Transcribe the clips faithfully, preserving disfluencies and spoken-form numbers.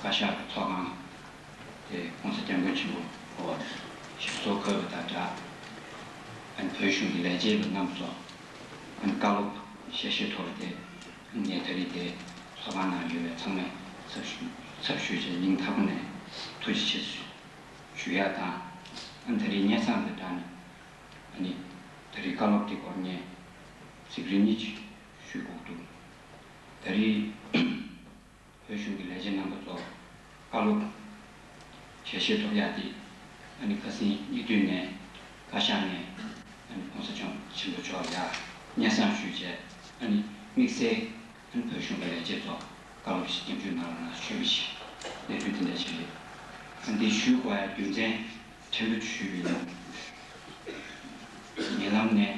བཀའ་ཤག་གི་ཚོགས་ཁང་དེ་༸གོང་ས་༸སྐྱབས་མགོན་ཆེན་པོ་འོག་ཞིག་གསོལ་དགོས་པ་དང་སྦྲགས། ཨ་ནི་བོད་གཞུང་གི་ལས་བྱེད་པ་རྣམས་ཚོ་ཨ་ནི་བཀའ་སློབ་ཞལ་བཞེས་ཐོག་ལ་དེ་ངས་ད་རེས་དེ་ཚོགས་ཁང་ནང་ཡོད་པའི་ཚང་མའི་ཚབ་ཞུ་ཚབ་ཞུས་བྱས་སྙིང་ཐག་པ་ནས་ཐུགས་རྗེ་ཆེ་ཞུ་ཡག་དང་། ཨ་ནི་ད་རེས་སྙན་སེང་དང་སྦྲགས་ནས་ཨ་ནི་ད་རེས་བཀའ་སློབ་དེ་སྐོར་ངས་ཚིག་རེ་གཉིས་ཅིག་ཞུ་དགོས་འདུག་ད་རེས་བོད་གཞུང་གི་ལས་བྱེད་རྣམ་པ་ཚོ་བཀའ་སློབ་ཞལ་བཞེས་ཐོབ་ཡག་དེ་ཨ་ནི་ཁ་སང་ཉེ་དུས་ནས་བཀའ་ཤག་ནས་ཨ་ནི་༸གོང་ས་༸སྐྱབས་མགོན་ཆེན་པོ་མཆོག་ལ་ཡ་སྙན་སེང་ཞུས་བྱས། ཨ་ནི་དམིགས་བསལ་ཨ་ནི་བོད་གཞུང་གི་ལས་བྱེད་ཚོ་བཀའ་སློབ་ཞིག་སྙན་ཞུ་གནང་རོགས་གནང་ཞུས་པ་ཞིག་གནས་ཚུལ་དེ་འདྲ་ཞིག་རེད། ཨ་འདི་ཞུ་དགོས་ཡ་རྒྱུ་མཚན་ཕྲན་བུ་ཞུས་པ་ཡིན། ཉེ་ལམ་ནས་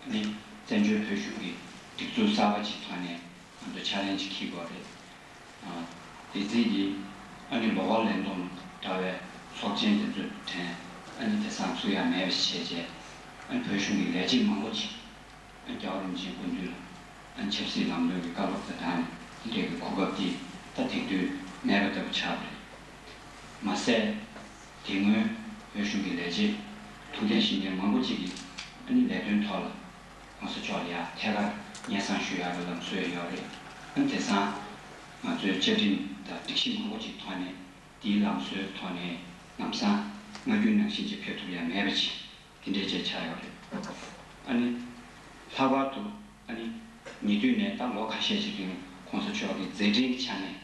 ཨ་ནི་བཙན་བྱོལ་བོད་གཞུང་གི་སྒྲིག་འཛུགས་གསར་པ་ཅིག་ཐོག་ནས་ང་ཚོ་ཆ་ལེན་ཅིག་འཁྱེར་དགོས་རེད། ཨ། དེ་རྩིས་ཀྱིས་ཨ་ནི་ལོགས་ཀ་ལེན་གཏོང་འདྲ་བའི་ཚོགས་ཆེན་དེ་ཚོའི་གྲས་ཨ་ནི་དེང་སང་ཚུགས་ཡ་མེད་པ་ཞིག་བྱས་རྗེས། ཨ་ནི་བོད་གཞུང་གི་ལས་བྱེད་མང་པོ་ཅིག་ཨ་ནི་རྒྱལ་བ་རིན་པོ་ཆེའི་སྐུ་མདུན་ལ་ཨ་ནི་ཆབ་སྲིད་ལམ་ལྷོང་གི་བཀའ་སློབ་དང་སྦྲགས་ནས་དེ་འདྲའི་གི་གོ་སྐབས་དེ་ད་དེང་དུས་མེད་པ་ལྟ་བུ་ཆགས་པ་རེད། མ་ཟད། དེ་སྔོན་བོད་གཞུང་གི་ལས་བྱེད་ཐུགས་འགན་བཞེས་མཁན་མང་པོ་ཅིག་གིས་ཨ་ནི་ལས་དོན་ཐོག་ལ་༸གོང་ས་མཆོག་ལ་ཡང་ཐད་ཀར་སྙན་སེང་ཞུ་ཡག་གི་ལམ་སྲོལ་ཡོད་རེད། ཨ་ནི་དེང་སང་ང་ཚོའི་བཅའ་ཁྲིམས་དང་སྒྲིག་གཞི་མང་པོ་ཅིག་ཐོག་ནས་དེའི་ལམ་སྲོལ་ཐོག་ནས་ལམ་སང་སྔ་རྒྱུན་ནང་བཞིན་ཅིག་ཕེབས་ཐུབ་ཡ་མེད་པ་ཅིག་དེ་འདྲའི་ཅིག་ཆགས་ཡོད་རེད། ཨ་ནི་ལྷག་པར་དུ་ཨ་ནི་ཉེ་དུས་ནས་ད་ལོ་ཁ་ཤས་ཅིག་རིང་༸གོང་ས་མཆོག་གི་མཛད་འཕྲིན་གྱི་ཆ་ནས།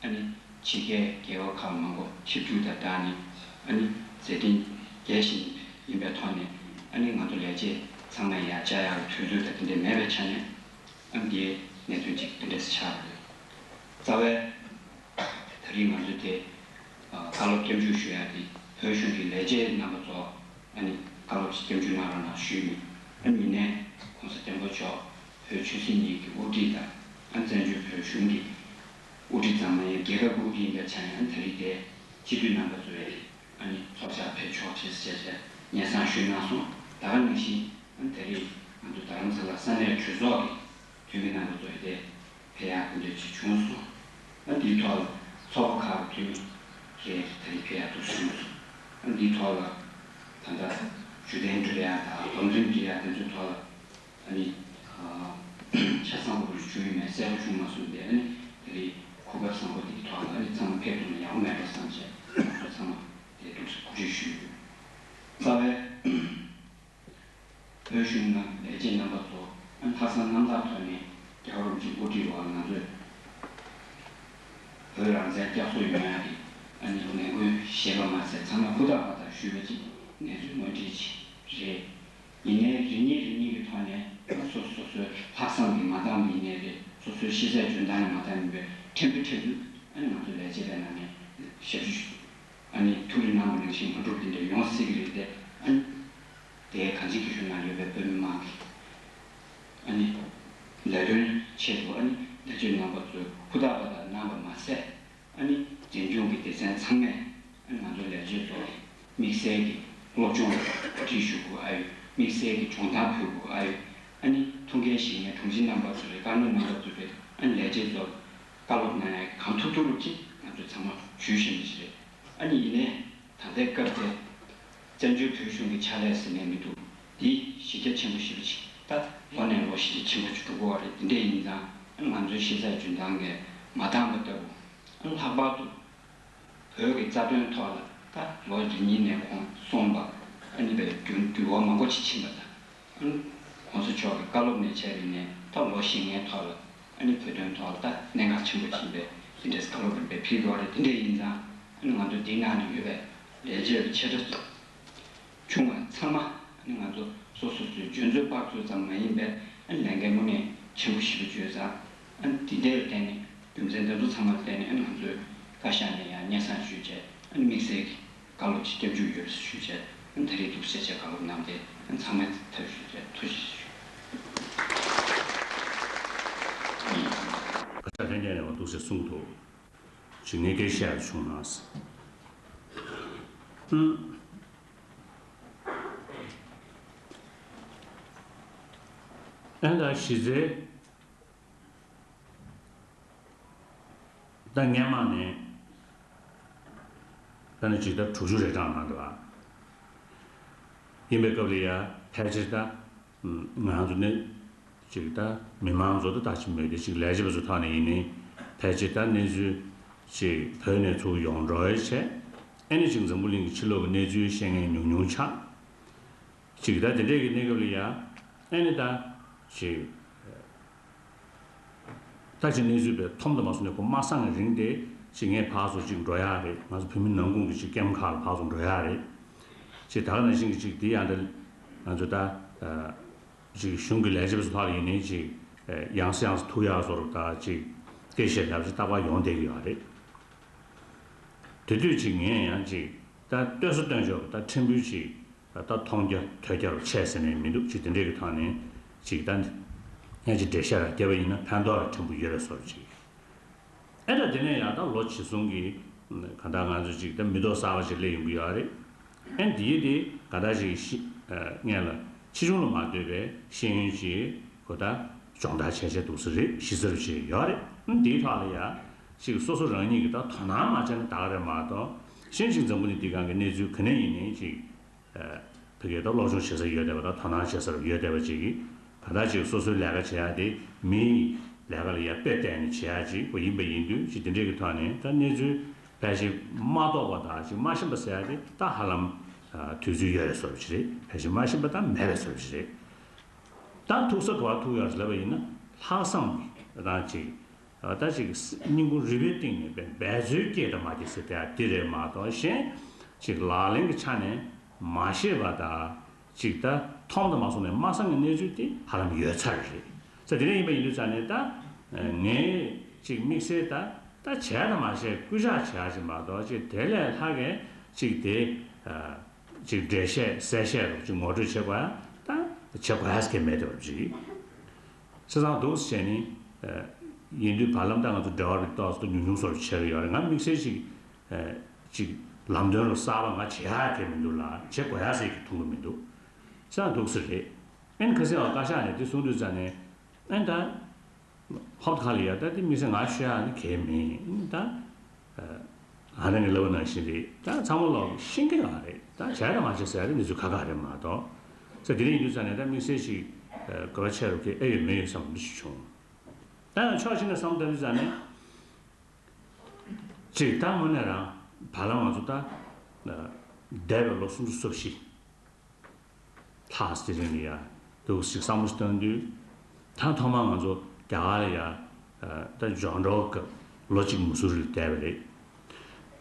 ཨ་ནི་ཕྱི་རྒྱལ་རྒྱལ་ཁབ་ཁག་མང་པོ་ཆིབས་བསྒྱུར་དང་སྦྲགས་ནས་ཨ་ནི་མཛད་འཕྲིན་རྒྱས་ཤིང་ཡིན་པའི་ཐོག་ནས། ཨ་ནི་ང་ཚོ་ལས་བྱེད་ཚང་མས་ཡར་བཅར་ཡག་གི་དུས་ཚོད་དང་དེ་འདྲ་མེད་པའི་ཆ་ནས། ཨ་ནི་འདིའི་གནད་དོན་ཅིག་དེ་འདྲ་ཆགས་པ་རེད། རྩ་བའི་ད་རེས་ང་ཚོ་དེ་ཨ་བཀའ་སློབ་སྐྱབས་འཇུག་ཞུ་ཡག་དེ་བོད་གཞུང་གི་ལས་བྱེད་རྣམ་པ་ཚོ་ཨ་ནི་བཀའ་སློབ་སྐྱབས་འཇུག་གནང་རོགས་གནང་ཞུས་ནས། ཨ་ནི་ཉེ་ནས་༸གོང་ས་༸སྐྱབས་མགོན་མཆོག་བོད་ཆོས་སྲིད་གཉིས་ཀྱི་དབུ་ཁྲིད་དང་། ཨ་ནི་བཙན་བྱོལ་བོད་གཞུང་གི་དབུ་ཁྲིད་ཙམ་མ་ཡིན་རྒྱལ་ཁབ་དབུ་ཁྲིད་ཡིན་པའི་ཆ་ནས། ཨ་ནི་ད་རེས་དེ་སྤྱི་འཐུས་རྣམ་པ་ཚོས་ཨ་ནི་ཚོགས་བཅར་ཕེབས་ཆོག་ཅེས་བྱས་བྱས་སྙན་སེང་ཞུས་གནང་སོང་། ད་ག་ནང་བཞིན་ཨ་ནི་ད་རེས་ང་ཚོ་རྡ་རམ་ས་ལ་ས་གནས་གྲོས་ཚོགས་ཀྱི་འཐུས་མི་རྣམ་པ་ཚོ་ཡི་དེ་ཕེབས་ཡག་སྐུ་མདུན་ཅིག་བྱུང་སོང་། ཨ་ནི་འདིའི་ཐོག་ལ་ཚོགས་པ་ཁག་གི་འཐུས་མི་རེ་རེ་ད་རེས་ཕེབས་ཡག་འདུག་གསུངས་སོང་། ཨ་ནི་འདིའི་ཐོག་ལ་ད་ལྟ་བརྗོད་དོན་འགྲེལ་ཡག་དང་སྡོམ་ཚིག་འགྲེལ་ཡག་དེ་ཚོའི་ཐོག་ལ། ཨ་ནི་ཨ་ཆ་ཚང་པོ་རུ་བྱུང་ཡོད་མེད་གསལ་པོ་བྱུང་མ་སོང་སྟེ། ཨ་ནི་དེ་རིང་གོ་སྐབས་བཟང་པོ་འདིའི་ཐོག་ལ་ཨ་ནི་ཚང་མ་ཕེབས་ཐུབ་ན་ཡག་པོ་མེད་པ་བསམ་བྱས། ང་ཚོ་ཚང་མ་དེ་ཐུགས་སུ་གུས་བརྩི་ཞུ་ཡོད། རྩ་བའི་བོད་གཞུང་ནང་ལས་བྱེད་རྣམ་པ་ཚོ་ཨ་ནི་ལྷག་བསམ་རྣམ་དག་ཐོག་ནས་རྒྱལ་བ་རིན་པོ་ཆེའི་དབུ་ཁྲིད་འོག་ང་ཚོས་བོད་རང་བཙན་བསྐྱར་གསོ་ཡོང་ཡག་གི་ཨ་ནི་ངན་སྐུལ་བཞེས་པ་མ་ཟད། ཚང་མས་ཧུར་ཐག་པ་དང་ཞུས་པ་ཅིག་གནས་ཚུལ་དངོས་འབྲེལ་ཅིག་རེད། ཡིན་ནའི་རེ་གཉིས་རེ་གཉིས་ཀྱི་ཐོག་ནས་སོ་སོ་སོ་སོའི་ལྷག་བསམ་གྱིས་མ་འདང་བ་ཡིན་ནའི་རེད། སོ་སོའི་ཤེས་ཚད་འཇོན་ཐང་ནས་མ་འདང་ཡིན་པའི་ཕྲན་བུ་ཕྲན་བུ་ཨ་ནི་ང་ཚོ་ལས་བྱེད་པའི་ནང་ནས་ཞབས་ཞུ་ཨ་ནི་ཐུགས་རེ་གནང་བ་ནང་བཞིན་མ་འགྲུབ་དེ་འདྲ་ཡོང་སྲིད་ཀྱི་རེད་དེ། ཨ་ནི་དེའི་གང་ཅི་སྐྱིད་ཤོད་ནང་ཡོད་པའི་བོད་མི་མང་གི་ཨ་ནི་ལས་དོན་ཆེད་དུ་ཨ་ནི་ལས་བྱེད་རྣམ་པ་ཚོས་ཧུར་ཐག་པ་དང་གནང་བ་མ་ཟད། ཨ་ནི་འཛིན་སྐྱོང་གི་སྡེ་ཚན་ཚང་མས་ཨ་ནི་ང་ཚོ་ལས་བྱེད་ཚོ་དམིགས་བསལ་གྱི་སློབ་སྦྱོང་ལ་གོ་སྒྲིག་ཞུ་དགོས་ཨ་ཡོད། དམིགས་བསལ་གྱི་སྦྱོང་བརྡར་ཕུལ་དགོས་ཨ་ཡོད། ཨ་ནི་ཐུགས་འགན་བཞེས་མཁན་དྲུང་ཆེ་རྣམ་པ་ཚོ་རེད། བཀའ་བློན་རྣམ་པ་ཚོ་རེད། ཨ་ནི་ལས་བྱེད་ཚོར་བཀའ་སློབ་གནང་ཡག་གི་གང་ཐུབ་ཐུབ་ཅིག་ང་ཚོས་ཚང་མ་ཞུས་བཞིན་པ་ཞིག་རེད། ཨ་ནི་ཡིན་ནའི་ད་ལྟའི་སྐབས་དེ་བཙན་བྱོལ་བོད་གཞུང་གི་ཕྱག་ལས་ཟེར་ནས་མི་འདུག་འདི་གཞི་རྒྱ་ཆེན་པོ་ཞེ་པོ་ཅིག་ད་ལོ་ནས་ལོ་གཞི་རྒྱ་ཆེན་པོ་ཅིག་འགྲོ་གི་ཡོད་རེད། དེ་འདྲ་ཡིན་ཙང་ཨ་ནི་ང་ཚོའི་གཞི་རྩའི་འཇོན་ཐང་གིས་མ་འདང་པ་ལྟ་བུ། ཨ་ནི་ལྷག་པར་དུ་བོད་ཀྱི་རྩ་དོན་ཐོག་ལ་ད་ལོ་རེ་གཉིས་ནས་ཁོང་གསུངས་པ་ཨ་ནི་བའི་འགྱུར་འགྱུར་བ་མང་པོ་ཅིག་ཕྱིན་པ་དང་། ཨ་ནི་༸གོང་ས་མཆོག་གི་བཀའ་སློབ་ནས་བྱས་པ་ཡིན་ནའི་ད་ལོ་བཞི་ལྔའི་ཐོག་ལ་ཨ་ནི་བོད་དོན་ཐོག་ལ་ད་གནད་འགག་ཆེན་པོ་ཕྱིན་པའི་དེ་འདྲའི་བཀའ་སློབ་རིམ་པས་ཕུལ་དགོས་རེད། དེ་འདྲ་ཡིན་ཙང་ཨ་ནི་ང་ཚོ་འདིའི་ནང་ནས་ཡོད་པའི་ལས་བྱེད་པ་ཆེ་ཕྲ་ཆུང་བ་ཚང་མ་ཨ་ནི་ང་ཚོ་སོ་སོ་སོའི་འཇོན་ཚོད་དཔག་ཚོད་ཙམ་མ་ཡིན་པའི་ཨ་ནི་ལས་འགན་དངོས་གནས་ཆེན་པོ་ཞེ་པོ་ཅིག་ཡོད་ཙང་། ཨ་ནི་དེ་འདྲ་ལ་བརྟེན་ནས་རྒྱུ་མཚན་དེ་ཚོ་ཚང་མ་ལ་བརྟེན་ནས་ཨ་ནི་ང་ཚོས་བཀའ་ཤག་ནས་ཡང་སྙན་སེང་ཞུས་བྱས་ཨ་ནི་དམིགས་བསལ་གྱི་བཀའ་སློབ་ཅིག་སྐྱབས་འཇུག་ཡོད་ཞུས་བྱས་ཨ་ནི་ད་རེས་འདུག་སེ་བྱས་བཀའ་སློབ་གནང་སྟེ་ཨ་ནི་ཚང་མས་ཐབས་ཞུས་བྱས་ཐུགས་རྗེ་ཆེ་ཞུ། བཀའ་ཤག་ལྷན་རྒྱས་ནས་འདུག་སེ་གསུངས་འདུག་ཅིག་ངས་སྐད་བཤད་བྱུང་ན། ཨུམ། ཨན་ད་གཞི་རྩའི་ད་སྔས་མ་ནས་ད་ནི་ཇི་ལྟར་དྲུག་ཅུ་རེ་གྲངས་གནང་འདུག་ཨ། ཡིན་པའི་སྐབས་ལ་ཡ་ཕལ་ཆེར་ད་ང་ཚོ་ནི་ཅིག་ད་མི་མང་ཚོ་ད་ད་ཅི་མོས་དེ་ཅིག་ལས་བྱེད་པ་ཚོ་ཐོག་ནས་ཡིན་ནའི་ཕལ་ཆེར་ད་གནས་ཚུལ་ཅིག་བོད་ནས་ཚུར་ཡོང་འགྲོ་ཡ་བྱས་ཨ་ནི་ཅིག་འཛམ་བུ་གླིང་གི་ཕྱི་ལོགས་ཀྱི་གནས་ཚུལ་ཤེས་མཁན་ཉུང་ཉུང་ཆགས། ཅིག་ད་དེ་འདྲས་ཀྱི་གནས་སྐབས་ལ་ཡ་ཨ་ནི་ད་ཅིག་ད་ཅིག་གནས་ཚུལ་པའི་ཐོམ་དུ་མ་སོང་ནས་ཁོ་མ་སང་རིང་དེ་ཅིག་ངས་ཕར་ཚུར་ཅིག་འགྲོ་ཡག་རེད། ང་ཚོ་བོད་མི་ནང་ཁུལ་གྱི་ཅིག་ཀེམ་ཁག་ལ་ཕར་ཚུར་འགྲོ་ཡག་རེད། ཅིག་ད་ག་ནང་བཞིན་གྱི་ཅིག་འདི་ཡང་ད་ང་ཚོ་ད་ཅིག་གཞུང་གི་ལས་བྱེད་པ་ཚོ་ཐོག་ལ་ཡིན་ནའི་ཅིག་ཡང་སེ་ཡང་སེ་ཐུག་ཡག་བཟོ་འདྲ་ད་ཅིག་སྐད་ཆ་ལབ་ཅིག་རྟག་པར་ཡོང་བསྡད་ཀྱི་ཡོད་རེད། དེ་དུས་ཅིག་ངས་ཡང་ཅིག་ད་ལྟོས་ས་ལྟོས་འཇོག་ད་ཕྲན་བུ་ཅིག་ད་མཐོང་རྒྱ་ཐོས་རྒྱ་རུ་ཆད་ཟེར་ནས་མི་འདུག་ཅིག་དེ་འདྲས་ཀྱི་ཐོག་ནས་ཅིག་ད་ཡང་ཅིག་འགྲེལ་བཤད་ར་བརྒྱབ་པ་ཡིན་ན་ཕན་ཐོགས་ར་ཕྲན་བུ་ཡོད་པའི་བཟོ་འདྲ་ཅིག་ཨེ་ད་དེ་ནས་ཡང་ད་ལོ་ཇི་སོང་གི་གང་ལྟར་ང་ཚོ་ཅིག་ད་མི་ཐོག་གསར་པ་ཅིག་སླེབས་ཡོང་གི་ཡོད་རེད། ཨེ་འདིའི་དེ་གང་ལྟར་ཅིག་ཤི་ཨ་སྔོན་ལ་ཕྱི་གཞུང་ལ་མ་ལྟོས་པའི་ཤེས་ཡོན་ཅིག་གོ་ད་སྦྱོང་བརྡར་བྱས་བྱས་འདུག་ས་རེད། གཞི་རྩར་བྱས་ཡོད་རེད། ཨེ་འདིའི་ཐོག་ལ་ཡ་ཅིག་སོ་སོ་རང་ཉིད་ཀྱི་ད་དོ་སྣང་མ་བྱས་ན་ད་ག་རེད་མ་གཏོགས་གཞན་ཅིག་འཛམ་བུ་གླིང་འདི་སྒང་གི་གནས་ཚུལ་ག་ནས་ཡིན་ནའི་ཅིག་ཨ་ཕ་གིར་ད་སློབ་སྦྱོང་བྱེད་ས་ཡོད་བསྡད་པ་དང་དོ་སྣང་བྱེད་ས་ཡོད་བསྡད་པ་ཅིག་གིས་གང་ལྟར་ཅིག་སོ་སོའི་ལས་ཀ་བྱེད་ཡ་དེ་མིའི་ལས་ཀ་ལ་ཡ་དཔེ་བལྟས་ནས་བྱེད་ཡ་ཅིག་ཁོ་ཡིན་པ་ཡིན་དུས་ཅིག་དེ་འདྲས་ཀྱི་ཐོག་ནས་ད་གནས་ཚུལ་ཕལ་ཆེར་མ་རྟོགས་པ་དང་ཅིག་མ་ཤེས་པ་ཟེར་ཡ་དེ་ད་ཧ་ལམ་ཨ་དུས་ཚོད་ཡོལ་བའི་བཟོ་འདྲ་ཅིག་རེད། ཕལ་ཆེར་མ་ཤེས་པ་ད་མེད་པའི་བཟོ་འདྲ་ཅིག་རེད། ད་ཐུག་ས་ག་པར་ཐུག་ཡོད་རེད་ལབ་པ་ཡིན་ན་ལྷག་བསམ་གྱི་རང་ཅིག་ད་ཅིག་སྙིང་ཁུང་རུས་པའི་གཏིང་ནས་འབད་འབད་རྩོལ་སྐྱེས་དང་མ་སྐྱེས་ཟེར་དེ་འདི་རེད་མ་གཏོགས་གཞན་ཅིག་ལག་ལེན་གྱི་ཆ་ནས་མ་ཤེས་པ་དང་ཅིག་ད་མཐོང་དང་མ་སོང་ནས་མ་སང་གི་གནས་ཚུལ་དེ་ཧ་ལམ་ཡོད་ཚར་རེད། ས་དེ་འདྲ་ཡིན་པ་ཡིན་དུས་ཙང་ནས་ད་ངས་ཅིག་དམིགས་བསལ་ད་ད་བྱས་དང་མ་བྱས་སྐུལ་ལྕག་བྱེད་ཡ་ཅིག་མ་གཏོགས་ཅིག་དེ་ལས་ལྷག་གི་ཅིག་དེ། ཅིག་འགྲེལ་བཤད་གསལ་བཤད་རོགས་ཅིག་ངོ་སྤྲོད་བྱེད་དགོས་ཡ་ད་བྱེད་དགོས་ཡ་ཟེར་མཁན་མེད་དེ་བ་ཅིག་ས་སང་འདུག་ཟེར་ནི་ཡིན་དུས་བར་ལམ་ད་ང་ཚོ་འབྲེལ་བ་རིགས་ཏོག་ཙམ་ཉུང་ཉུང་བཟོ་འདྲ་བྱེད་ཀྱི་ཡོད་རེད། ང་དམིགས་བསལ་ཅིག་ཅིག་ལམ་སྟོན་རོགས་གསར་པ་ང་བྱེད་ཡ་གང་མི་འདུག་ལ་བྱེད་དགོས་ཡ་ཟེར་གྱི་མཐོང་གི་མི་འདུག་ས་སང་འདུག་ཟེར་རེད། ཨན་ཁ་སང་བ་བཀའ་ཤག་ནས་དེ་གསུང་དུས་ཙང་ནས་ཨན་ད། ཧོབ་ཁ་ལ་ཡ་ད་དེ་དམིགས་བསལ་ང་ཤོད་ཡ་ནི་གལ་མིན་ད། ཨ་ནི་ངས་ལབ་པ་ནང་བཞིན་རེད། ད་ཚང་མ་ལོག་ཤེས་ཀྱི་ཡོད་རེད། ད་བྱས་དང་མ་བྱས་ཟེར་ཡ་དེ་གནས་ཚུལ་ཁ་ཁ་རེད་མ་གཏོགས། ས་དེ་རིང་ཡིན་དུས་ཙང་ནས་ད་དམིགས་བསལ་ཞིག་དགོས་པ་ཆེ་རུ་གི་ཨེ་ཡོད་མེད་ཡོད་བསམ་འདི་ཞིག་བྱུང་། ད་ཡང་ཕྱོགས་གཅིག་ནས་བསམ་བཏང་དུས་ཙང་ནས། ཅིག་ད་དངོས་གནས་རང་བར་ལམ་ང་ཚོ་ད། འདས་པའི་ལོ་སུམ་ཅུ་སོ་བཞི། ལྷག་སྟེ་རིང་ལ་ཡ་འདུག་ཞིག་བསམ་བློ་བཏང་དུས། ད་ཐོག་མར་ང་ཚོ་རྒྱ་གར་ལ་ཡ་ད་འབྱོར་འབྲོག་སྐབས་ལོ་གཅིག་མུ་སུ་རི་ལ་བསྡད་པ་རེད།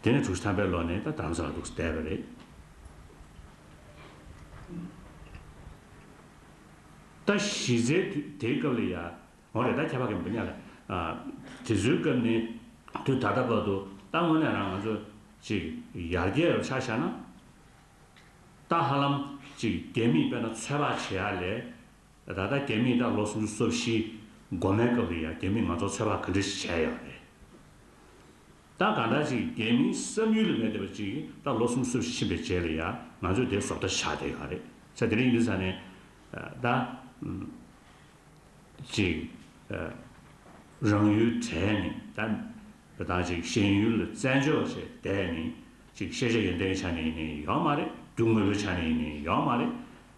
དེ་ནས་དྲུག་ཅུ་ཐམ་པའི་ལོ་ནས་ད་རྡ་རམ་ས་ལ་འདུག་བསྡད་པ་རེད། ད་གཞི་རྩའི་དུས་དེའི་སྐབས་ལ་ཡ་འོ་རེད། ད་ཁྱད་པར་གྱི་མི་ཉག་ལ་དེ་ཚོའི་སྐབས་ནས་དུས་ད་ལྟ་བར་དུ་ད་དངོས་གནས་རང་ང་ཚོ་ཅིག་ཡར་རྒྱས་རུ་ཆ་བཞག་ན། ད་ཧ་ལམ་ཅིག་རྒྱ་མིས་དཔེར་ན་ཚོད་དཔག་བྱེད་ཡ་ལས། ད་ལྟ་རྒྱ་མིས་ད་ལོ་སུམ་ཅུ་སོ་བཞི་འགོ་མའི་སྐབས་ལ་ཡང་རྒྱ་མིས་ང་ཚོར་ཚོད་དཔག་ག་འདྲ་ཞིག་བྱས་ཡོད་རེད། ད་གང་ལྟར་ཅིག་རྒྱ་མིའི་བསམ་ཡུལ་ལ་མེད་བསྡད་པ་ཅིག་ད་ལོ་སུམ་ཅུ་སོ་བཞི་ཕྱིན་པའི་རྗེས་ལ་ཡང་ང་ཚོས་དེ་བཟོ་ལྟ་ཆགས་བསྡད་ཡོད་རེད། ས་དེ་རིང་ཡིན་དུས་ས་ནས་ད། ཅིག་ཨ། རང་ཡུལ་བྲལ་ནས་ད་ད་ཅིག་གཞན་ཡུལ་ལ་བཙན་འཇོག་བྱས་བསྡད་ནས་ཅིག་ཤེས་བྱ་ཡོན་ཏན་གྱི་ཆ་ནས་ཡིན་ནའི་ཡོད་མ་རེད། རྒྱུ་དངོས་པོའི་ཆ་ནས་ཡིན་ནའི་ཡོད་མ་རེད།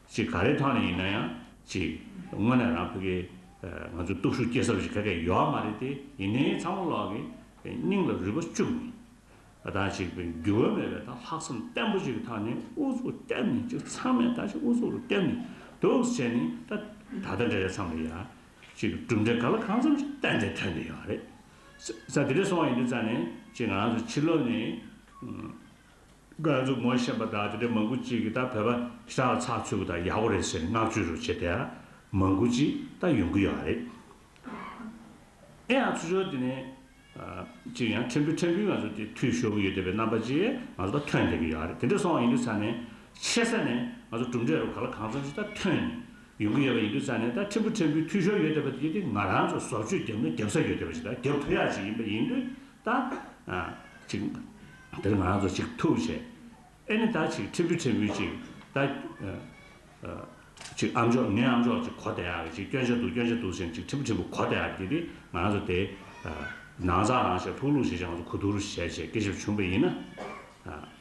ཅིག་ག་རེ་ཐོག་ནས་ཡིན་ན་ཡང་ཅིག་དངོས་གནས་རང་ཕ་གི་ང་ཚོ་སྟོབས་ཤུགས་སྐྱེ་ས་ཅིག་ག་གེ་ཡོད་མ་རེད་དེ། ཡིན་ནའི་ཚང་མ་ལོག་གི་སྙིང་ལ་རུས་པ་བཅུག་ནས། ད་ཅིག་འགྱུར་བ་མེད་པའི་ད་ལྷག་བསམ་བརྟན་པོ་ཅིག་གི་ཐོག་ནས་ཨུ་ཚུགས་བརྟན་ནས་ཅིག་ཚང་མས་ད་ཅིག་ཨུ་ཚུགས་རུ་བརྟན་ནས་འདུག་བྱས་ནས་ད་ད་ལྟ་འདྲ་རེ་ཚང་མ་ཡ་ཅིག་གྲུབ་འབྲས་ག་ལ་གང་འཚམ་ཞིག་ཏན་ཏན་ཐོན་བསྡད་ཡོད་རེད། ས་དེ་འདྲ་སོང་བ་ཡིན་དུས་ཙང་ནས་ཅིག་ང་རང་ཚོ་ཕྱི་ལོགས་ནས་ང་རང་ཚོ་ངོ་ཤེས་པ་དང་དེ་འདྲའི་མང་པོ་ཅིག་གིས་ད་བོད་པ་ཞེ་དྲག་ཚགས་ཚུད་པ་དང་ཡག་པོ་རེད་ཟེར་བསྔགས་བརྗོད་རུ་བྱེད་དེ་མང་པོ་ཅིག་ད་ཡོང་གི་ཡོད་རེད། ཨེ་ཡང་ཚུར་ཕྱོགས་དེ་ནས། ཅིག་ཡང་ཕྲན་བུ་ཕྲན་བུའི་ང་ཚོ་དེ་འཐུས་ཤོར་གྱི་ཡོད་བསྡད་པའི་རྣམ་པ་ཅིག་ང་ཚོ་ད་ཐོན་བསྡད་ཀྱི་ཡོད་རེད། དེ་འདྲ་སོང་བ་ཡིན་དུས་ཙང་ནས་ཆེ་ས་ནས་ང་ཚོ་གྲུབ་འབྲས་རུ་ག་ལ་གང་འཚམ་ཞིག་ད་ཐོན་ཡོང་གི་ཡོད་པ་ཡིན་དུས་ཙང་ནས། ད་ཕྲན་བུ་ཕྲན་བུའི་འཐུས་ཤོར་ཡོད་བསྡད་པ་དེ་དེ་ང་རང་ཚོ་བཟོ་བཅོས་བརྒྱབ་ན་བརྒྱབ་ས་ཡོད་བསྡད་པ་ཞིག་ད་བརྒྱབ་ཐུབ་ཡག་ཅིག་ཡིན་པ་ཡིན་དུས་ད་ཅིག་དེར་ང་རང་ཚོ་ཅིག་ཐུག་བྱས། ཨེ་ནི་ད་ཅིག་ཕྲན་བུ་ཕྲན་བུ་ཅིག་ད་ཅིག་ཨ་མཆོག་ངའི་ཨ་མཆོག་ཅིག་གོ་བསྡད་ཡག་གི་ཅིག་སྐྱོན་ཆ་འདུག་སྐྱོན་ཆ་འདུག་ཟེར་ཅིག་ཕྲན་བུ་ཕྲན་བུ་གོ་བསྡད་ཡག་གི་དེ་དེ་ང་རང་ཚོ་དེ་ནང་ཚགས་ནང་བཞིན་ལྷུག་ལྷུག་བྱས་བྱས་ང་ཚོ་གོ་བསྡུར་བྱས་བྱས་སྐད་ཆ་བྱུང་བ་ཡིན་ན།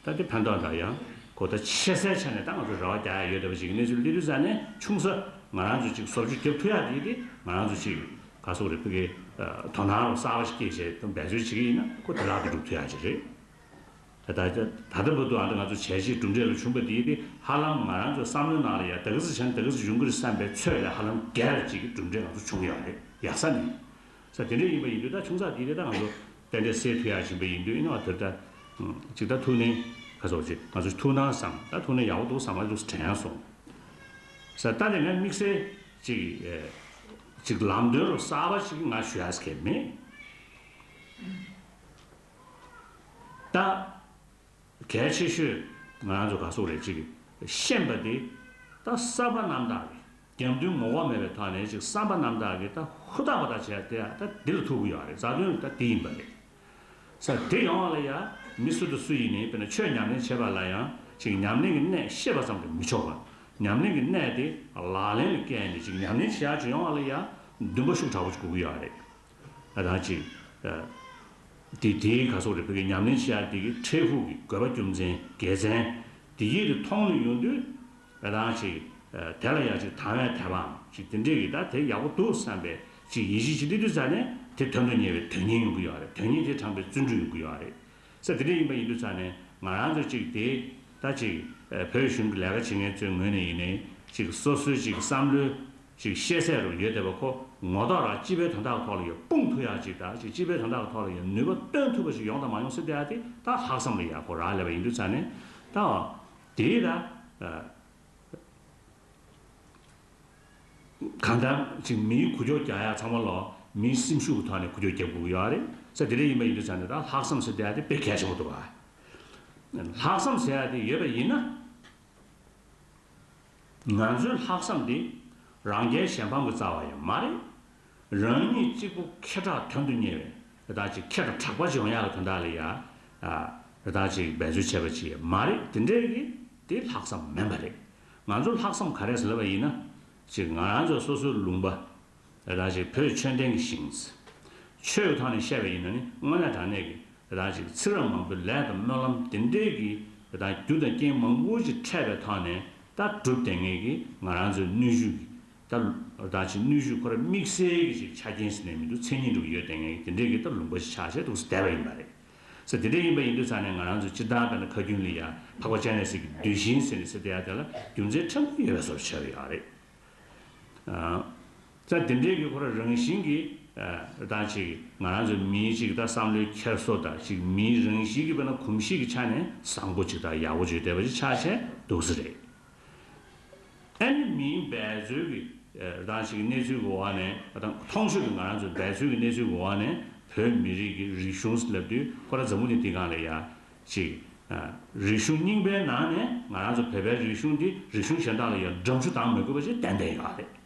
ད་དེ་ཕན་ཐོགས་འདྲ་ཡང་གོ་ད་ཆེ་སའི་ཆ་ནས་ད་ང་ཚོ་རེ་བ་རྒྱག་ཡག་ཡོད་བསྡད་པ་ཅིག་གནས་ཚུལ་སླེབས་དུས་ཙང་ནས་ཆུང་ས་ང་རང་ཚོ་ཅིག་བཟོ་བཅོས་རྒྱབ་ཐུབ་ཡག་དེ་དེ་ང་རང་ཚོ་ཅིག་ག་སོག་རེ་ཕ་གི་དོ་སྣང་རུ་གསར་པ་ཞིག་སྐྱེས་བྱས་འབད་རྩོལ་བྱེད་ཀྱི་ཡིན་ན་ཁོ་དེ་ལག་ཏུ་འགྲུབ་ཐུབ་ཡག་ཅིག་རེད། ད་ལྟ་ད་ལྟ་བར་དུ་ཨ་ད་ང་ཚོ་བྱས་རྗེས་གྲུབ་འབྲས་ལ་བྱུང་བ་དེ་དེ་ཧ་ལམ་ང་རང་ཚོའི་བསམ་བློའི་ནང་ལ་ཡ་ད་ག་ཚོད་བྱུང་ད་ག་ཚོད་འབྱུང་གི་རེད་བསམ་པའི་ཚོད་ལས་ཧ་ལམ་བརྒྱ་ཅིག་གི་གྲུབ་འབྲས་ང་ཚོ་བྱུང་ཡོད་རེད་ཡག་ས་ནས། ས་དེ་འདྲ་ཡིན་པ་ཡིན་དུས་ད་ཆུང་ཙག་དེ་དེ་ད་ང་ཚོ་ཏན་ཏན་སེལ་ཐུབ་ཡག་ཕྱིན་པ་ཡིན་དུས་ཨིན་ནོ་དེར་ད་ཅིག་ད་ཐུགས་ནས་ག་ཚོད་ཅིག་ང་ཚོ་ཐུགས་སྣང་བསམ་ད་ཐུགས་ནས་ཡག་པོ་འདུག་བསམ་པ་འདུག་དྲན་ཡག་སོང་། ས་ད་དེ་ངས་དམིགས་བསལ་ཅིག་ཅིག་ལམ་སྟོན་རུ་གསར་པ་ཅིག་ང་ཞུ་ཡག་གི་མེད། ད། གལ་ཆེ་ཤོས་ང་རང་ཚོ་ག་སོག་རེད་ཅིག་ཤེས་པ་དེ་ད་བསམ་པ་རྣམ་དག་གི་རྒྱབ་མདུན་ངོ་ལྐོག་མེད་པའི་ཐོག་ནས་ཅིག་བསམ་པ་རྣམ་དག་གི་ད་ཧུར་ཐག་པ་ད་བྱས་དེ་ད་འདི་ལ་ཐུག་གི་ཡོད་རེད། རྩ་དོན་ད་འདི་ཡིན་པ་རེད། ས་དེ་ཡོང་བ་ལ་ཡ་མི་སུ་དང་སུ་ཡིན་ནའི་དཔེར་ན་ཆོས་ཉམས་ལེན་བྱེད་པ་ལ་ཡང་ཅིག་ཉམས་ལེན་གྱི་གནད་ཤེས་པ་ཙམ་གྱིས་མི་ཆོག་པ། ཉམས་ལེན་གྱི་གནད་དེ་ལག་ལེན་ལ་བཀལ་ནས་ཅིག་ཉམས་ལེན་བྱེད་ཡག་ཅིག་ཡོང་བ་ལ་ཡ་འདུན་པ་ཤུགས་དྲག་པོ་ཅིག་དགོས་ཀྱི་ཡོད་རེད། ཨ་རང་ཅིག་ཨ། དེ་དེའི་ག་སོག་རེད་བོད་ཀྱི་ཉམས་ལེན་བྱེད་ཡག་དེ་གི་འཕྲལ་ཕུགས་ཀྱི་དགོས་པ་རྒྱུ་མཚན་དགེ་མཚན་དེ་ཡིད་དུ་མཐོང་ནས་ཡོང་དུས་ཨ་རང་ཅིག་ཨ་དེ་ལ་ཡང་ཅིག་དང་བའི་དད་པའམ་ཅིག་དེ་འདྲས་ཀྱི་ད་དེ་ཡག་པོ་འདུག་བསམ་པའི་ཅིག་ཡིད་ཆེས་ཅིག་སླེབས་དུས་ཙ་ནས་དེ་དོན་དུ་གཉེར་བའི་དོན་གཉེར་ཡོང་གི་ཡོད་རེད། དོན་གཉེར་དེ་དྲངས་པའི་བརྩོན་འགྲུས་ཡོང་གི་ཡོད་རེད། ས་དེ་འདྲས་ཡིན་པ་ཡིན་དུས་ཙ་ནས་ང་རང་ཚོ་ཅིག་དེ་ད་ཅིག་ཨ་བོད་གཞུང་གི་ལས་ཀ་བྱེད་མཁན་ཚོའི་ངོས་ནས་ཡིན་ནའི་ཅིག་སོ་སོའི་ཅིག་བསམ་བློའི། ཅིག་ཤེས་ཚད་རུ་ཡོད་བསྡད་པ་ཁོ་ངོ་ཐོག་རང་སྤྱི་པའི་དོན་དག་ཐོག་ལ་ཡང་སྤུངས་ཐུབ་ཡག་ཅིག་དང་ཅིག་སྤྱི་པའི་དོན་དག་ཐོག་ལ་ཡང་ནུས་པ་བཏོན་ཐུབ་པ་ཞིག་ཡོང་དང་མ་ཡོང་ཟེར་བསྡད་ཡག་དེ་ད་ལྷག་བསམ་ལ་ཡག་པོ་རག་ལས་པ་ཡིན་དུས་ཙ་ནས་ད་དེའི་ད་གང་ལྟར་ཅིག་མིའི་འགུལ་སྐྱོད་རྒྱག་ཡག་ཚང་མ་ལོ་མིའི་སེམས་ཤུགས་ཀྱི་ཐོག་ནས་འགུལ་སྐྱོད་རྒྱག་དགོས་ཀྱི་ཡོད་རེད་ཟེར། དེ་འདྲ་ཡིན་པ་ཡིན་དུས་ཙ་ནས་ད་ལྷག་བསམ་ཟེར་བསྡད་ཡག་དེ་དཔེ་གལ་ཆེན་པོ་འདུག་ག་ལྷག་བསམ་ཟེར་ཡག་དེ་ཡོད་པ་ཡིན་ན། ང་ཚོའི་ལྷག་བསམ་འདི་རང་རྒྱལ་གཞན་ཕམ་གྱི་རྩ་བ་ཡང་མ་རེད། རང་ཉིད་གཅིག་པུ་ཁེ་གྲགས་དོན་དུ་གཉེར་བའི་རེ་ད་ཅིག་ཁེ་གྲགས་དྲག་པ་ཅིག་ཡོང་ཡག་གི་དོན་དག་ལ་ཡ་རེ་ད་ཅིག་འབད་རྩོལ་བྱས་པ་ཅིག་ཡང་མ་རེད། དེ་འདྲའི་གི་དེ་ལྷག་བསམ་མིན་པ་རེད། ང་ཚོ་ལྷག་བསམ་ག་རེ་ཟེར་ལབ་པ་ཡིན་ན་ཅིག་ང་རང་ཚོ་སོ་སོའི་ལུང་པ། དེ་དག་ཅིག་བོད་ཆོས་ལྡན་གྱི་ཞིང་། ཆོས་ཀྱི་ཐོག་ནས་བཤད་པ་ཡིན་ན་ནི་དངོས་གནས་དྲང་གནས་ཀྱི་དེ་དག་ཅིག་ཚེ་རབས་མང་པོའི་ལས་དང་སྨོན་ལམ་དེ་འདྲའི་གི་དེ་དག་རྒྱུ་དང་རྐྱེན་མང་པོ་ཅིག་འཕྲད་པའི་ཐོག་ནས་ད་གྲུབ་བསྡད་མཁན་གྱི་ང་རང་ཚོའི་ནུས་ཤུགས་ཀྱི་ད་དེ་དག་ཅིག་ནུས་ཤུགས་ཁོ་རང་དམིགས་བསལ་གྱི་ཅིག་ཆ་རྐྱེན་ཟེར་ནས་མི་འདུག་མཚན་ཉིད་འདྲ་བོ་ཡོད་བསྡད་མཁན་གྱི་དེ་འདྲའི་གི་ད་ལུང་པ་ཞིག་ཆགས་བྱས་འདུག་སེ་བསྡད་པ་ཡིན་པ་རེད། ས་དེ་འདྲ་ཡིན་པ་ཡིན་དུས་ཙང་ནས་ང་རང་ཚོ་སྤྱིར་བཏང་དཔེར་ན་ཁ་རྒྱུན་ལ་ཡ་འཕགས་པ་སྤྱན་རས་གཟིགས་ཀྱི་གདུལ་ཞིང་ཟེར་ནས་ཟེར་བསྡད་ཡ་དེ་ལ་རྒྱུ་མཚན་ཕྲན་བུ་ཡོད་པའི་བཟོ་འདྲ་ཆགས་ཀྱི་ཡོད་རེད། ས་དེ་འདྲའི་གི་ཁོ་རང་རང་བཞིན་གྱི་ད་ཅིག་ང་རང་ཚོ་མིའི་ཅིག་ད་བསམ་བློའི་འཁྱེར་སོ་དང་ཅིག་མིའི་རང་བཞིན་གྱི་དཔེར་ན་གོམས་གཤིས་ཀྱི་ཆ་ནས་བཟང་པོ་ཅིག་དང་ཡག་པོ་ཅིག་བསྡད་པ་ཅིག་ཆགས་བྱས་འདུག་ས་རེད། ཨ་ནི་མིའི་འབད་རྩོལ་གྱི་རང་ཞིག་གི་གནས་ཚུལ་གྱི་འོག་ནས་ད་མཐོང་ཆོས་ཀྱི་ང་རང་ཚོའི་འབད་རྩོལ་གྱི་གནས་ཚུལ་གྱི་འོག་ནས་བོད་མི་རིགས་ཀྱི་རིག་གཞུང་ལབ་དུས་ཁོ་རང་འཛམ་བུ་གླིང་འདི་སྒང་ལ་ཡ་ཅིག་རིག་གཞུང་རྙིང་པའི་ནང་ནས་ང་རང་ཚོ་བོད་པའི་རིག་གཞུང་འདི་རིག་གཞུང་གཞན་དག་ལ་ཡང་འགྲམ་ཆུ་བཏང་མི་དགོས་པ་ཅིག་ཏན་ཏན་ཡོད་རེད།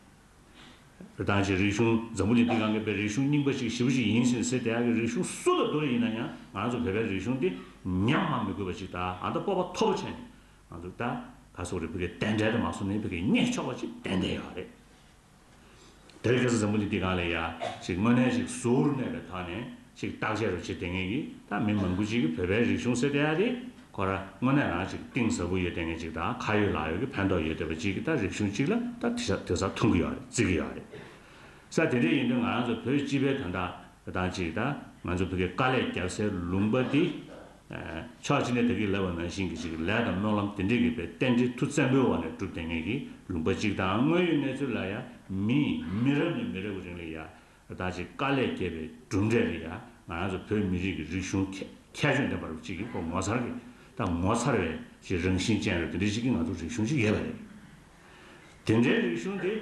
ད་ཅིག་རིག་གཞུང་འཛམ་བུ་གླིང་འདི་སྒང་གི་བོད་རིག་གཞུང་རྙིང་པ་ཅིག་ཞེ་པོ་ཅིག་ཡིན་ཟེར་ཟེར་བསྡད་ཡག་གི་རིག་གཞུང་སུ་དང་བསྡུར་ཡིན་ན་ཡང་ང་རང་ཚོ་བོད་པའི་རིག་གཞུང་འདི་ཉམས་མ་མི་དགོས་པ་ཅིག་དང་ཨ་ད་སྤོབས་པ་མཐོ་པོ་བྱས་ནས་ང་ཚོ་ད་ག་སོག་རེད་བོད་ཀྱི་གདན་འདྲེན་དུ་མ་སོང་ནས་བོད་ཀྱི་རྙེད་ཆོག་པ་ཅིག་ཏན་ཏན་ཡོད་རེད། དེ་རིང་ཁ་སང་འཛམ་བུ་གླིང་འདི་སྒང་ལ་ཡ་ཅིག་དངོས་གནས་ཅིག་ཟུར་གནས་པའི་ཐོག་ནས་ཅིག་བརྟག་དཔྱད་རུ་བྱེད་བསྡད་མཁན་གྱི་ད་མི་མང་པོ་ཅིག་གིས་བོད་པའི་རིག་གཞུང་ཟེར་བསྡད་ཡ་དེ་ཁོ་ར་དངོས་གནས་རང་ཅིག་གཏིང་ཟབ་པོ་ཡོད་བསྡད་མཁན་ཅིག་དང་ཁ་ཡོད་ལག་ཡོད་ཀྱི་ཕན་ཐོགས་ཡོད་བསྡད་པ་ཅིག་གི་ད་རིག་གཞུང་ཅིག་ལ་ད་དེ་ས་དེ་ས་མཐོང་གི་ཡོད་རེད། བརྩི་གི་ཡོད་རེད། ས་དེ་འདྲ་ཡིན་དུས་ང་རང་ཚོ་བོད་སྤྱི་པའི་དོན་དག་དང་ཅིག་ད་ང་ཚོ་བོད་ཀྱི་དཀའ་ལས་རྒྱབ་སའི་ལུང་པ་འདི། ཕྱོགས་གཅིག་ནས་ད་གིན་ལབ་པ་ནང་བཞིན་གྱི་ཅིག་ལས་དང་སྨོན་ལམ་དེ་འདྲས་ཀྱི་པའི་རྟེན་འབྲེལ་མཐུ་བཙན་པོའི་འོག་ནས་བསྒྲུབས་བསྡད་མཁན་གྱི་ལུང་པ་གཅིག་དང་། དངོས་ཡོད་གནས་ཚུལ་ལ་ཡང་མི་མི་རབས་ནས་མི་རབས་ཀྱི་རིང་ལ་ཡང་ད་ཅིག་དཀའ་ལས་བརྒྱབ་པའི་གྲུབ་འབྲས་ལ་ཡང་ང་རང་ཚོ་བོད་མི་རིགས་ཀྱི་རིག་གཞུང་ཁྱད་ཁྱད་ཆོས་ལྡན་པ་རུ་གཅིག་གི་ཁོ་ངོ་མཚར་གྱི་ད་ངོ་མཚར་བའི་ཅིག་རང་བཞིན་ཅན་རུ་དེ་འདྲ་ཞིག་གི་ང་ཚོ་རིག་གཞུང་ཅིག་ཡོད་པ་རེད། དེ་འདྲའི་རིག་གཞུང་དེ།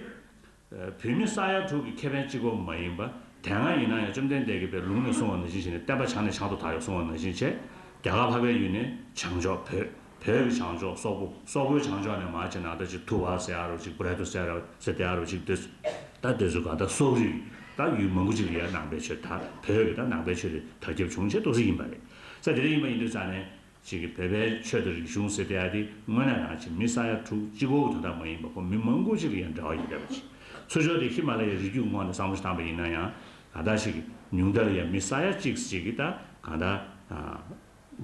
བོད་མི་ས་ཡ་དྲུག་གི་ཁེ་ཕན་གཅིག་པོ་མ་ཡིན་པ། དེ་སྔ་ཡིན་ན་ཡང་བཅོམ་ལྡན་འདས་ཀྱིས་པའི་ལུང་ནས་གསུངས་པ་ནང་བཞིན་བྱས་ནས་བསྟན་པ་བྱང་ནས་བྱང་དུ་དར་ཡོད་གསུངས་པ་ནང་བཞིན་བྱས། རྒྱ་གར་འཕགས་པའི་ཡུལ་ནས་བྱང་ཕྱོགས་བོད་བོད་ཀྱི་བྱང་ཕྱོགས་སོག་པོ་སོག་པོའི་བྱང་ཕྱོགས་ནས་མར་བྱས་ན་ད་ཅིག་ཐུ་བ་ཟེར་ཡ་རུ་ཅིག་པུ་ར་ཏུ་ཟེར་ཡ་རུ་ཟེར་དེ་ཡ་རུ་ཅིག་དེ་ད་དེ་ཚོ་ག་ད་སོག་རིགས་ད་ཡུལ་མང་པོ་ཅིག་ལ་ཡ་ནང་པའི་ཆོས་ད་བོད་ཀྱི་ད་ནང་པའི་ཆོས་དེ་དར་ཁྱབ་བྱུང་བྱས་ཏོག་ཙམ་ཡིན་པ་རེད། ས་དེ་འདྲ་ཡིན་པ་ཡིན་དུས་ཙང་ནས། ཅིག་གི་བོད་པའི་ཆོས་དང་རིག་གཞུང་ཟེར་དེ་ཡ་དེ་དངོས་གནས་རང་ཅིག་མི་ས་ཡ་དྲུག་གཅིག་པོ་གི་དོན་དག་མ་ཡིན་པ་ཁོ་མི་མང་པོ་ཅིག་ལ་ཡང་འབྲེལ་བ་ཡོད་བསྡད་པ་ཅིག་ཚུར་ཕྱོགས་དེ་ཧི་མ་ལ་ཡའི་རི་རྒྱུད་ངོས་ནས་བསམ་བློ་ཞིག་བཏང་པ་ཡིན་ན་ཡང་གང་ལྟར་ཞིག་ཉུང་མཐའ་ལ་ཡང་མི་ས་ཡ་གཅིག་ཅིག་གི་ད་གང་ལྟར་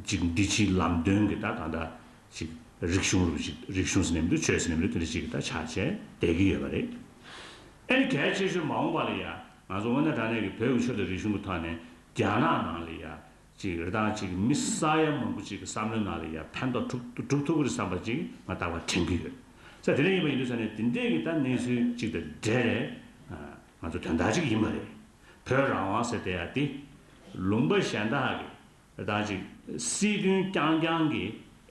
ཅིག་འདི་ཕྱིའི་ལམ་སྟོན་གྱི་ད་གང་ལྟར་ཅིག་རིག་གཞུང་རུ་ཅིག་རིག་གཞུང་ཟེར་ནས་མི་འདུག་ཆོས་ཟེར་ནས་མི་འདུག་དེ་འདྲ་ཅིག་གི་ད་ཆགས་བྱས་བསྡད་ཀྱི་ཡོད་པ་རེད། ཨ་ནི་གལ་ཆེ་ཤོས་མ་འོངས་པ་ལ་ཡང་ང་ཚོ་དངོས་གནས་དྲང་གནས་ཀྱི་བོད་ཀྱི་ཆོས་དང་རིག་གཞུང་གི་ཐོག་ནས་རྒྱ་ནག་ནང་ལ་ཡང་། ཅིག་རེ་དང་ཅིག་མི་ས་ཡ་མང་པོ་ཅིག་གི་བསམ་བློའི་ནང་ལ་ཡ་ཕན་ཐོགས་གྲུབ་གྲུབ་ཐུབ་ཀྱི་རེད་བསམ་པ་ཅིག་ང་རྟག་པར་དྲན་གྱི་ཡོད། ས་དེ་འདྲ་ཡིན་པ་ཡིན་དུས་ས་ནས་དེ་འདྲས་ཀྱི་ད་གནས་ཚུལ་ཅིག་དང་འབྲེལ་རེད། ང་ཚོ་དོན་དག་ཅིག་ཡིན་པ་རེད། བོད་རང་དབང་ཟེར་དེ་ཡ་དེ་ལུང་པ་གཞན་དག་གི་རེ་དང་ཅིག་སྲིད་དོན་རྐྱང་རྐྱང་གི་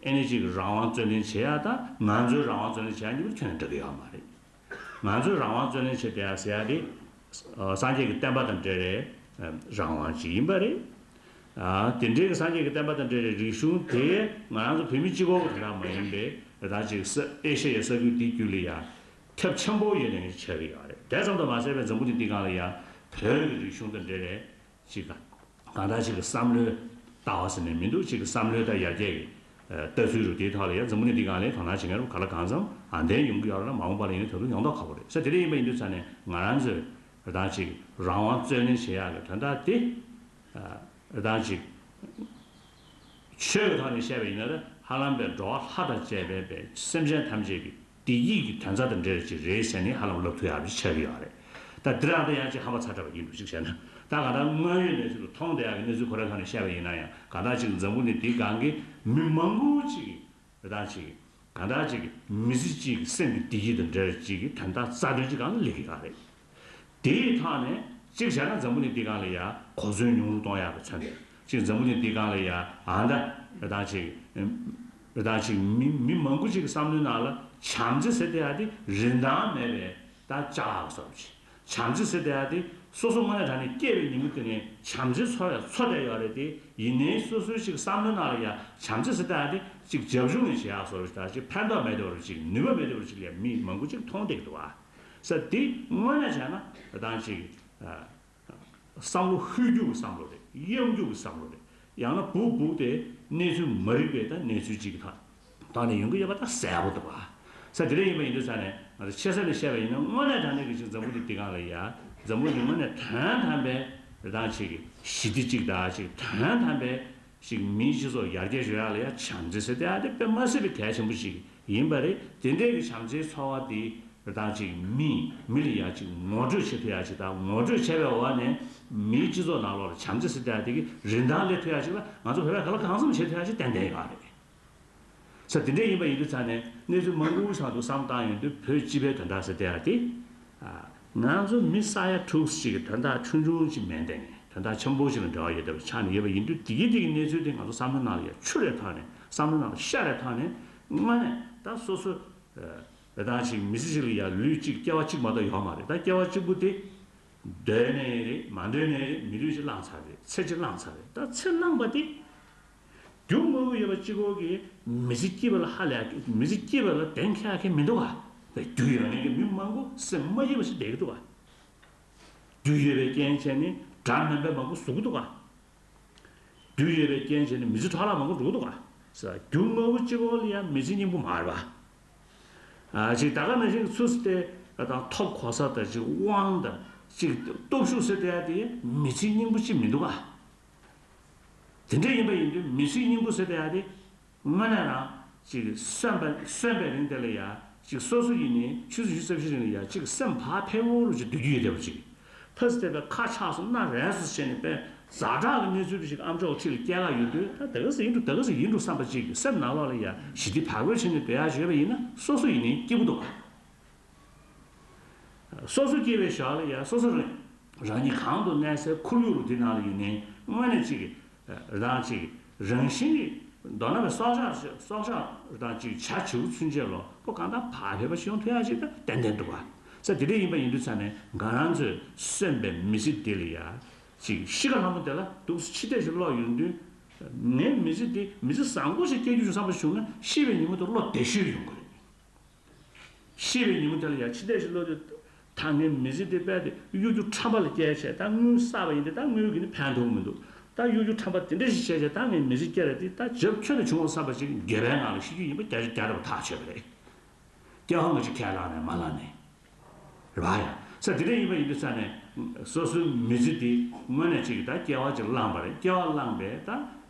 ཨེ་ནི་ཅིག་རང་དབང་རྩོད་ལེན་བྱེད་ཡ་དང་ང་ཚོའི་རང་དབང་རྩོད་ལེན་བྱེད་ཡ་གཉིས་པོ་ཁྱོན་ནས་འདྲ་གི་ཡོད་མ་རེད། ང་ཚོས་རང་དབང་རྩོད་ལེན་བྱེད་བསྡད་ཡ་ཟེར་ཡ་དེ། སངས་རྒྱས་ཀྱི་བསྟན་པ་དང་འབྲེལ་བའི་རང་དབང་ཅིག་ཡིན་པ་རེད། དེ་འདྲའི་སངས་རྒྱས་ཀྱི་བསྟན་པ་དང་འབྲེལ་བའི་རིག་གཞུང་དེ་ང་རང་ཚོ་བོད་མི་གཅིག་པོ་གི་དོན་དག་མ་ཡིན་པའི་ད་ཅིག་ས་ཨེ་ཤ་ཡའི་ས་ཁུལ་འདི་རྒྱུད་ལ་ཡ་ཁྱབ་ཆེན་པོ་ཡོད་ནས་ཆགས་ཀྱི་ཡོད་རེད། དེ་ཙམ་དུ་མ་ཟད་པའི་འཛམ་བུ་གླིང་འདི་སྒང་ལ་ཡ་བོད་ཀྱི་རིག་གཞུང་དང་འབྲེལ་བའི་ཅིག་གང་ལྟར་ཅིག་གི་བསམ་བློའི་ལྟ་བ་ཟེར་ནས་མི་འདུག་ཅིག་གི་བསམ་བློའི་ད་ཡར་རྒྱས་ཀྱི་ལྟ་ཚུལ་རུ་དེའི་ཐོག་ལ་ཡང་འཛམ་བུ་གླིང་འདི་སྒང་ལ་དོ་སྣང་བྱེད་མཁན་རུ་ག་ལ་གང་འཚམ་ཨ་འདན་ཡོང་གི་ཡོད་རེད་ན་མ་འོངས་པ་ལ་ཡིན་ན་ད་དུང་ཡོང་མདོག་ཁ་པོ་རེད། ས་དེ་འདྲ་ཡིན་པ་ཡིན་དུས་ཙང་ནས་ང་རང་ཚོས་རེ་དང་ཅིག་རང་དབང་རྩོད་ལེན་བྱེད་ཡག་གི་དོན་དག་དེ་རེ་དང་ཅིག་ཆོས་ཀྱི་ཐོག་ནས་བཤད་པ་ཡིན་ན་ཧ་ལམ་པའི་འགྲོ་བ་ལྷ་དང་བཅས་པའི་པའི་སེམས་ཅན་ཐམས་ཅད་ཀྱི་བདེ་སྐྱིད་ཀྱི་དོན་རྩ་དང་འབྲེལ་བ་ཅིག་རེད་ཟེར་ནས་ཧ་ལམ་ལབ་ཐུབ་ཡག་ཅིག་ཆགས་ཀྱི་ཡོད་རེད། ད་འདི་རང་ད་ཡང་ཅིག་ཧམ་པ་ཚ་དྲགས་པ་ཡིན་འདུག་ཅིག་བྱས་ན་ད་ག་ད་དངོས་ཡོད་གནས་ཚུལ་དུ་མཐོང་བསྡད་ཡག་གི་གནས་ཚུལ་ཁོ་རའི་ཐོག་ནས་བཤད་པ་ཡིན་ན་ཡང་ག་ད་ཅིག་འཛམ་བུ་གླིང་འདིའི་སྒང་གི་མི་མང་པོ་ཅིག་གིས་རེ་དང་ཅིག་ག་ད་ཅིག་མི་ཚེ་གཅིག་གི་སེམས་ཀྱི་བདེ་སྐྱིད་དང་འབྲེལ་བ་ཅིག་གི་དོན་དག་རྩ་དོན་ཅིག་སྒང་ལ་སླེབས་ཀྱི་ཡོད་རེད། དེའི་ཐོག་ནས་གཅིག་བྱས་ན་འཛམ་བུ་གླིང་འདི་སྒང་ལ་ཡ་གོ་མཚོན་ཉུང་རུ་གཏོང་ཡག་གི་མཚོན་ཏེ་གཅིག་འཛམ་བུ་གླིང་འདི་སྒང་ལ་ཡ་ཨ་ད་རེ་དང་ཅིག་རེ་དང་ཅིག་མི་མི་མང་པོ་ཅིག་གི་བསམ་བློའི་ནང་ལ་བྱམས་བརྩེ་ཟེར་དེ་ཡ་དེ་རིན་ཐང་མེད་པའི་ད་ལྕགས་ལ་སོགས་ཅིག་བྱམས་བརྩེ་ཟེར་དེ་ཡ་དེ་སོ་སོ་དངོས་གནས་དྲང་གནས་སྐྱེས་པའི་ཉིན་མོ་དེ་ནས་བྱམས་བརྩེ་ཚོར་བའི་ཚོར་བསྡད་ཡོད་རེད་དེ། ཡིན་ནའི་སོ་སོའི་ཅིག་བསམ་བློའི་ནང་ལ་ཡ་བྱམས་བརྩེ་ཟེར་དེ་ཡ་དེ་ཅིག་རྒྱབ་ལྗོངས་ནས་བྱེད་ཡག་བཟོ་འདྲ་ཅིག་ཕན་ཐོགས་མེད་དེ་བ་རུ་ཅིག་ནུས་པ་མེད་དེ་བ་རུ་ཅིག་ལ་མི་མང་པོ་ཅིག་མཐོང་བསྡད་ཀྱི་འདུག་ཨ། ས་འདི་དངོས་གནས་བྱས་ན་རེ་དང་ཅིག་བསམ་བློ་ལྷོད་རྒྱུག་གི་བསམ་བློ་རེད། གཡམ་རྒྱུག་གི་བསམ་བློ་རེད། ཡང་ན་སྦུག་སྦུག་དེ་གནས་ཚུལ་མ་རིག་པའི་ད་གནས་ཚུལ་ཅིག་གི་ཐོག་ཐོག་ནས་ཡོང་གི་ཡོད་པ་ད་གསལ་པོ་འདུག་བ། ས་དེ་འདྲ་ཡིན་པ་ཡིན་དུས་ས་ནས་ང་ཚོ་ཆེ་ས་ནས་བཤད་པ་ཡིན་ན་དངོས་གནས་དྲང་གནས་ཀྱི་ཅིག་འཛམ་བུ་གླིང་འདི་སྒང་ལ་ཡ་འཛམ་བུ་གླིང་དངོས་གནས་དོན་དམ་པའི་རེ་དང་ཅིག་གི་ཞི་བདེ་ཅིག་དང་ཅིག་དོན་དམ་པའི་ཅིག་མིའི་སྤྱི་ཚོགས་ཡར་རྒྱས་འགྲོ་ཡག་ལ་ཡ་བྱམས་བརྩེ་ཟེར་དེ་ཨ་དེ་དཔེ་མ་སྲིད་པའི་གལ་ཆེན་པོ་ཞིག་ཡིན་པ་རེད། དེ་འདྲའི་གི་བྱམས་བརྩེའི་ཚོར་བ་དེ་རེ་དང་ཅིག་མི་མི་ལ་ཡ་ཅིག་ངོ་སྤྲོད་བྱེད་ཐུབ་ཡག་ཅིག་དང་ངོ་སྤྲོད་བྱས་པའི་འོག་ནས་མིའི་སྤྱི་ཚོགས་ནང་ལོགས་ལ་བྱམས་བརྩེ་ཟེར་དེ་ཨ་དེ་གི་རིན་ཐང་སླེབས་ཐུབ་ཡག་ཅིག་ལ་ང་ཚོ་བོད་པས་ག་ལ་གང་འཚམ་བྱེད་ཐུབ་ཡག་ཅིག་ཏན་ཏན་ཡོད་རེད། ས་དེ་འདྲ་ཡིན་པ་ཡིན་དུས་ཙང་ནས་གནས་ཚུལ་མང་པོ་ཞིག་ཏུ་བསམ་བཏང་ཡོང་དུས་བོད་སྤྱི་པའི་དོན་དག་ཟེར་དེ་ཡང་དེ། ང་ཚོ་མི་ས་ཡ་དྲུག་ཅིག་གི་དོན་དག་ཆུང་ཆུང་ཅིག་མིན་ཏེ་དོན་དག་ཆེན་པོ་ཞིག་ལ་འབྲེལ་བ་ཡོད་བསྡད་པ་ཆགས་ནས་ཡོད་པ་ཡིན་དུས་དེ་གི་དེ་གི་གནས་ཚུལ་དེ་ང་ཚོ་བསམ་བློ་ནང་ལ་ཡ་ཆུ་རེ་ཐོག་ནས་བསམ་བློ་ནང་ལ་ཤ་རེ་ཐོག་ནས་དངོས་གནས་ད་སོ་སོ་རེ་དང་ཅིག་མི་ཚེ་ཅིག་ལ་ཡ་ལུས་གཅིག་སྐྱེ་བ་གཅིག་མ་གཏོགས་ཡོད་མ་རེད། ད་སྐྱེ་བ་གཅིག་པུ་དེ། འདོད་ནའི་རེད་མ་འདོད་ནའི་རེད་མི་ལུས་ཅིག་བླངས་ཚར་རེད། ཚེ་གཅིག་བླངས་ཚར་རེད། ད་ཚེ་བླངས་པ་དེ། རྒྱུ་དངོས་པོ་ཡོད་པ་གཅིག་པོ་གིས་མི་ཚེ་སྐྱིད་པ་ལ་ཧ་ལས་མི་ཚེ་སྐྱིད་པ་ལ་གདེང་འཁེལ་མཁན་མི་འདུག་ག་རྒྱུ་ཡོད་མཁན་གྱི་མི་མང་པོ་སེམས་མ་སྐྱིད་པ་ཞིག་བསྡད་ཀྱི་འདུག་ག་རྒྱུ་ཡོད་པའི་རྐྱེན་བྱས་ནས་དགྲ་དམན་པའི་མང་པོ་ཟུག་གི་འདུག་ག་རྒྱུ་ཡོད་པའི་རྐྱེན་བྱས་ནས་མི་ཚེ་འཕྲོ་བརླག་མང་པོ་འགྲོ་གི་འདུག་ག་ས་རྒྱུ་དངོས་པོ་གཅིག་པོ་ལ་ཡང་མི་ཚེ་སྙིང་པོ་མ་རེད་པ། ཨ་ཅིག་ད་ག་ནང་བཞིན་ཚུལ་དེ་ དང་ཐོབ་གོ་ས་དང་ཅིག་དབང་དང་ཅིག་སྟོབས་ཤུགས་ཟེར་བསྡད་ཡ་དེ་མི་ཚེའི་སྙིང་པོ་ཅིག་མི་འདུག་ག། དེ་འདྲ་ཡིན་པ་ཡིན་དུས་མི་ཚེའི་སྙིང་པོ་ཟེར་བསྡད་ཡ་དེ་དངོས་གནས་རང་ཅིག་གསོན་པ་གསོན་པའི་རིང་དེ་ལ་ཡ་ཅིག་སོ་སོ་ཡིན་ནའི་ཆུ་ཚོད་ཉི་ཤུ་རྩ་བཞི་རིང་ལ་ཡ་ཅིག་སེམས་བག་ཕེབས་འོ་རུ་ཅིག་སྡོད་རྒྱུ་ཡོད་བསྡད་པ་ཅིག། ཕ་སི་དེ་བས་ཁ་ཆག་སོང་སྣ་རལ་སོང་བྱས་ནས་པས་ཛ་དྲག་གི་གནས་ཚུལ་ཞིག་ཨམ་ཅོག་ཁྲིད་ལ་སྐྱེལ་ག་ཡོང་དུས་ད་དེ་ག་ཟིག་ཡིན་འགྲོ་དེ་ག་ཟིག་ཡིན་འགྲོ་བསམ་པ་ཅིག་སེམས་ནང་ལོགས་ལ་ཡ་ཞི་བདེ་བག་ཕེབས་བྱས་ནས་སྡོད་ཡ་བྱས་པ་ཡིན་ན་སོ་སོ་ཡིན་ནའི་སྐྱིད་པོ་འདུག་ག། སོ་སོ་སྐྱེ་བའི་ཞོར་ལ་ཡང་སོ་སོ་རང་རང་ཉིད་གང་དུ་གནས་སའི་ཁོར་ཡུག་རུ་དེ་ནང་ལ་ཡིན་ནའི་དངོས་གནས་ཅིག་རང་ཅིག་རང་བཞིན་གྱིས་མདོར་ན་བའི་སྲོག་ཆགས་སྲོག་ཆགས་རང་ཅིག་བྱ་བྱིའུ་ཚུན་ཆད་ལོ་པོ་གང་ལྟར་བག་ཕེབས་པ་ཞིག་ཡོང་ཐུབ་ཡ་ཅིག་ད་ཏན་ཏན་འདུག་ག། ས་དེ་འདྲ་ཡིན་པ་ཡིན་དུས་ཙང་ནས་ང་རང་ཚོས་གསོན་པའི་མི་ཚེ་འདི་ལ་ཡ་ཅིག་ཤི་ཁ་ལྷ་མོ་དེ་ལ་འདུག་སེ་འཆི་ལྟས་ཤིག་ཀློག་ཡོང་དུས་ངའི་མི་ཚེ་འདི་མི་ཚེ་བཟང་པོ་ཞིག་སྐྱེལ་རྒྱུ་བྱུང་བསམ་པ་བྱུང་ན་ཤི་བའི་ཉིན་མོ་དེ་བློ་བདེ་ཤོས་ཡོང་གི་རེད། ཤི་བའི་ཉིན་མོ་དེ་ལ་ཡ་འཆི་ལྟས་ཤིག་ཀློག་དུས་ད་ངའི་མི་ཚེ་འདི་རྦད་དེ་གཡོ་སྒྱུ་ཁྲམ་པ་ལ་སྐྱེལ་བྱས་ད་དངུལ་བསགས་པ་ཡིན་ཏེ་ད་དངུལ་གྱིས་ནི་ཕན་ཐོགས་མི་འདུག། ད་གཡོ་སྒྱུ་ཁྲམ་པ་དེ་འདྲ་ཞིག་བྱས་བྱས་ད་ངའི་མི་ཚེ་སྐྱེལ་ར་དེ་ད་རྒྱབ་ཁྱོན་ནས་བྱུང་བ་བསམ་པ་ཞིག་འགྱོད་པའི་ངང་ལ་ཤི་རྒྱུ་ཡིན་པ་བརྒྱ་ཆ་བརྒྱ་ཐམ་པ་ཐག་ཆོད་པ་རེད། སྐྱེ་བ་སྔ་ཕྱི་ཁས་བླངས་ནས་མ་བླངས་ནས། རེད་བ་ཡ། ས་དེ་འདྲ་ཡིན་པ་ཡིན་དུས་ཙང་ནས་སོ་སོའི་མི་ཚེ་འདི་དངོས་གནས་ཅིག་ད་སྐྱེ་བ་ཅིག་བླངས་པ་རེད། སྐྱེ་བ་བླངས་པས་ད་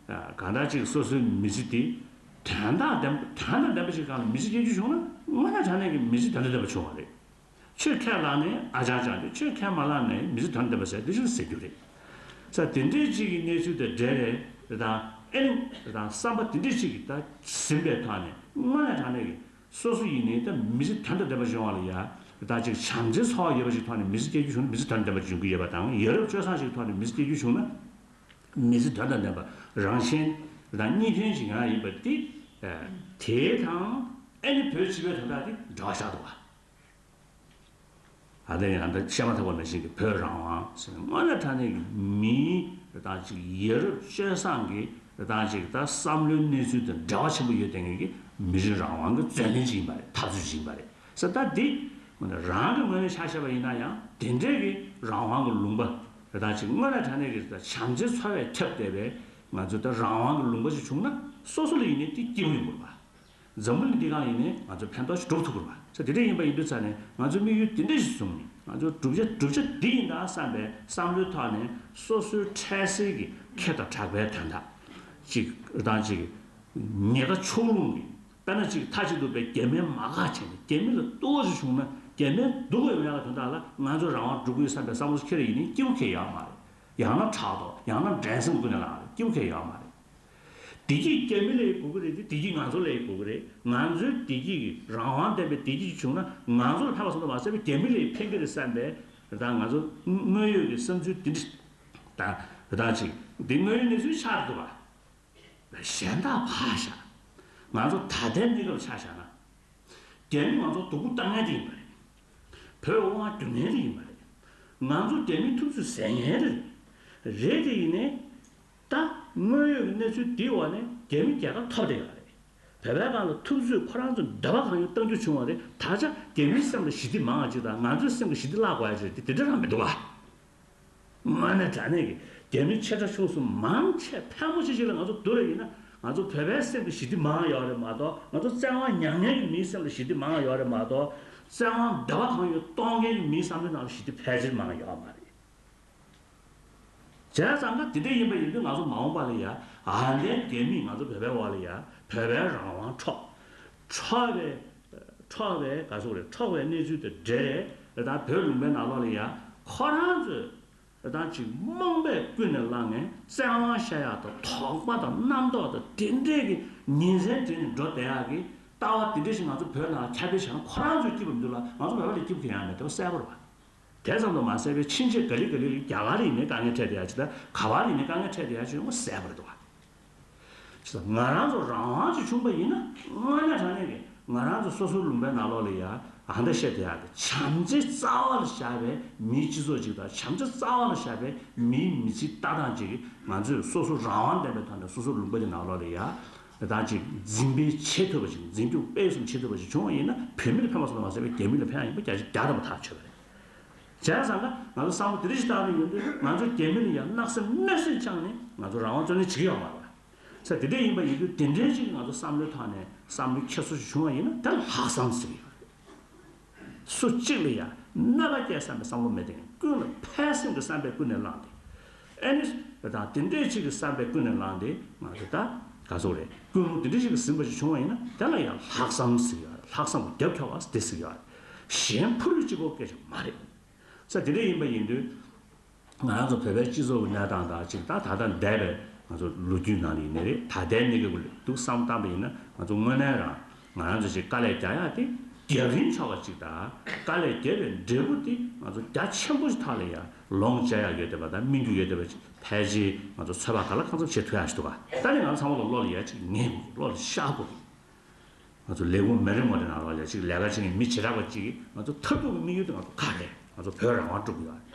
གང་ལྟར་ཅིག་སོ་སོའི་མི་ཚེ་འདི་དོན་དང་ལྡན་དོན་དང་ལྡན་པ་ཞིག་སྒང་ལ་མི་ཚེ་སྐྱེལ་རྒྱུ་བྱུང་ན་དངོས་གནས་དྲང་གནས་ཀྱི་མི་ཚེ་དོན་དང་ལྡན་པ་བྱུང་བ་རེད། ཆོས་ཁས་བླངས་ནས་ཨ་ཅང་ཅང་དེ་ཆོས་ཁས་མ་བླངས་ནས་མི་ཚེ་དོན་དང་ལྡན་པ་ཟེར་དེ་ཞིག་ཟེར་རྒྱུ་རེད། ས་དེ་འདྲའི་ཅིག་གི་གནས་ཚུལ་དང་འབྲེལ་བའི་རེད་དང་ཨེ་ནི་རེད་དང་བསམ་པ་དེ་འདྲའི་ཅིག་གི་ད་ཟིན་པའི་ཐོག་ནས་དངོས་གནས་དྲང་གནས་ཀྱི། སོ་སོ་ཡིན་ནའི་ད་མི་ཚེ་དོན་དང་ལྡན་པ་བྱུང་བ་ལ་ཡ། ད་ཅིག་བྱམས་བརྩེའི་ཚོར་བ་ཡོད་པ་ཞིག་ཐོག་ནས་མི་ཚེ་སྐྱེལ་རྒྱུ་བྱུང་ན་མི་ཚེ་དོན་དང་ལྡན་པ་འབྱུང་གི་ཡོད་པ་དང་ཡ་རབས་སྤྱོད་བཟང་ཞིག་ཐོག་ནས་མི་ཚེ་སྐྱེལ་རྒྱུ་བྱུང་ན། མི་ཚེ་དོན་དང་ལྡན་པ་རང་གཞན་དང་གཉིས་ཕན་ཞིག་ཡང་ཡིན་པ་དེ། དེ་དང་ཨེ་ནི་བོད་སྤྱི་པའི་དོན་དག་དེ་འབྲེལ་བ་ཆགས་འདུག་བ། ཨ་ད་ཡང་ད་བཤད་མ་ཐག་པ་ནང་བཞིན་གྱི་བོད་རང་དབང་ཟེར་ན་དངོས་གནས་དྲང་གནས་ཀྱི་མིའི་རེ་ཐག་ཅིག་ཡ་རབས་སྤྱོད་བཟང་གི་རེ་ཐག་ཅིག་ད་བསམ་བློའི་གནས་ཚུལ་དང་འབྲེལ་བ་ཆེན་པོ་ཡོད་བསྡད་མཁན་གྱི་མི་རིགས་རང་དབང་གི་རྩོད་ལེན་ཅིག་ཡིན་པ་རེད། འཐབ་རྩོད་ཅིག་ཡིན་པ་རེད་ཟེར། ད་འདི་རང་གི་ངོས་ནས་ཆ་བཞག་པ་ཡིན་ན་ཡང་དེ་འདྲའི་གི་རང་དབང་གི་ལུང་པ་རེ་ཐག་ཅིག་དངོས་གནས་དྲང་གནས་ཀྱི་བྱམས་བརྩེའི་ཚོར་བས་ཁྱབ་བསྡད་པའི་ང་ཚོ་ད་རང་དབང་གི་ལུང་པ་ཞིག་བྱུང་ན་སོ་སོ་ལ་ཡིན་ནའི་དེ་སྐྱིད་པོ་ཡོང་དགོས་པ། འཛམ་བུ་གླིང་འདི་སྒང་ཡིན་ནའི་ང་ཚོ་ཕན་ཐོགས་ཤིག་སྒྲུབ་ཐུབ་དགོས་པ། ས་དེ་འདྲ་ཡིན་པ་ཡིན་དུས་ཙང་ནས་ང་ཚོ་དམིགས་ཡུལ་དེ་འདྲ་ཞིག་བཟུང་ནས་ང་ཚོ་བསྒྲུབ་བྱ་བསྒྲུབ་བྱ་འདི་ཡིན་ད་བསམ་པའི་བསམ་བློའི་ཐོག་ནས་སོ་སོའི་འཕྲལ་སེལ་གྱི་ཁེ་དང་གྲགས་པའི་དོན་དག་ཅིག་རེ་དང་ཅིག་ཉེན་ཁ་ཕྱོགས་ལྷུང་གི་དཔེར་ན་ཅིག་མཐའ་གཅིག་ཏུ་པའི་རྒྱ་མིར་མ་དགའ་བྱས་ནས་རྒྱ་མི་ལ་གཏོར་བ་ཞིག་བྱུང་ན་རྒྱ་མིར་སྡུག་པའི་ཡོང་ཡག་གི་དོན་དག་ལ་ང་ཚོ་རང་དབང་སྒྲུབ་དགོས་བསམ་པའི་བསམ་བློ་ཁྱེར་ཡིན་ནའི་སྐྱིད་པོ་ཁེལ་ཡོད་མ་རེད། ཡང་ན་ཕྲག་དོག་ཡང་ན་འགྲན་སེམས་ཀུན་ནས་ལངས་རེད། སྐྱིད་པོ་ཁེལ་ཡོད་མ་རེད། བདེ་སྐྱིད་རྒྱ་མི་ལ་ཡི་དགོས་ཀྱི་རེད་དེ་བདེ་སྐྱིད་ང་ཚོ་ལ་ཡི་དགོས་ཀྱི་རེད། ང་ཚོའི་བདེ་སྐྱིད་ཀྱི་རང་དབང་ལྡན་པའི་བདེ་སྐྱིད་ཅིག་བྱུང་ན་ང་ཚོ་ལ་ཕན་པ་སོང་དུ་མ་ཟད་པའི་རྒྱ་མི་ལ་ཡི་ཕན་གྱི་རེད་བསམ་པའི་ད་ང་ཚོ་དངོས་ཡོད་ཀྱི་བསམ་ཚུལ་འདི་འདྲ་ད་ད་ཅིག་འདི་དངོས་ཡོད་གནས་ཚུལ་ཆགས་འདུག་པ། གཞན་དག་ཕར་བཞག་ང་ཚོ་ད་ལྟའི་གནས་སྐབས་ཆ་བཞག་ན། རྒྱ་མི་ང་ཚོ་སྡུག་པོ་བཏང་མཁན་དེ་ཡིན་པ་རེད། བོད་དབང་སྒྱུར་མཁན་དེ་ཡིན་པ་རེད། ང་ཚོ་རྒྱ་མིའི་ཐུབ་ཚོད་ཟ་མཁན་དེ་རེད། རེད་དེ་ཡིན་ནའི། ད་དངོས་ཡོད་ཀྱི་གནས་ཚུལ་འདིའི་འོག་ནས་རྒྱ་མི་རྒྱལ་ཁ་ཐོབ་བསྡད་ཡོད་རེད། བོད་པའི་སྒང་ལ་ཐུབ་ཚོད་ཁོ་རང་ཚོ་འདོད་པ་གང་ཡོད་གཏང་རྒྱུ་བྱུང་བ་རེད། ད་ཆ་རྒྱ་མིའི་སེམས་ལ་ཞི་བདེ་མང་བ་ཅིག་དང་ང་ཚོའི་སེམས་ཀྱི་ཞི་བདེ་བརླག་དགོས་ཡ་ཅིག་རེད་དེ་དེ་འདྲ་རང་མི་འདུག་ག། དངོས་གནས་དྲང་གནས་ཀྱི་རྒྱ་མི་ཆེ་ཕྲ་ཆུང་གསུམ་མང་ཆེ་ཕལ་མོ་ཆེ་ཞིག་ལ་ང་ཚོ་བསྡུར་བ་ཡིན་ན་ང་ཚོ་བོད་པའི་སེམས་ཀྱི་ཞི་བདེ་མང་ཡོད་རེད་མ་གཏོགས་ང་ཚོ་བཙན་དབང་མྱངས་མཁན་གྱི་མིའི་སེམས་ལ་ཞི་བདེ་མང་ཡོད་རེད་མ་གཏོགས་བཙན་དབང་འདོད་པ་གང་ཡོད་གཏོང་མཁན་གྱི་མིའི་བསམ་བློའི་ནང་ལ་ཞི་བདེ་ཕལ་ཆེར་མང་ཡོད་མ་རེད། བྱས་ཙང་ཀ་དེ་འདྲ་ཡིན་པ་ཡིན་དུས་ང་ཚོ་མ་འོངས་པ་ལ་ཡ་ཨ་ནེ་རྒྱ་མིས་ང་ཚོ་བོད་པའི་འོག་ལ་ཡ་བོད་པའི་རང་དབང་འཕྲོག་འཕྲོག་པའི་འཕྲོག་པའི་ག་ཚོད་རེད་འཕྲོག་པའི་གནས་ཚུལ་དེ་འདྲ་རེད། ད་བོད་ལུང་པའི་ནང་ལོགས་ལ་ཡ་ཁོ་རང་ཚོས་ད་ཅིག་རྨོངས་པས་ཀུན་ནས་བསླངས་ནས་བཙན་དབང་བཤའ་ཡག་དང་དོགས་པ་དང་རྣམ་རྟོག་དང་དེ་འདྲས་ཀྱི་ཉིན་མཚན་བྲིས་ནས་འགྲོ་བསྡད་ཡག་གི་ལྟ་བ་དེ་འདྲས་ཞིག་ང་ཚོ་བོད་ནང་ལ་ཁྱབ་སྤེལ་བྱས་ན་ཁོ་རང་ཚོས་སྐྱིད་པ་མི་འདུག་ལ་ང་ཚོ་བོད་པ་ལ་སྐྱིད་པ་གང་ཡང་མེད་དེ་བ་གསལ་པོ་རེད་བ། དེ་ཙམ་དུ་མ་ཟད་པའི་ཕྱིན་ཆད་ག་ལེ་ག་ལེ་ལ་རྒྱ་གར་ཡིན་ནའི་དཀའ་ངལ་འཕྲད་བསྡད་ཡ་ཅིག་དང་ག་བ་ལ་ཡིན་ནའི་དཀའ་ངལ་འཕྲད་བསྡད་ཡ་ཅིག་ཡོང་བ་གསལ་པོ་རེད་འདུག་བ། ཅིག་ང་རང་ཚོ་རང་དབང་ཅིག་བྱུང་པ་ཡིན་ན་དངོས་གནས་དྲང་གནས་ཀྱི་ང་རང་ཚོ་སོ་སོའི་ལུང་པའི་ནང་ལོགས་ལ་ཡ་ཨ་འདྲ་བཤད་བསྡད་ཡ་གི་བྱམས་བརྩེ་རྩ་བ་ལ་བཞག་པའི་མིའི་སྤྱི་ཚོགས་ཅིག་དང་བྱམས་བརྩེ་རྩ་བ་ལ་བཞག་པའི་མིའི་མི་ཚེའི་ལྟ་སྟངས་ཅིག་གིས་ང་ཚོས་སོ་སོ་རང་དབང་ལྡན་པའི་ཐོག་ནས་སོ་སོའི་ལུང་པ་དེ་ནང་ལོགས་ལ་ཡ། ད་ཅིག་འཛིན་སྤེལ་བྱེད་ཐུབ་པ་ཞིག་འཛིན་སྐྱོང་སྤེལ་གསུམ་བྱེད་ཐུབ་པ་ཞིག་བྱུང་བ་ཡིན་ན་བོད་མི་ལ་ཕན་པ་སོགས་ལ་མ་ཟད་པའི་རྒྱ་མི་ལ་ཕན་ཡ་ཡིན་པ་བརྒྱ་ཆ་བརྒྱ་ཐམ་པ་ཐག་ཆོད་པ་རེད། བྱས་ཙང་ཀ་ང་ཚོ་བསམ་བློ་དེ་འདྲ་ཞིག་བཏང་ནས་ཡོང་དུས་ང་ཚོ་རྒྱ་མི་ལ་ཡང་གནག་སེམས་གནོད་སེམས་བཅངས་ནས་ང་ཚོ་རང་དབང་རྩོད་ལེན་བྱེད་ཀྱི་ཡོད་མ་རེད་བ། ས་དེ་འདྲ་ཡིན་པ་ཡིན་དུས་དེ་འདྲའི་ཞིག་ང་ཚོ་བསམ་བློའི་ཐོག་ནས་བསམ་བློ་འཁྱེར་སོ་ཞིག་བྱུང་བ་ཡིན་ན་དེ་ལ་ལྷག་བསམ་ཟེར་གྱི་ཡོད་རེད། སུ་གཅིག་ལ་ཡང་རྣམ་པ་སྐྱེ་བསམ་པའི་བསམ་བློ་མེད་དེ། ཀུན་ལ་ཕན་སེམས་ཀྱི་བསམ་པས་ཀུན་ནས་བསླངས་ཏེ། ཨེ་ནི། ད་དེ་འདྲའི་ཅིག་གི་བསམ་པས་ཀུན་ནས་བསླངས་ཏེ་ང་ཚོ་ད་ག་ཚོད་རེད། ཀུན་སློང་དེ་འདྲའི་ཅིག་གི་ཟིན་པ་ཞིག་བྱུང་བ་ཡིན་ན། དེ་ལ་ཡང་ལྷག་བསམ་ཟེར་གྱི་ཡོད་རེད། ལྷག་བསམ་གྱི་རྒྱབ་ཁྱོར་བ་དེ་ཟེར་གྱི་ཡོད་རེད། གཞན་ཕུ་རུ་གཅིག་པོ་སྐད་ཆ་མ་རེད། ས་དེ་འདྲ་ཡིན་པ་ཡིན་དུས། ང་རང་ཚོ་བོད་པའི་སྤྱི་ཚོགས་ཀྱི་གནས་སྟངས་དང་གཅིག་ད་ད་ལྟ་འདས་པའི་ང་ཚོ་ལོ་རྒྱུས་ནང་ལ་ཡིན་ནའི་རེད། ད་ལྟའི་གནས་སྐབས་ཀྱི་འདུག་བསམ་བཏང་པ་ཡིན་ན། ང་ཚོ་དངོས་གནས་རང་ང་རང་ཚོ་ཅིག་དཀའ་ལས་རྒྱག་ཡག་དེ་རྒྱབ་རིམ་ཆོག་པ་ཅིག་དང་། དཀའ་ལས་བརྒྱབ་པའི་འབྲས་བུ་དེ་ང་ཚོ་རྒྱ་ཆེན་པོ་ཞིག་ཐོག་ལ་ཡང་ལོངས་སྤྱད་ཡག་ཡོད་བསྡད་པ་དང་། སྨིན་རྒྱུ་ཡོད་བསྡད་པ་ཅིག་ཕལ་ཆེར་ང་ཚོ་ཚོད་དཔག་ག་ལ་གང་འཚམ་བྱེད་ཐུབ་ཡག་ཞིག་འདུག་ག་ད་ནི་ང་ཚོ་ཚང་མ་ལ་བློ་ལ་ཡ་ཅིག་ངེས་དགོས། བློ་ལ་ཤར་དགོས། ང་ཚོ་ལས་ཁུངས་མི་རེ་ངོ་རེ་ནང་ལོགས་ལ་ཅིག་ལས་ཀ་བྱེད་མཁན་མི་བྱེ་བྲག་པ་ཅིག་གིས་ང་ཚོ་མཐར་ཐུག་གི་དམིགས་ཡུལ་དེ་ང་ཚོ་ག་རེ། ང་ཚོ་བོད་རང་དབང་སྒྲུབ་དགོས་ཡོད་རེད།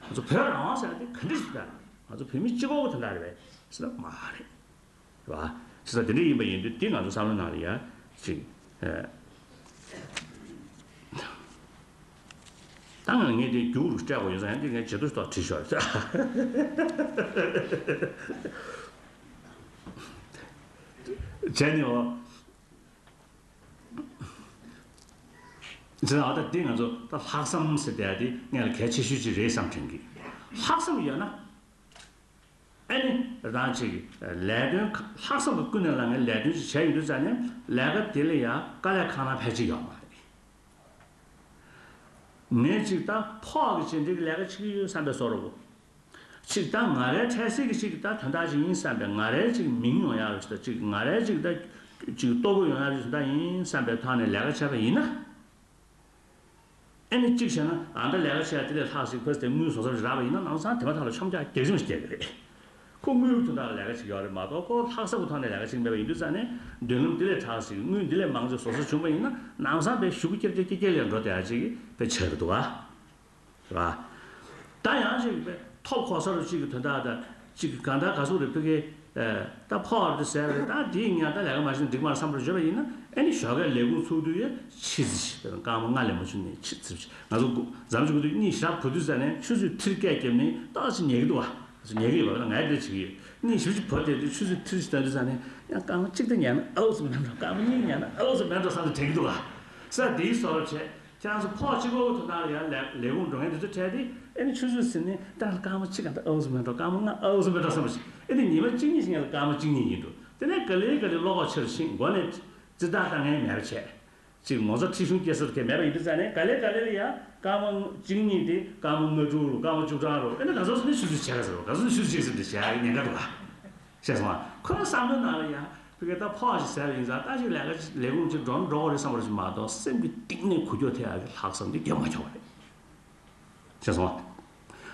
ང་ཚོ་བོད་རང་དབང་ཟེར་ཡག་དེ་ག་འདྲ་ཞིག་རེད། ང་ཚོ་བོད་མི་གཅིག་པོ་གི་དོན་དག་རེད་པས་ཟེར་ན་མ་རེད། རེད་པ། ཟེར་ན་དེ་འདྲ་ཡིན་པ་ཡིན་དུས་དེ་ང་ཚོ་བསམ་བློ་ནང་ལ་ཡ་ཅིག་ཨེ། ད་ང་ངས་དེ་རྒྱུགས་རུ་སྤྲད་དགོས་ཡོད་ཙང་། ཡང་དེ་ངས་ཇེ་ཐུ་ཐོག་བྲིས་ཤོག་བྱས་ནས། འོ། བྱས་ཙང་ཨ་ད་འདི་ང་ཚོ་ད་ལྷག་བསམ་ཟེར་བསྡད་ཡག་དེ་ངས་ལ་གལ་ཆེ་ཤོས་ཅིག་རེད་བསམ་དྲན་གི། ལྷག་བསམ་ཡོད་ན། ཨ་ནི་རང་ཅིག་ལས་དོན་ཁ་ལྷག་བསམ་གྱིས་ཀུན་ནས་བསླངས་ནས་ལས་དོན་ཅིག་བྱས་ཡོང་དུས་ཙང་ནས། ལས་ཀ་དེ་ལ་ཡང་དཀའ་ལས་ཁག་ན་ཕལ་ཆེར་ཡོད་མ་རེད། ངས་ཅིག་ད་ཕོགས་ཀྱི་ཅིག་འདི་གི་ལས་ཀ་བྱེད་ཀྱི་ཡོད་བསམ་པའི་བཟོ་འདྲ་བོ། ཅིག་ད་ང་རའི་འཕྲལ་སེལ་གྱི་ཅིག་ད་དོན་དག་ཅིག་ཡིན་བསམ་པའི། ང་རའི་ཅིག་མིང་ཡོང་ཡག་རེད་ཟེར། ཅིག་ང་རའི་ཅིག་ད་ཅིག་ལྟོ་གོས་ཡོང་ཡག་རེད་ཟེར། ད་ཡིན་བསམ་པའི་ཐོག་ནས་ལས་ཀ་བྱས་པ་ཡིན་ན། ཨེ་ནི་གཅིག་བྱས་ན་ཨ་ད་ལས་ཀ་བྱས་དེ་ལས་ལྷག་ཞིག་ཕར་དེ་དངུལ་བཟོ་ས་རག་པ་ཡིན་ན། ལམ་སང་དེ་མ་ཐག་ལ་མཆོང་རྒྱག་རྒྱག་ཅིག་བྱེད་ཀྱི་རེད། ཁོ་དངུལ་དོན་དག་ལ་ལས་ཀ་བྱེད་ཀྱི་ཡོད་རེད་མ་གཏོགས། ཁོ་ལྷག་བསམ་གྱི་ཐོག་ནས་ལས་ཀ་བྱེད་ཀྱི་མེད་པ་ཡིན་དུས་ཙང་ནས། མདུན་ལམ་འདི་ལས་དྲག་ཞིག་དངུལ་འདི་ལས་མང་ཞིག་བཟོ་ས་བྱུང་པ་ཡིན་ན། ལམ་སང་དཔེ་ཞེ་པོ་ཀྱེ་ཀྱེ་ཀྱེ་ཀྱེ་ལས་འགྲོ་བསྡད་ཡག་ཅིག་དཔེ་ཆགས་ཀྱི་འདུག་ག། རེད་པ། ད་ཡང་ཅིག་དཔེ་ཐོབ་གོ་ས་རུ་ཅིག་གི་དོན་དག་དང་། ཅིག་གི་གང་ལྟར་ག་ཟེར་དགོས་རེད། ཕ་གིར་ཨ་ད་ཕོགས་དེ་ཟེར་བ་རེད། ད་དེའི་ཉག་ད་ལས་ཀ་མ་བྱེད་ན་འགྲིག་མ་རེད་བསམ་པར་བརྗོད་པ་ཡིན་ན། ཨེ་ནི་ཞོགས་ཀས་ལས་ཁུངས་ཚུགས་དུས་ཡ་ཕྱི་ཙི་ཞིག་དཔེར་ན་སྐར་མ་ལྔ་ལས་མ་བྱུང་ནས་ཕྱི་ཙི་ཞིག་ང་ཚོ་འཛམ་གླིང་གི་གཉིད་ཞག་བུ་དུས་ཙ་ནས་ཆུ་ཚོད་ཁྲིར་སྐད་བརྒྱབ་ནས་ཏོག་ཙམ་ཉལ་གྱི་འདུག་ག། ང་ཚོ་ཉལ་གྱི་ཡོད་པ་ལ། ང་ཡི་འདྲ་བྱེད་ཀྱི་ཡོད། གཉིད་ཞིབ་ཞིབ་བུ་དེ་དུས་ཆུ་ཚོད་ཁྲིར་ཞིག་ལྟ་དུས་ཙ་ནས་ཡང་སྐར་མ་གཅིག་ད་ཉལ་ན་ཨའུ་ཙམ་མེད་འགྲོ། སྐར་མ་གཉིས་ཉལ་ན་ཨའུ་ཙམ་མེད་འགྲོ་བསམ་ནས་དྲན་གྱི་འདུག་ག། ས་དེའི་བཟོ་འདྲ་བྱས། ཁྱེད་རང་ཚོ་ཕོགས་གཅིག་པོ་གི་དོན་དག་ལ་ཡང་ལས་ལས་ཁུངས་འགྲོ་མཁན་དེ་ཚོ་འཕྲད་དེ། ཨེ་ནི་ཆུ་ཚོད་ཟིན་ནས་ད་སྐར་མ་གཅིག་ག་ད་ཨའུ་ཙམ་མེད་འགྲོ། སྐར་མ་ལྔ་ཨའུ་ཙམ་མེད་འགྲོ་བསམ་པ་ཞིག་ཨེ་ནི་ཉི་མ་གཅིག་གཉིས་ཤིག་ཡིན་ན་སྐར་མ་གཅིག་གཉིས་ཡིན་འགྲོ། དེ་ནས་ག་ལེ་ག་ལེ་བློ་ཁོག་ཆེ་རུ་ཕྱིན། མགོ་ནས་རྩིས་རྟགས་བཏང་མཁན་མེད་པ་བྱས། ཅིག་ངོ་ཚ་ཁྲེལ་གཞུང་སྐྱེ་ས་དེ་མེད་པ་ཡིན་དུས་ཙ་ནས། ག་ལེ་ག་ལེ་ལ་ཡང་སྐར་མ་གཅིག་གཉིས་དེ་སྐར་མ་ལྔ་དྲུག་རུ། སྐར་མ་བཅུ་གྲངས་རུ། ཨེ་ནི་ག་ཚོད་ཟིན་ནས་ཆུ་ཚོད་ཆད་ག་ཟེར་རོ། ག་ཚོད་ཆུ་ཚོད་ཆད་ཟིན་དེ་བྱེད་ཡག་གི་ཉེན་ཁ་འདུག་ག། ཤེས་སོང་ང་། ཁོ་རང་བསམ་བློའི་ནང་ལ་ཡང་ཕ་གིར་ད་ཕོགས་ཤིག་ཟེར་བ་ཡིན་ཙང་། ད་ཅིག་ལས་ཀ་ལས་ཁུངས་ཅིག་འགྲོ་འགྲོ་དགོས་རེད་བསམ་པ་ཞིག་མ་གཏོགས། སེམས་ཀྱི་གཏིང་ནས་འགུལ་སྐྱོད་ཐེབས་ཡག་གི་ལྷག་བསམ་དེ་རྒྱབ་མ་ཆོག་པ་རེད། ཤེས་སོང་ང་།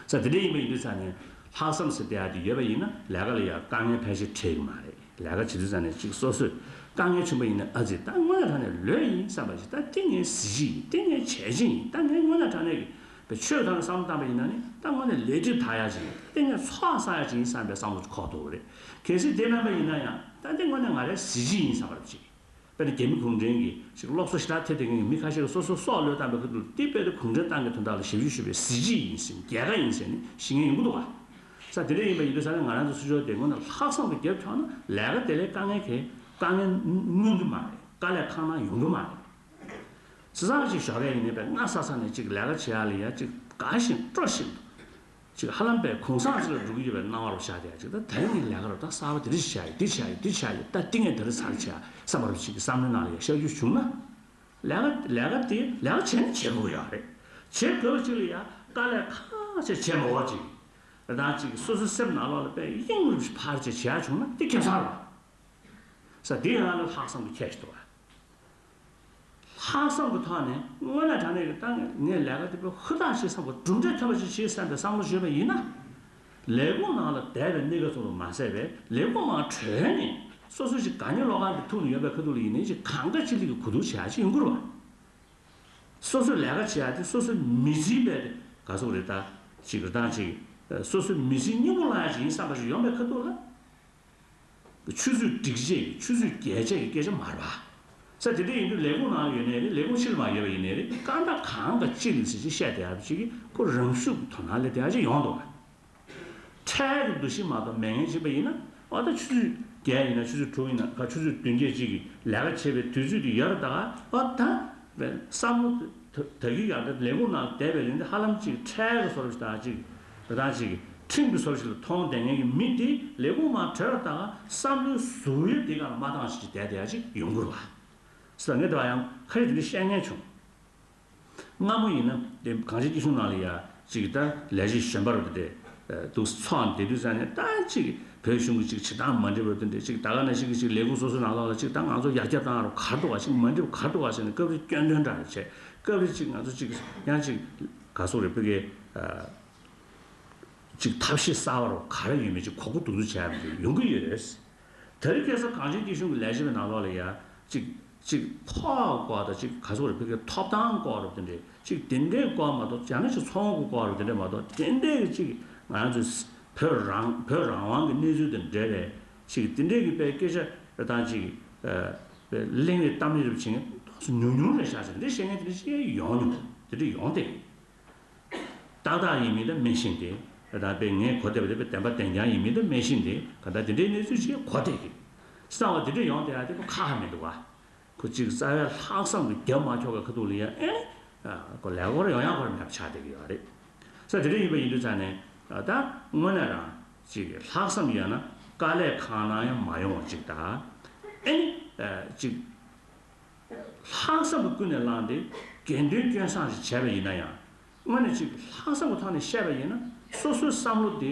ས་དེ་འདྲ་ཡིན་པ་ཡིན་དུས་ཙ་ནས་ལྷག་བསམ་ཟེར་བསྡད་ཡག་དེ་ཡོད་པ་ཡིན་ན། ལས་ཀ་ལ་ཡང་དཀའ་ངལ་ཕལ་ཆེར་འཕྲད་ཀྱི་མ་རེད། ལས་ཀ་བྱེད་དུས་ཙ་ནས་ཅིག་སོ་སོས་དཀའ་ངལ་བྱུང་པ་ཡིན་ན། ཨ་ཙི་ད་དངོས་གནས་དྲང་གནས་ལོས་ཡིན་བསམ་པ་ཞིག་ད་དེ་ངའི་གཟི་བརྗིད་ཡིན། དེ་ངའི་བྱས་རྗེས་ཡིན། ད་ངས་དངོས་གནས་དྲང་གནས་ཀྱི་པའི་ཆོས་དང་བསམ་བློ་བཏང་པ་ཡིན་ན་ནི། ད་དངོས་གནས་ལས་སྒྲིབ་དག་ཡག་ཅིག་ཡིན། དེ་ངས་ཚོགས་བསགས་ཡག་ཅིག་ཡིན་བསམ་པའི་བསམ་བློ་ཅིག་འཁོར་ཐུབ་པ་རེད། གལ་སྲིད་དེ་མིན་པ་ཡིན་ན་ཡང་། ད་དེ་དངོས་གནས་ང་རའི་གཟི་བརྗིད་ཡིན་བསམ་པ་རེད་ཅིག་དཔེར་ན་རྒྱ་མི་གུང་ཁྲན་གྱིས་ཅིག་སློབ་གསོ་ཞེ་དྲག་ཐེབས་བསྡད་མཁན་གྱི་མི་ཁ་ཤས་ཀྱིས་སོ་སོའི་སྲོག་བློས་བཏང་པའི་ཁ་ཐུག་ལ། དེ་དཔེ་དེ་གུང་ཁྲན་ཏང་གི་དོན་དག་ལ་ཞབས་ཞུ་ཞུ་བའི་གཟི་བརྗིད་ཡིན་ཟེར་ནས། རྒྱལ་ཁ་ཡིན་ཟེར་ནས་ཤེས་མཁན་ཡོང་གི་འདུག་ག། ས་དེ་འདྲ་ཡིན་པ་ཡིན་དུས་ཙ་ནས་ང་རང་ཚོ་སྲིད་སྐྱོང་དེ་དངོས་གནས་ལྷག་བསམ་གྱི་རྒྱབ་ཁྱོག་ན། ལས་ཀ་དེ་ལས་དཀའ་ངལ་གྱི་དཀའ་ངལ་མངོན་གྱི་མ་རེད། དཀའ་ལས་ཁག་ན་ཡོང་གི་མ་རེད། བྱས་ཙང་ཅིག་ཞོགས་ཀས་ཡིན་ནའི་དཔེ་སྔ་ས་ས་ནས་ཅིག་ལས་ཀ་བྱེད་ཡག་ལ་ཡ་ཅིག་དགའ་བཞིན་སྤྲོ་བཞིན་དུ། ཅིག་ཧ་ལམ་པའི་གུང་སེང་ཅིག་ལ་འགྲོ་གི་ཡོད་པའི་སྣང་བ་རུ་ཤར་བསྡད་ཡག་ཅིག་ད་དེ་རིང་ངས་ལས་ཀ་རུ་ད་གསར་པ་འདི་འདྲ་ཞིག་བྱ་ཡི། འདི་བྱ་ཡི། འདི་བྱ་ཡི། ད་འདི་ངས་འདི་འདྲ་ཚར་བྱ་བསམ་པ་རུ་ཅིག་གི་བསམ་བློའི་ནང་ལ་ཡ་ཤར་རྒྱུ་བྱུང་ན། ལས་ཀ་ལས་ཀ་དེ་ལས་ཀ་བྱས་ནས་བྱེད་དགོས་ཡོད་རེད། བྱེད་དགོས་པ་ཅིག་ལ་ཡ་དཀའ་ལས་ཁག་ཆེ་བྱེད་མ་དགོས་ཅིག་ད་ཅིག་སོ་སོའི་སེམས་ནང་ལོགས་ལ་དཔེ་གཡེང་རུ་ཕར་ཅིག་བྱེད་ཡག་བྱུང་ན་དེ་ཁེ་བཟང་རེད། ས་དེ་ཡང་ལ་ལྷག་བསམ་གྱི་ཁྱད་ཞིག་འདུག་ག། ལྷག་བསམ་གྱི་ཐོག་ནས་དངོས་གནས་དྲང་གནས་ཀྱི་ད་ངས་ལས་ཀ་དེ་དཔེ་ཧུར་ཐག་བྱེད་བསམ་པ། གྲུབ་འབྲས་ཐོན་པ་ཞིག་བྱེད་བསམ་པའི་བསམ་བློ་བྱས་པ་ཡིན་ན། ལས་ཁུངས་ནང་ལ་བསྡད་པའི་གནས་སྐབས་ཚོ་ལ་མ་ཟད་པའི། ལས་ཁུངས་མར་གྲོལ་ནས་སོ་སོ་ཞིག་དགའ་ཉེ་ལོག་གང་གི་ཐུག་ནས་ཡོད་པའི་ཁ་ཐུག་ལ་ཡིན་ནའི་ཅིག་གང་དགའ་ཅིག་ལ་གི་གོ་བསྡུར་བྱེད་ཡག་ཅིག་ཡོང་གི་རེད་པ། སོ་སོས་ལས་ཀ་བྱེད་ཡག་དེ་སོ་སོའི་མི་ཚེའི་དཔེ་དེ་ག་ཟེར་དགོས་རེད། ད་ཅིག་རེ་དང་ཅིག་སོ་སོའི་མི་ཚེའི་སྙིང་པོ་བླངས་ཡག་ཅིག་ཡིན་བསམ་པ་ཞིག་ཡོང་པའི་ཁ་ཐུག་ལ། ཆུ་ཚོད་སྒྲིག་ཆས་ཀྱི། ཆུ་ཚོད་རྒྱས་ཆས་ཀྱི་སྐད་ཆ་མ་རེད་པ། ས་དེ་འདྲ་ཡིན་དུས་ལས་ཁུངས་ནང་ཡོད་ནའི་རེད། ལས་ཁུངས་ཕྱིར་མར་ཡོད་པ་ཡིན་ནའི་རེད། གང་དང་གང་ག་ཅིག་ལ་ཟེར་ཅིག་བཤད་བསྡད་ཡག་ཅིག་གི་ཁོ་རང་ཤུགས་ཀྱི་དོ་སྣང་སླེབས་བསྡད་ཡག་ཅིག་ཡོང་འདུག་ག། འཕྲལ་གྱི་འདུ་ཤེས་མ་གཏོགས་མེད་མཁན་ཅིག་པ་ཡིན་ན། འོ་ད་ཆུ་ཚོད་བརྒྱད་ཡིན་ན། ཆུ་ཚོད་དྲུག་ཡིན་ན། ག་ཆུ་ཚོད་བདུན་བརྒྱད་ཅིག་གི་ལས་ཀ་བྱེད་པའི་དུས་ཚོད་དེ་ཡོད་རེད། ད་ག་འོ་ད་བསམ་བློ་ ད་གི་ཡང་ད་ལས་ཁུངས་ནང་བསྡད་པའི་རིང་དེ་ཧ་ལམ་ཅིག་ཁྲལ་གི་བཟོ་འདྲ་ཞིག་དང་ཅིག་ད་ཅིག་ཁྲིམས་ཀྱི་བཟོ་འདྲ་ཞིག་ལ་མཐོང་བསྡད་མཁན་གྱི་མི་དེ་ལས་ཁུངས་མར་བྲོས་པ་དང་བསམ་བློའི་གཟུགས་དབྱིབས་དེ་ག་ལ་མ་འདང་ཞིག་བསྡད་བསྡད་ཡ་ཅིག་ཡོང་གི་རེད་བ། ས་ངས་དེ་བ་ཡང་ཁ་ཡ་དེ་འདྲ་བཤད་མཁན་བྱུང་། སྔ་མོ་ཡིན་ན་དེ་གངས་ཅན་སྐྱིད་གཤོངས་ནང་ལ་ཡ་ཅིག་ད་ལས་བྱེད་གཞོན་པ་རུ་དེ་འདྲས་འདུག་ཚོགས་བསྡད་དུས་ཙང་ནས་ད་ཅིག་བོད་གཞུང་གི་ཅིག་བྱེད་སྟངས་མ་འགྲིག་པ་དེ་འདྲས་ཅིག་ད་ག་ནང་བཞིན་གྱི་ཅིག་ལས་ཁུངས་སོ་སོའི་ནང་ལོགས་ལ་ཅིག་ད་ང་ཚོ་ཡར་རྒྱས་བཏང་རུ་ག་རེ་འདུག་བ་ཅིག་མ་འགྲིག་པ་ག་རེ་འདུག་བ་ཟེར་ནས་སྐབས་རེ་སྐྱོན་འདོན་འདྲ་རེ་བྱས། སྐབས་རེ་ཅིག་ང་ཚོ་ཅིག་ཡང་ཅིག་ག་སོགས་རེ་བོད་སྐད་ཅིག་ཐབས་ཤེས་གསར་པ་རུ་ག་རེ་ཡོད་མེད་ཅིག་གོ་བསྡུར་བྱས་པ་ཡོང་གི་ཡོད། དེ་རིང་ཁ་སང་གངས་ཅན་སྐྱིད་གཤོངས་ཀྱི་ལས་བྱེད་པའི་ནང་ལོགས་ལ་ཡ་ཅིག་ཅིག་ཕོགས་སྐོར་དང་ཅིག་ག་ཚོད་རེ་བོད་སྐད་ཐོབ་ཐང་སྐོར་རུ་དེ་འདྲས་ཅིག་དེ་འདྲས་སྐོར་མ་གཏོགས་ཡང་ན་ཅིག་ཚོང་གི་སྐོར་རུ་དེ་འདྲས་མ་གཏོགས་དེ་འདྲས་ཀྱི་ཅིག་ང་ཚོས་བོད་རང་བོད་རང་དབང་གི་གནས་ཚུལ་དང་འབྲེལ་བའི་ཅིག་དེ་འདྲས་ཀྱི་དཔེ་སྐད་ཆ་རེ་དང་ཅིག་གླེང་རེས་གཏམ་རེས་རུ་བྱེད་མཁན་ཏོག་ཙམ་ཉུང་ཉུང་རེད་ཤག་ཟེར་འདི་བཤད་མཁན་དེ་འདྲས་ཅིག་ཡོང་མྱོང་དེ་འདྲས་ཡོང་སྟེ། ཏག་ཏག་ཡིན་མིན་དང་མེད་བཞིན་ཏེ། ད་དཔེ་ངས་གོ་བདེ་བ་དེ་དཔེ་བདེན་པ་བདེན་རྐྱང་ཡིན་མིན་དང་མེད་བཞིན་ཏེ་ག་ད་དེ་འདྲའི་གནས་ཚུལ་ཅིག་གོ་བདེ་གི། གསང་བ་དེ་འདྲ་ཡོང་བསྡད་ཡ་དེ་ཁོ་ཁ་ཁ་མི་འདུག་བ། ཁོ་ཅིག་རྩ་བའི་ལྷག་བསམ་གྱི་རྒྱབ་མ་འཁྱོག་གི་ཁ་ཐུག་ལ་ཡ་ཨེ། ཁོ་ལས་སྐོར་ཡོང་ཡ་སྐོར་མེད་པ་ཆགས་བསྡད་ཀྱི་ཡོད་རེད། ས་དེ་འདྲ་ཡིན་པ་ཡིན་དུས་ཙང་ནས་ད་དངོས་གནས་རང་ཅིག་ལྷག་བསམ་ཡོད་ན་དཀའ་ལས་གང་གནང་ཡང་མ་ཡོང་བ་ཅིག་ད། ཨེ་ནི་ཅིག་ལྷག་བསམ་གྱི་ཀུན་ནས་བསླངས་ཏེ་དགེ་འདུན་སྐྱོན་བསང་ཞིག་བྱས་པ་ཡིན་ན་ཡང་། དངོས་གནས་ཅིག་ལྷག་བསམ་གྱི་ཐོག་ནས་བཤད་པ་ཡིན་ན་སོ་སོའི་བསམ་བློ་དེ་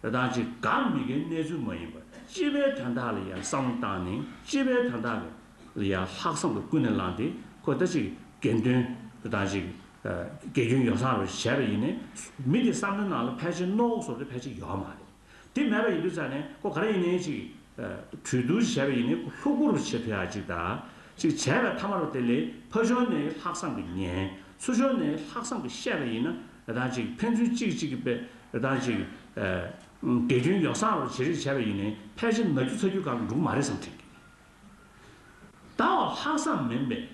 རེ་དང་ཅིག་དགག་མི་དགེའི་གནས་ཚུལ་མ་ཡིན་པར་སྤྱི་པའི་དོན་དག་ལ་ཡང་བསམ་བློ་བཏང་ནས་སྤྱི་པའི་དོན་དག་ལ་ཡང་ལྷག་བསམ་གྱི་ཀུན་ནས་བསླངས་ཏེ་ཁོ་ད་ཅིག་དགེ་འདུན་རེ་དང་ཅིག་དགེ་སྐྱོན་ཡོ་བསྲང་རུ་བྱས་པ་ཡིན་ནའི་མི་དེ་བསམ་བློའི་ནང་ལ་ཕལ་ཆེར་རྣོ་སོགས་དེ་ཕལ་ཆེར་ཡོད་མ་རེད། དེ་མེད་པ་ཡིན་དུས་ཙང་ནས་ཁོ་ག་རེ་ཡིན་ནའི་ཅིག་གྲོས་བསྡུར་བྱས་པ་ཡིན་ནའི་ཁོ་ལྷུག་པོ་རུ་བྱེད་ཐུབ་ཡག་ཅིག་དང་། ཅིག་བྱས་པའི་མཐའ་མ་རུ་དེ་ལས་ཕར་ཕྱོགས་ནས་ལྷག་བསམ་གྱི་ཉན། ཚུར་ཕྱོགས་ནས་ལྷག་བསམ་གྱི་བཤད་པ་ཡིན་ན་རེ་དང་ཅིག་ཕན་ཚུན་གཅིག་གཅིག་གི་དཔེ་རེ་དང་ཅིག་དགེ་སྐྱོན་ཡོ་བསྲང་རུ་བྱེད་རེས་བྱས་པ་ཡིན་ནའི་ཕལ་ཆེར་ན་རྒྱུ་ཚ་རྒྱུའི་སྒང་ལ་འགྲོ་གི་མ་རེད་བསམ་དྲན་གི། ད་བ་ལྷག་བསམ་མིན་པས་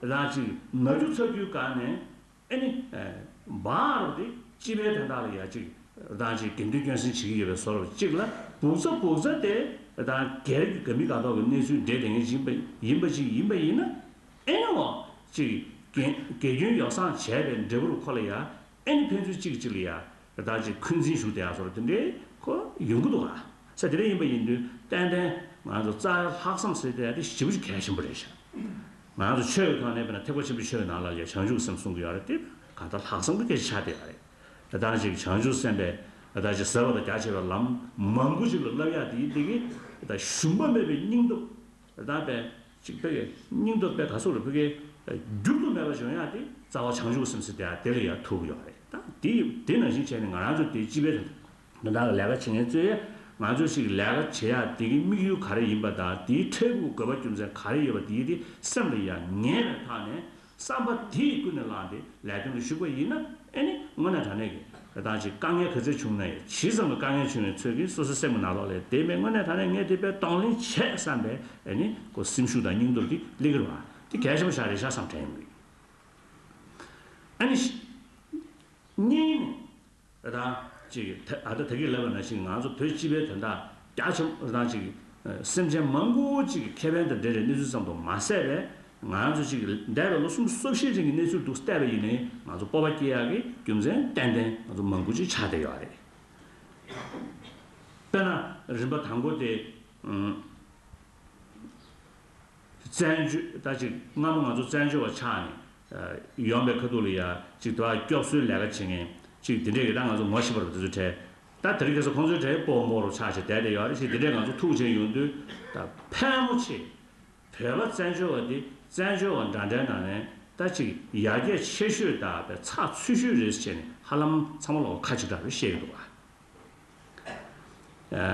རེ་དང་ཅིག་ན་རྒྱུ་ཚ་རྒྱུའི་སྒང་ནས། ཨེ་ནི། འབའ་རུ་དེ་སྤྱི་པའི་དོན་དག་ལ་ཡ་གཅིག་རང་གཅིག་དགེ་འདུན་སྐྱོན་བསང་བྱེད་ཀྱི་ཡོད་པའི་བཟོ་འདྲ་གཅིག་ལ་སྦུག་ཚ་སྦུག་ཚ་དེ་རང་སྒེར་གྱི་དགའ་མི་དགའ་མདོག་གི་གནས་ཚུལ་འདྲེས་དེ་ངེས་ཡིན་པ་ཡིན་པ་ཅིག་ཡིན་པ་ཡིན་ན། ཨེ་ནི་འོ་གཅིག་དགེ་དགེ་སྐྱོན་ཡོ་བསྲང་བྱས་པའི་འབྲས་བུ་རུ་ཁོ་ལ་ཡ་ཨེ་ནི་ཕན་ཚུན་གཅིག་གིས་གཅིག་ལ་ཡ་རེ་དང་གཅིག་འཁོན་འཛིན་ཞུགས་བསྡད་ཡ་བཟོ་འདྲ་དེ་འདྲའི་ཁོ་ཡོང་གི་འདུག་ག། ས་དེ་འདྲ་ཡིན་པ་ཡིན་དུས་ཏན་ཏན་ང་ཚོ་རྩ་བའི་ལྷག་བསམ་ཟེར་བསྡད་ཡ་དེ་ཞེ་པོ་ཅིག་གལ་ཆེན་པོ་རེད་ཤག། ང་ཚོ་ཆོས་ཀྱི་ཐོག་ནས་དཔེར་ན་ཐེག་པ་ཆེན་པོའི་ཆོས་ཀྱི་ནང་ལ་ཡ་བྱང་ཆུབ་སེམས་གསུང་གི་ཡོད་རེད་དེ་གང་ལྟར་ལྷག་བསམ་གྱི་སྐད་ཆ་ཆགས་བསྡད་ཡོད་རེད། ད་ལྟ་ཅིག་བྱང་ཆུབ་སེམས་དཔའི་ད་ཅིག་ཟབ་པ་དང་རྒྱ་ཆེ་བའི་ལམ་མང་པོ་ཅིག་ལ་བསླབ་ཡག་དེ་ཡིན་དེ་གི་ད་ཞུམ་པ་མེད་པའི་སྙིང་སྟོབས་ད་དཔེ་ཅིག་དཔེ་གི་སྙིང་སྟོབས་དཔེ་ག་སོགས་རེད་དཔེ་གི་འགྱུར་དུ་མེད་པ་འབྱུང་ཡག་དེ་རྩ་བ་བྱང་ཆུབ་སེམས་ཟེར་དེ་དེ་ལ་ཡ་ཐུག་གི་ཡོད་རེད། ད་དེ་དེ་ནང་བཞིན་བྱས་ནས་ང་རང་ཚོ་དེ་སྤྱི་པའི་དོན་དག་ལ་ལས་ཀ་བྱེད་མཁན་ཚོས་ང་ཚོས་ཞིག་ལས་ཀ་བྱེད་ཡག་དེ་གི་དམིགས་ཡུལ་ག་རེ་ཡིན་པ་དང་དེའི་འཕྲལ་ཕུགས་དགོས་པ་རྒྱུ་མཚན་ག་རེ་ཡོད་པ་དེ་དེ་སེམས་ལ་ཡང་ངེས་པའི་ཐོག་ནས་བསམ་པ་དེ་ཡི་ཀུན་ནས་བསླངས་ཏེ་ལས་དོན་ལ་ཞུགས་པ་ཡིན་ན་ཨེ་ནི་དངོས་གནས་དྲང་གནས་ཀྱི་རེ་དང་ཅིག་དཀའ་ངལ་ག་ཚོད་བྱུང་ན་ཡང་ཇི་ཙམ་གྱི་དཀའ་ངལ་བྱུང་བའི་ཚོད་ཀྱིས་སོ་སོའི་སེམས་ཀྱི་ནང་ལོགས་ལ་དེ་མེད་དངོས་གནས་དྲང་གནས་ངས་དེ་དཔེ་གདོང་ལེན་བྱས་བསམ་པའི་ཨེ་ནི་ཁོ་སེམས་ཤུགས་དང་སྙིང་སྟོབས་དེ་སླེབས་ཀྱི་རེད་བ། དེ་གལ་ཆེན་པོ་ཞིག་རེད་ཤག་བསམ་དྲན་ཡོང་གི་ཡོད། ཨ་ནི། གཉིས་ནས། རང་ཅིག་ད་ཨ་ད་ད་གིན་ལབ་པ་ནང་བཞིན་ང་ཚོ་བོད་སྤྱི་པའི་དོན་དག་རྒྱ་ཆེན་པོ་རང་ཅིག་སེམས་ཅན་མང་པོ་ཅིག་གི་ཁེ་ཕན་དང་འབྲེལ་བའི་གནས་ཚུལ་ཙམ་དུ་མ་ཟད་པས་ང་ཚོ་ཅིག་འདས་པའི་ལོ་སུམ་ཅུ་སོ་བཞི་རིང་གི་གནས་ཚུལ་འདུག་བལྟས་པ་ཡིན་ནའི་ང་ཚོ་སྤོབས་པ་སྐྱེ་ཡག་གི་རྒྱུ་མཚན་ཏན་ཏན་ང་ཚོ་མང་པོ་ཅིག་ཆགས་བསྡད་ཡོད་རེད། དཔེར་ན་རིམ་པ་དང་པོ་དེ། བཙན་བྱོལ་ད་ཅིག་སྔ་མོ་ང་ཚོ་བཙན་བྱོལ་བ་ཆགས་ནས་ཡོང་པའི་ཁ་ཐུག་ལ་ཡ་ཅིག་དེ་བ་སྐྱོབ་གསོའི་ལས་ཀ་བྱེད་མཁན་ཅིག་དེ་འདྲས་ཀྱི་ད་ང་ཚོ་ངོ་ཤེས་པ་རུ་དེ་ཚོ་གྲས་ད་དེ་རིང་ཁ་སང་ཁོང་ཚོའི་གྲས་སྤོ་མོ་རུ་ཆགས་བྱས་བསྡད་བསྡད་ཡོད་རེད་ཅིག་དེ་འདྲས་ང་ཚོ་ཐུག་བྱས་ཡོང་དུས་ད་ཕལ་མོ་ཆེ་བོད་པ་བཙན་བྱོལ་བ་དེ་བཙན་བྱོལ་བ་འདྲ་འདྲའི་ནང་ནས་ད་ཅིག་ཡར་རྒྱས་ཆེ་ཤོས་དང་བའི་ཚགས་ཚུད་ཤོས་རེད་ཟེར་བྱས་ནས་ཧ་ལམ་ཚང་མ་ལོག་ཁ་གཅིག་གྲགས་རེད་བཤད་ཡོད་འདུག་བ།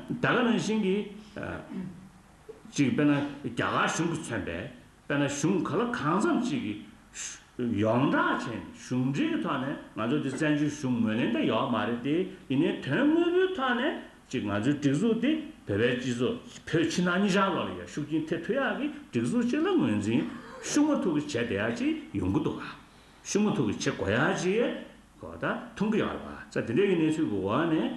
ད་ག་ནང་བཞིན་གྱི་ཅིག་དཔེར་ན་རྒྱ་གར་གཞུང་གིས་མཚོན་པའི་དཔེར་ན་གཞུང་ག་ལ་གང་འཚམ་ཅིག་གི་ཡོངས་གྲགས་བྱས་ནས་གཞུང་འབྲེལ་གྱི་ཐོག་ནས་ང་ཚོ་འདི་བཙན་བྱོལ་གཞུང་ངོས་ལེན་ད་ཡོད་མ་རེད་དེ་ཡིན་ནའི་དོན་དངོས་པོའི་ཐོག་ནས་ཅིག་ང་ཚོའི་སྒྲིག་འཛུགས་འདི་བོད་པའི་སྤྱི་ཚོགས་བོད་ཕྱི་ནང་གཉིས་ཆར་ལོག་ལ་ཡ་ཤུགས་རྐྱེན་ཐེབས་ཐུབ་ཡག་གི་སྒྲིག་འཛུགས་ཅིག་ལ་ངོས་འཛིན་ཤུགས་མ་ཐུག་གི་བྱས་བསྡད་ཡག་ཅིག་ཡོང་གི་འདུག་ག་ཤུགས་མ་ཐུག་གི་བྱེད་དགོས་ཡག་ཅིག་གོ་ད་མཐོང་གི་ཡོད་རེད་བ། ཙང་དེ་འདྲའི་གི་གནས་ཚུལ་གི་འོག་ནས་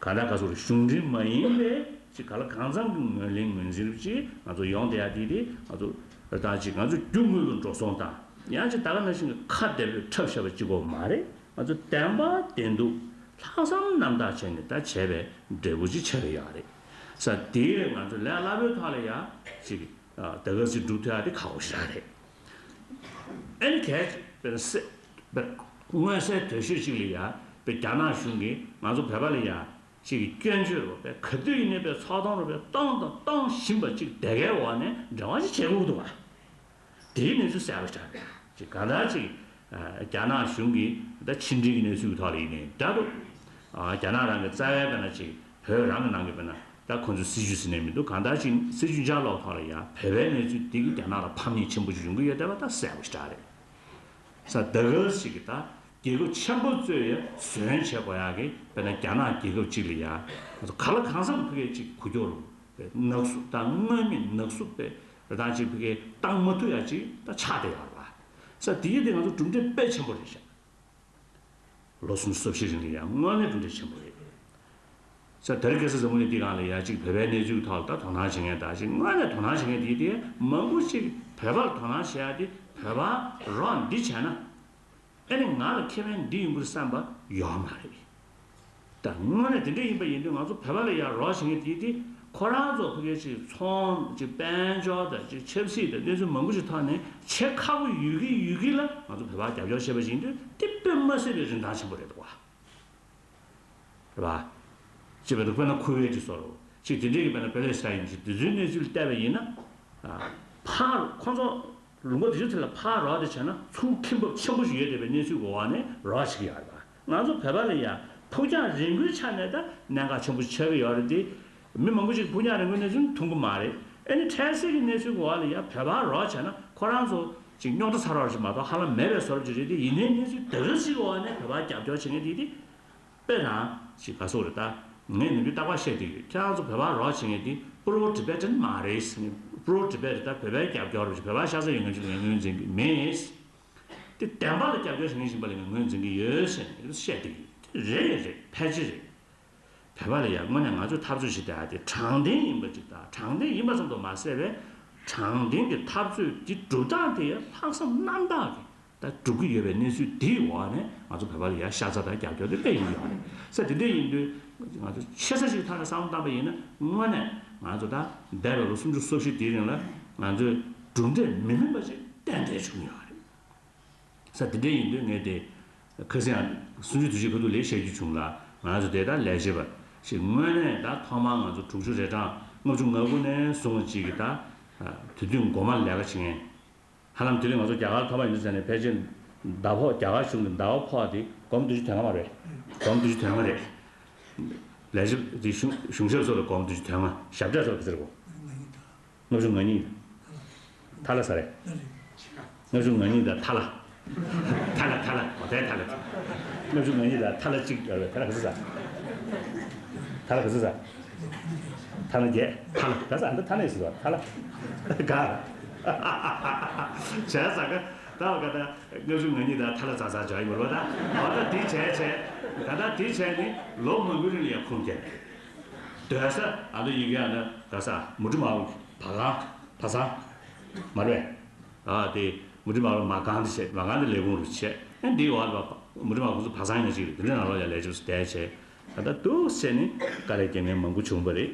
གང་ལྟར་ག་ཚོད་གཞུང་འབྲེལ་མ་ཡིན་པའི་ཅིག་ག་ལ་གང་འཚམ་གི་ངོས་ལེན་ངོས་འཛིན་རུ་ཅིག་ང་ཚོ་ཡོང་བསྡད་ཡ་དེ་དེ་ང་ཚོ་ ད་ཅིག་ང་ཚོ་རྒྱུ་དངོས་ལ་འགྲོ་སོང་དང་ཡང་ཅིག་ད་ག་ནང་བཞིན་གྱི་ཁ་བདེ་པོས་འཁྲབ་བཞག་པ་གཅིག་པོ་མ་རེད། ང་ཚོ་བདེན་པ་བདེན་སྡུག་ལྷག་བསམ་རྣམ་དག་བྱས་ནས་ད་བྱས་པའི་འབྲས་བུ་ཅིག་ཆགས་ཀྱི་ཡོད་རེད། ས་དེས་ང་ཚོ་ལས་སླ་པོའི་ཐོག་ལ་ཡང་ཅིག་ད་ག་ཅིག་སྒྲུབ་ཐུབ་ཡ་དེ་ཁག་པོ་ཞིག་རེད། ཨ་ནི་གལ་ཏེ་དཔེར་ན་སེ་དཔེར་མངོན་གསལ་དོད་ཤོས་ཅིག་ལ་ཡ་དཔེ་རྒྱ་ནག་གཞུང་གིས་ང་ཚོ་བོད་པ་ལ་ཡ་ཅིག་གི་སྐྱོན་བརྗོད་རུ་དཔེ་ག་དུས་ཡིན་ནའི་དཔེ་ཚོགས་ཐོག་རུ་དཔེ་གཏོང་དང་གཏོང་བཞིན་པ་ཅིག་དེ་གའི་འོག་ནས་འབྲེལ་བ་ཅིག་བྱེད་དགོས་འདུག་བ། དེའི་གནས་ཚུལ་གསལ་པོ་ཆགས་རེད། ཅིག་གང་ལྟར་ཅིག་རྒྱ་ནག་གཞུང་གིས་ད་ཕྱི་འབྲེལ་གྱི་གནས་ཚུལ་གྱི་ཐོག་ལ་ཡིན་ནའི་འདྲ་འདུག་རྒྱ་ནག་རང་གི་རྩ་བའི་དཔེར་ན་ཅིག་བོད་རང་གི་ནང་གི་དཔེར་ན་ད་ཁོང་ཚོའི་སྲིད་ཇུས་ཟེར་ནས་མི་འདུག་གང་ལྟར་ཅིག་སྲིད་ཇུས་འཇགས་སློག་ཐོག་ལ་ཡང་བོད་པའི་གནས་ཚུལ་འདི་གིས་རྒྱ་ནག་ལ་ཕམ་ཉེས་ཆེན་པོ་ཞིག་ཡོང་གི་ཡོད་བསྡད་པ་ད་གསལ་པོ་ཞིག་རེད། ས་ད་ག་ཞིག་གི་ད་རྒྱལ་ཁབ་ཆེན་པོ་གཙོས་ཡ་ཟོན་བྱེད་དགོས་ཡག་གི་དཔེར་ན་རྒྱ་ནག་རྒྱལ་ཁབ་ཅིག་ལ་ཡ་ག་ལ་གང་འཚམ་ཕ་གིའི་ཅིག་འགུལ་སྐྱོད་རུ་ནག་བསུབ་དང་མངོན་མེད་ནག་བསུབ་པའི་རེ་ཐང་ཅིག་ཕ་གིའི་བཏང་མ་ཐུབ་ཡ་ཅིག་ད་ཆགས་བསྡད་ཡོད་རེད་བ། ས་དེ་ཡི་དེ་ང་ཚོ་གྲུབ་འབྲས་དཔེ་ཆེན་པོ་རེད་ཤག་ལོ་སུམ་ཅུ་སོ་བཞི་རིང་ལ་ཡང་དངོས་གནས་གྲུབ་འབྲས་ཆེན་པོ་རེད། ས་དེ་རིང་ཁ་སང་འཛམ་བུ་གླིང་འདི་སྒང་ལ་ཡ་གཅིག་བོད་པའི་གནས་ཚུལ་ཐོག་ལ་ད་དོ་སྣང་བྱེད་མཁན་དང་གཅིག་དངོས་གནས་དོ་སྣང་བྱེད་མཁན་དེ་དེ་མང་པོ་གཅིག་བོད་པར་དོ་སྣང་བྱེད་ཡ་དེ་བོད་པ་རོགས་འདི་བྱས་ན་ཨེ་ནི་ང་ལ་ཁེ་ཕན་འདི་ཡོང་གི་རེད་བསམ་པ་ཡོད་མ་རེད། ད་དངོས་གནས་དེ་འདྲ་ཡིན་པ་ཡིན་དུས་ང་ཚོ་བོད་པ་ལ་ཡ་རོགས་བྱེད་མཁན་དེ་དེ་ཁོ་རང་ཚོ་ཕ་གི་གཅིག་ཚོང་གཅིག་དཔལ་འབྱོར་དང་གཅིག་ཆབ་སྲིད་དང་གནས་ཚུལ་མང་པོ་ཞིག་ཐོག་ནས་བྱེད་ཁག་པོ་ཡོད་ཀྱི་ཡོད་ཀྱི་ལ་ང་ཚོ་བོད་པ་རྒྱབ་སྐྱོར་བྱེད་པ་ཡིན་དུས་དེ་དཔེ་མ་སྲིད་པའི་རིན་ཐང་ཆེན་པོ་རེད་འདུག་བ། རེད་པ། ཅེས་པའི་དཔེར་ན་ཁུ་ཝེ་ཊི་སོགས་ཅིག་དེ་འདྲའི་གི་དཔེར་ན་པེ་ལེ་སི་ཐན་ཡིན་ཅིག་དེ་ཚོའི་གནས་ཚུལ་བལྟས་པ་ཡིན་ན། ཕར་ཁོང་ཚོ་ལུང་པ་དེ་ཚོ་དེ་ལ་ཕར་རོགས་དེ་བྱས་ན་ཚུར་ཁེ་འབབ་ཆེན་པོ་ཞིག་ཡོད་བསྡད་པའི་གནས་ཚུལ་གྱི་འོག་ནས་རོགས་བྱེད་ཀྱི་ཡོད་རེད་པ། ང་ཚོ་བོད་པ་ལ་ཡང་ཕུགས་རྒྱང་རིང་པོའི་ཆ་ནས་ད་གནད་འགག་ཆེན་པོ་ཞིག་ཆགས་ཀྱི་ཡོད་རེད་དེ། མི་མང་པོ་ཞིག་ཕུགས་རྒྱང་རིང་པོའི་གནས་ཚུལ་མཐོང་གི་མ་རེད། ཨེ་ནི་འཕྲལ་སེལ་གྱི་གནས་ཚུལ་གྱི་འོག་ལ་ཡང་བོད་པ་རོགས་བྱས་ན་ཁོ་རང་ཚོ་ཅིག་རྙོག་དྲ་ཚ་རོགས་ཞིག་མ་གཏོགས་ཧ་ལམ་མེད་པའི་བཟོ་འདྲ་ཅིག་རེད་དེ། ཡིན་ནའི་གནས་ཚུལ་དེ་ག་ཞིག་གི་འོག་ནས་བོད་པ་རྒྱབ་སྐྱོར་བྱེད་མཁན་དེ་དེ། དཔེ་རང་ཞིག་ག་སོགས་རེད་ད། ངས་ནམ་རྒྱུན་རྟག་པར་བཤད་བསྡད་ཡོད། ཁྱེད་རང་ཚོ་བོད་པ་རོགས་བྱེད་མཁན་དེ་པྲོ་ཊི་བྷེ་ཊན་མ་རེད་ཟེར་ནས། པྲོ་ཊི་བྷེ་ཊན་ད་བོད་པའི་རྒྱབ་སྐྱོར་རེད། བོད་པ་ཤ་ཚ་ཡོད་མཁན་ཅིག་ངས་ངོས་འཛིན་གྱི་མེད། དེ་བདེན་པ་ལ་རྒྱབ་སྐྱོར་བྱེད་མཁན་ཞིག་ཡིན་པ་ལ་ངས་ངོས་འཛིན་གྱི་ཡོད་ཟེར་ནས་བཤད་བསྡད་ཀྱི་ཡོད། དེ་རེད་རེད། ཕལ་ཆེར་རེད། བོད་པ་ལ་ཡང་དངོས་གནས་ང་ཚོས་འཐབ་རྩོད་བྱེད་བསྡད་ཡ་དེ་དྲང་བདེན་ཡིན་པ་ཅིག་དང་། དྲང་བདེན་ཡིན་པ་ཙམ་དུ་མ་ཟད་པའི་དྲང་བདེན་གྱི་འཐབ་རྩོད་དེ་སྒྲུབ་སྟངས་དེ་ལྷག་བསམ་རྣམ་དག་གིས་ད་སྒྲུབ་ཀྱི་ཡོད་པའི་གནས་ཚུལ་དེའི་འོག་ནས་ང་ཚོ་བོད་པ་ལ་ཡང་ཤ་ཚ་དང་རྒྱབ་སྐྱོར་དེ་སླེབས་ཡོང་གི་ཡོད་རེད་ཟེར། དེ་འདྲ་ཡིན་དུས་ང་ཚོ་ཆེ་ས་ཞིག་ཐོག་ནས་བསམ་བློ་བཏང་པ་ཡིན་ན། དངོས་གནས་ང་ཚོ་ད་འདས་པའི་ལོ་སུམ་ཅུ་སོ་བཞི་དེའི་རིང་ལ་ང་ཚོས་གྲུབ་འབྲས་མི་དམན་པ་ཞིག་ཏན་ཏན་བྱུང་ཡོད་རེད་ཟེར། དེ་འདྲ་ཡིན་དུས་ངས་དེ་ཁ་སང་ཡང་གསུམ་བཅུའི་དུས་ཆེན་ཁ་ཐུག་ལ་བཤད་རྒྱུ་བྱུང་ལ། ང་ཚོ་དེ་ལྟར་ལས་བྱེད་པ་ཞིག་དངོས་གནས་ད་ཐོག་མར་ང་ཚོ་དྲུག་ཅུ་རེ་གྲངས་ལྔ་བཅུ་ང་དགུ་ནས་བཟུང་བ་ཅིག་གི་ད་དུས་སྟོན་འགོ་མ་ལས་ཀ་བྱེད་མཁན། ཧ་ལམ་དེ་རིང་ང་ཚོ་རྒྱ་གར་ཐོག་མ་ཡིན་དུས་ཟེར་ནས་ཕལ་ཆེར་ཟླ་ཕོགས། རྒྱ་གར་གཞུང་གི་ཟླ་བ་ཕོགས་དེ་སྒོར་མོ་བདུན་ཅུ་དོན་ལྔ་མ་རེད། སྒོར་མོ་བདུན་ཅུ་དོན་ལྔ་རེད། ལས་བྱེད་དེ་གཞུང་གཞུང་ཞབས་ཚོ་ལ་སྒོར་མོ་བདུན་ཅུ་དོན་ལྔ། ཞབས་ཁྲ་ཚོ་ལ་ག་ཚོད་རེད་གོ། ལྔ་བཅུ་ང་གཉིས། ཐ་ལ་ས་རེད། ལྔ་བཅུ་ང་གཉིས་དང་ཐ་ལ། ཐ་ལ་ཐ་ལ་གོ་ཐལ་ཐ་ལ། ལྔ་བཅུ་ང་གཉིས་དང་ཐ་ལ་གཅིག་ཡོད་རེད། ཐ་ལ་ག་ཚོད་ཟ། ཐ་ལ་ག་ཚོད་ཟ། ཐ་ལ་བརྒྱད། ཐ་ལ་ག་ས་འདི་ཐ་ལ་ཡིན་ཟེར་བ། ཐ་ལ་ག་བྱས་ཟ་ག་ད་བ་ག་ད། ལྔ་བཅུ་ང་གཉིས་དང་ཐ་ལ་ཛ་ཛ་འཇོག་ཡིན་པ་རེད་པ། ད་འོ་ད་དེ་བྱས་བྱས། ད་ལྟ་དེ་བྱས་ནས་ལོ་མང་པོའི་རིང་ལ་ཡང་ཁུངས་སྐྱེལ་ནས། སྡོད་ས་ཨ་ད་ཡི་གེ་ཨ་ད་ག་ས་མུ་ཏི་མ་བ་གང་བ་ཚང་མ་རེད་པས། ཨ་དེ་མུ་ཏི་མ་བ་མ་གང་དེ་བྱས། མ་གང་དེ་ལས་ཁུངས་རུ་བྱས། ཨ་འདི་འོག་ལ་མུ་ཏི་མ་བ་ཁོང་ཚོ་བ་ཚང་ཡིན་ན་གཅིག་རེད། དེ་འདྲ་ནང་ལོགས་ཡང་ལས་བྱེད་པ་ཚོ་བསྡད་བྱས། ད་ལྟ་འདུག་བྱས་ནས་དཀའ་ལས་རྒྱག་མཁན་མང་པོ་བྱུང་བ་རེད།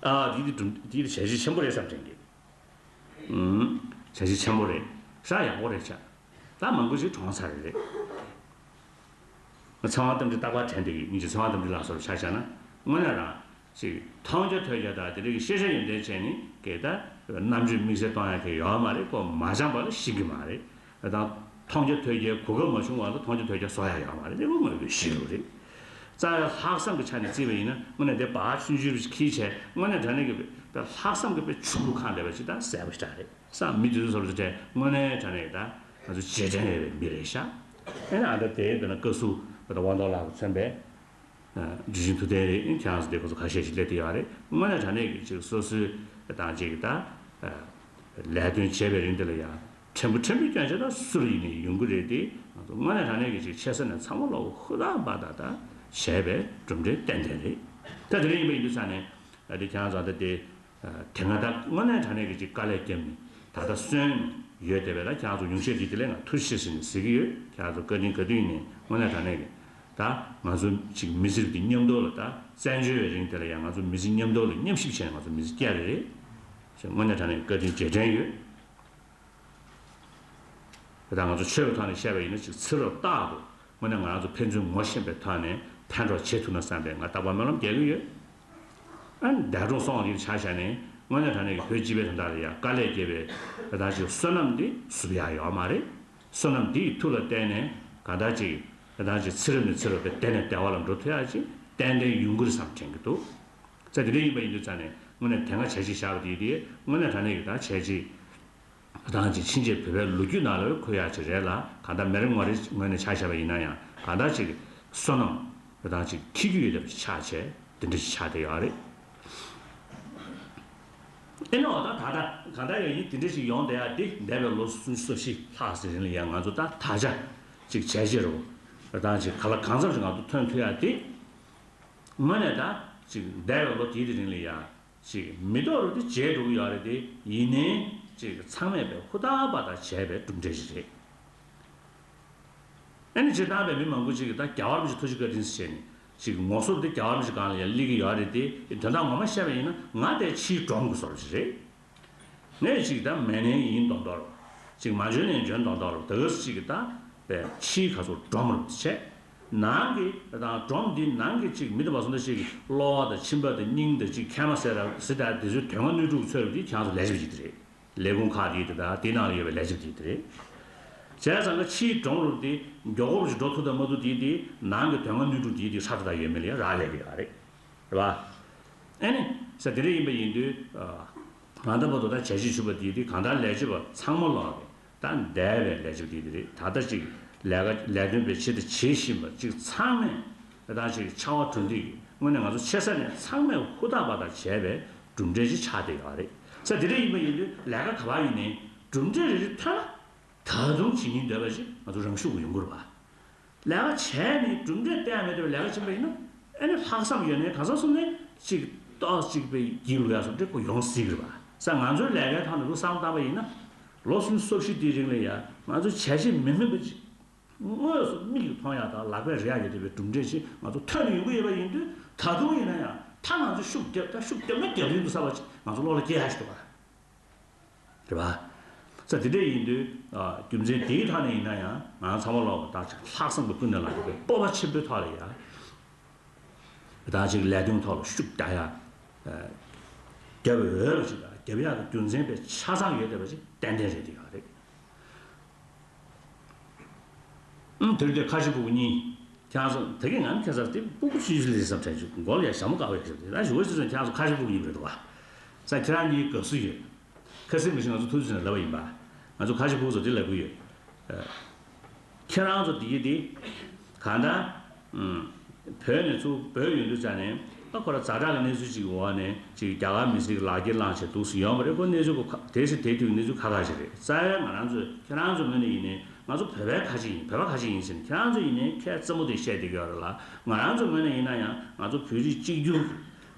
ཨ་དེ་དེ་དེ་བྱས་རྗེས་ཆེན་པོ་རེད་བསམ་དྲན་གི། བྱས་རྗེས་ཆེན་པོ་རེད། ཧྲ་ཡག་པོ་རེད་ཤག་ད་མང་པོ་ཞིག་གྲོངས་ཚར་རེད། ཚེ་དབང་རྟ་མགྲིན་རྟག་པར་དྲན་བསྡད་ཀྱི་ཡིན་གྱི། ཚེ་དབང་རྟ་མགྲིན་ལགས་སོར་ཆ་བཞག་ན་དངོས་གནས་རང་ཅིག་མཐོང་རྒྱ་ཐོས་རྒྱ་དང་དེ་འདྲ་གི་ཤེས་བྱ་ཡོན་ཏན་བྱས་ནས་གལ་ཏེ་རྣམ་དཔྱོད་དམིགས་བསལ་གཏོང་ཡ་གི་ཡོད་མ་རེད། ཁོ་མ་སྦྱངས་པ་ལ་ཤེས་ཀྱི་མ་རེད། དང་མཐོང་རྒྱ་ཐོས་རྒྱའི་གོ་སྐབས་མ་བྱུང་བ་ལ་མཐོང་རྒྱ་ཐོས་རྒྱ་བཟོ་ཡ་ཡོད་མ་རེད། དེ་ཁོ་དངོས་པོའི་གཞི་རུ་རེད། རྩ་བའི་ལྷག་བསམ་གྱི་ཆ་ནས་བརྩིས་པ་ཡིན་ན་དངོས་གནས་དེ་བག་ཆུང་ཆུང་རུ་ཁྱེར་བྱས། དངོས་གནས་དྲང་གནས་ཀྱི་ལྷག་བསམ་གྱི་དཔེ་ཆུ་བུར་གང་བསྡད་པ་ཅིག་ད་གསལ་པོ་ཞིག་རེད། ས་མི་དེ་ཚོ་སོར་ཚོ་དེ་དངོས་གནས་དྲང་གནས་ད་ང་ཚོ་རྗེས་དྲན་ཡོད་པའི་མི་རེད་ཤག་ཨེ་ན་ཨ་ད་དེ་དཔེར་ན་བཀའ་ཟུར་དཔེར་ན་དབང་ཐང་ལགས་མཚོན་པའི་འབྲི་ཆུང་ཐུབ་བསྟན་རེད། ཁྱེད་རང་ཚོ་དེ་ཁོ་ཚོ་ཁ་ཤས་ཤིག་སླེབས་བསྡད་ཡོད་རེད། དངོས་གནས་དྲང་གནས་ཀྱི་ཅིག་སོ་སོའི་དང་ཅིག་ད་ལས་དོན་བྱས་པའི་རིང་དེ་ལ་ཡང་ཕྲན་བུ་ཕྲན་བུའི་སྐྱོན་ཆ་ད་སུ་ལ་ཡིན་ནའི་ཡོང་གི་རེད་དེ། ང་ཚོ་དངོས་གནས་དྲང་གནས་ཀྱི་ཅིག་ཆེ་ས་ནས་ཚང་མ་ལོག་ཧུར་ཐག་འབད་ཐག་ད་བྱས་པའི་གྲུབ་འབྲས་ཏན་ཏན་རེད། ད་དེ་རིང་ཡིན་པ་ཡིན་དུས་ཙང་ནས་ཨ་དེ་ཁྱེད་རང་ཚོ་ད་དེ། དེ་སྔ་ད་དངོས་གནས་དྲང་གནས་ཀྱི་ཅིག་དཀའ་ལས་བརྒྱབ་ནས་ ད་ལྟ་སོན་ཡོད་བསྡད་པས། ད་ཁྱེད་རང་ཚོ་ཉུང་ཤས་ཅིག་དེ་ལས་ང་ཐུགས་རྗེ་ཆེ་ཟེར་ནས་ཟེར་གྱི་ཡོད། ཁྱེད་རང་ཚོ་བཀའ་དྲིན་ག་དུས་ཡིན་ནའི་དངོས་གནས་དྲང་གནས་ཀྱི་ད་ང་ཚོ་ཅིག་མི་སེར་གྱི་མཉམ་དུ་ལ་ད་བཙན་བྱོལ་བའི་རིང་དེ་ལ་ཡང་ང་ཚོ་མི་སེར་མཉམ་དུ་ལ་མཉམ་ཞིབ་བྱས་ནས་ང་ཚོ་མི་སེར་བསྐྱལ་རེད་རེད་ཟེར། དངོས་གནས་དྲང་གནས་བཀའ་དྲིན་རྗེས་དྲན་ཡོད། དེ་དག་ང་ཚོ་ཆོས་ཀྱི་ཐོག་ནས་བཤད་པ་ཡིན་ན་ཅིག་ཚེ་རབས་རྟག་ཏུ་དངོས་གནས་ང་རང་ཚོ་ཕན་ཚུན་ངོ་ཤེས་པའི་ཐོག་ནས་ཕན་གྲོགས་བྱེད་ཐུབ་ན་བསམ་པའི་ང་རྟག་པར་སྨོན་ལམ་རྒྱག་གི་ཡོད། ཨ་ནི་འདས་གྲོངས་སོང་བ་ཡིན་ཆ་བཞག་ནས་དངོས་གནས་དྲང་གནས་ཀྱི་བོད་སྤྱི་པའི་དོན་དག་ལ་ཡང་དཀའ་ལས་བརྒྱབ་པའི་དེ་དག་ཅིག་བསོད་ནམས་འདི་བསུབ་ཡག་ཡོད་མ་རེད། བསོད་ནམས་འདི་ཡི་མཐུ་ལ་བརྟེན་ནས་གང་ལྟར་ཅིག་དེ་དག་ཅིག་ཚེ་རབས་ནས་ཚེ་རབས་བར་དེ་ནས་བདེ་བ་ལ་འགྲོ་ཐུབ་ཡག་ཅིག་ཏན་ཏན་ཡོང་གི་རེད་བསམ་དྲན་གྱི་འདུག། ཙང་དེ་འདྲ་ཡིན་པ་ཡིན་དུས་ཙང་ནས་དངོས་གནས་དེ་སྔ་བྱས་རྗེས་བཞག་པ་དེ་དེ་དངོས་གནས་དྲང་གནས་ཀྱི་ད་བྱས་རྗེས། ད་ཅིག་ཕྱིན་ཆད་བོད་པའི་ལོ་རྒྱུས་ནང་ལ་འཁོད་ཡག་ཅིག་རེད་ལ། གང་ལྟར་མི་རེ་ངོ་རེ་ངོས་ནས་ཆ་བཞག་པ་ཡིན་ན་ཡང་གང་ལྟར་ཅིག་བསོད་ནམས་ད་ཅིག་འཁྱེར་རྒྱུ་ཡོད་པ་ཆགས་བྱས་དེ་འདྲ་ཞིག་ཆགས་བསྡད་ཡོད་རེད། ཨེ་ནི་འོ་ད་ད་ལྟ་གང་ལྟར་ཡང་ཡིན་དེ་འདྲ་ཞིག་ཡོང་བསྡད་ཡག་དེ་འདས་པའི་ལོ་སུམ་ཅུ་སོ་བཞི་ལྷག་ཙམ་རིང་ལ་ཡང་ང་ཚོ་ད་ད་ཆ་ཅིག་བྱས་རྗེས་རོ་ད་ཅིག་ག་ལ་གང་འཚམ་ཞིག་ང་ཚོ་ཐོན་ཐུབ་ཡག་དེ། དངོས་གནས་ད་ཅིག་འདས་པའི་ལོ་དེའི་རིང་ལ་ཡང་ཅིག་མི་ཐོག་རུ་དེ་བརྗེད་འགྲོ་གི་ཡོད་རེད་དེ། ཡིན་ནའི་ཅིག་ཚང་མས་པའི་ཧུར་ཐག་པ་དང་བྱས་པའི་གྲུབ་འབྲས་ཞིག་རེད། ཨ་ནི་སྤྱིར་བཏང་པའི་མི་མང་པོ་ཅིག་གིས་ད་རྒྱལ་བ་རིན་པོ་ཆེ་ཐུགས་རྗེ་བཀའ་དྲིན་ཟེར་བྱས་ནས་ཅིག་ངོ་སོ་དེ་རྒྱལ་བ་རིན་པོ་ཆེ་སྒང་ལ་ཡང་སླེབས་ཀྱི་ཡོད་རེད་དེ། དོན་དག་ངོ་མ་བཤད་པ་ཡིན་ན་ང་དེ་ཕྱིའི་འབྲོམ་དགོས་བཟོ་འདྲ་ཞིག་རེད། ངས་ཅིག་ད་མེད་ནས་ཡིན་མདོག་མདོག་རོ། ཅིག་མ་འཇོན་ནས་འཇོན་མདོག་མདོག་རོ། དེ་ག་ཅིག་གི་ད་པའི་ཕྱིའི་ཁ་སོ་འབྲོམ་རོ་བྱས། ནང་གི་ད་འབྲོམ་འདི་ནང་གི་ཅིག་མི་དེ་མ་སོང་ད་ཅིག་གློ་བ་དང་མཆིན་པ་དང་སྙིང་དང་ཅིག་མཁལ་མ་ཟེར་ར་ཟེར་ད་དེ་ཚོའི་དོན་ལྔ་སྣོད་དྲུག་འཚོལ་རོ་འདི་ཁྱེད་ཚོ་ལས་བྱེད་པ་ཅིག་དེ་རེད། ལས་ཁུངས་ཁག་དེ་དེ་ད་དེ་ནང་ལ་ཡོད་པའི་ལས་བྱེད་པ་དེ་དེ་རེད། བྱས་ཙང་གི་ཕྱིའི་འབྲོམ་རོ་འདི་མགྱོགས་པོ་ཅིག་འགྲོ་ཐུབ་དང་མ་ཐུབ་དེ་དེ་ནང་གི་དོན་ལྔ་སྣོད་དྲུག་དེ་དེ་ཧྲ་ད་ད་ཡོད་མེད་ལ་ཡང་རག་ལས་ཀྱི་ཡོད་རེད། རེད་བ། ཨེ་ནི། ས་དེ་འདྲ་ཡིན་པ་ཡིན་དུས། ང་ད་བར་དུ་ད་བྱས་རྗེས་ཞུ་བ་དེ་དེ་གང་ལྟར་ལས་བྱེད་པ་ཚང་མ་ལོག་གི་ད་འདས་པའི་ལས་བྱེད་དེ་དེ་རེད། ད་ལྟ་ཅིག་ལས་ཀ་ལས་དོན་པའི་ཆེད་དུ་བྱེད་བཞིན་པ་ཅིག་ཚང་མས་ད་ཅིག་ཕྱར་བ་གྲུ་འདེགས་ཀྱི་དངོས་གནས་ང་ཚོ་ཆེ་ས་ནས་ཚང་མས་ཧུར་ཐག་པ་དང་བྱས་པའི་གྲུབ་འབྲས་ཅིག་ཆགས་བསྡད་ཡོད་རེད། ས་དེ་འདྲ་ཡིན་པ་ཡིན་དུས་ལས་ཀ་ག་བ་ཡིན་ནའི་གྲུབ་འབྲས་རེ་རེ་ཐོན་ན་ད་དུང་བྱེད་སྙིང་འདོད་པ་ཅིག་ང་ཚོ་རང་ཤུགས་ཀྱིས་ཡོང་གི་རེད་བ། ལས་ཀ་བྱས་ནས་གྲུབ་འབྲས་བསྟན་ཡ་མེད་པའི་ལས་ཀ་བྱེད་པ་ཡིན་ན། ཨ་ནི་ལྷག་བསམ་ཡོད་ནའི་གང་ཟག་གསུམ་ནས་གཅིག་ཏོག་གཅིག་པའི་སྒྱིད་ལུག་ཡག་སོགས་འདྲ་པོ་ཡོང་སྲིད་ཀྱི་རེད་པ། ས་ང་ཚོའི་ལས་ཀའི་ཐོག་ནས་ལུགས་བསམ་བཏང་པ་ཡིན་ན། ལོ་སུམ་ཅུ་སོ་བཞི་དེའི་རིང་ལ་ཡང་ང་ཚོ་བྱས་རྗེས་མི་དམན་པ་ཅིག་དངོས་སུ་མིག་གིས་མཐོང་ཡག་དང་ལག་པས་རེག་ཡག་གི་དེ་བའི་གྲུབ་འབྲས་ཅིག་ང་ཚོ་ཐོན་ནས་ཡོང་གི་ཡོད་པ་ཡིན་དུས། ད་དུང་ཡིན་ན་ཡང་ད་ང་ཚོ་ཤུགས་རྒྱབ་ད་ཤུགས་རྒྱབ་ན་རྒྱབ་ཡིན་འདུག་བསམ་པ་ཅིག་ང་ཚོ་བློ་ལ་སྐྱེ་ཡག་ཞིག་འདུག་ག། རེད་པ། ས་དེ་འདྲ་ཡིན་དུས། རྒྱུ་མཚན་དེའི་ཐོག་ནས་ཡིན་ན་ཡང་ང་ཚང་མ་ལོག་ད་ཅིག་ལྷག་བསམ་གྱི་ཀུན་ནས་ལངས་པའི་སྤོབས་པ་ཆེན་པོའི་ཐོག་ལ་ཡ། ད་ཅིག་ལས་དོན་ཐོག་ལ་ཤུགས་རྒྱག་ཡ། རྒྱབ་འོས་པ་ཅིག་དང་རྒྱབ་ཡག་གི་རྒྱུ་མཚན་དཔེ་ཆ་ཚང་ཡོད་བསྡད་པ་ཅིག་ཏན་ཏན་རེད་དེ་ཡོད་རེད། ཨང་། དེར་དེ་ཁ་ཆེ་སྤུ་གུ་གཉིས། ཁྱེད་ཚོ་དེ་གི་ང་ནི་ཁ་སར་དེ་སྤུ་གུ་ཆུང་ཆུང་ལས་བསམ་དྲན་བྱུང་མགོ་ལ་ཡ་ཞྭ་མོ་བཀག་པའི་ཁྱེད་ཚོ་དེ་ན་ཞུ་བ་ཞུ་ཚོད་ཁྱེད་ཚོ་ཁ་ཆེ་སྤུ་གུ་གཉིས་རེད་འདུག་བ། ས་ཁྱེད་རང་གཉིས་དགའ་བསུ་ཡོད། ཁ་སེང་མི་ཤེས་ང་ཚོ་ཐུགས་རྗེ་ཆེ་ལབ་པ་ཡིན་པ། ང་ཚོ་ཁ་ཆེ་སྤུ་གུ་ཚོ་དེ་ལབ་གི་ཡོད། ཁྱེད་རང་ཚོ་དེ་གི་དེ། གང་ལྟར། བོད་ནས་ཚུར་བོད་ཡོང་དུས་ཙང་ནས་ཨ་ཁོ་ར་ཛ་དྲག་གི་གནས་ཚུལ་ཅིག་གི་འོག་ནས་ཅིག་རྒྱ་གར་མི་སེར་གྱི་ལག་འཁྱེར་བླངས་བྱས་འདུག་སེ་ཡོང་བ་རེད། ཁོ་གནས་ཚུལ་ཁོ་ཁ་དེ་སེ་དེ་དུས་གནས་ཚུལ་ཁག་ཁག་ཅིག་རེད། རྩ་བའི་ང་རང་ཚོས་ཁྱེད་རང་ཚོའི་ངོས་ནས་ཡིན་ནའི་ང་ཚོ་བོད་པའི་ཁ་ཆེ་ཡིན་བོད་པ་ཁ་ཆེ་ཡིན་ཟེར་ནས་ཁྱེད་རང་ཚོ་ཡིན་ནའི་ཁས་རྩེ་མོ་དེ་བཤད་བསྡད་ཀྱི་ཡོད་རེད་ལ། ང་རང་ཚོའི་ངོས་ནས་ཡིན་ན་ཡང་ང་ཚོ་བོད་རིགས་གཅིག་གྱུར་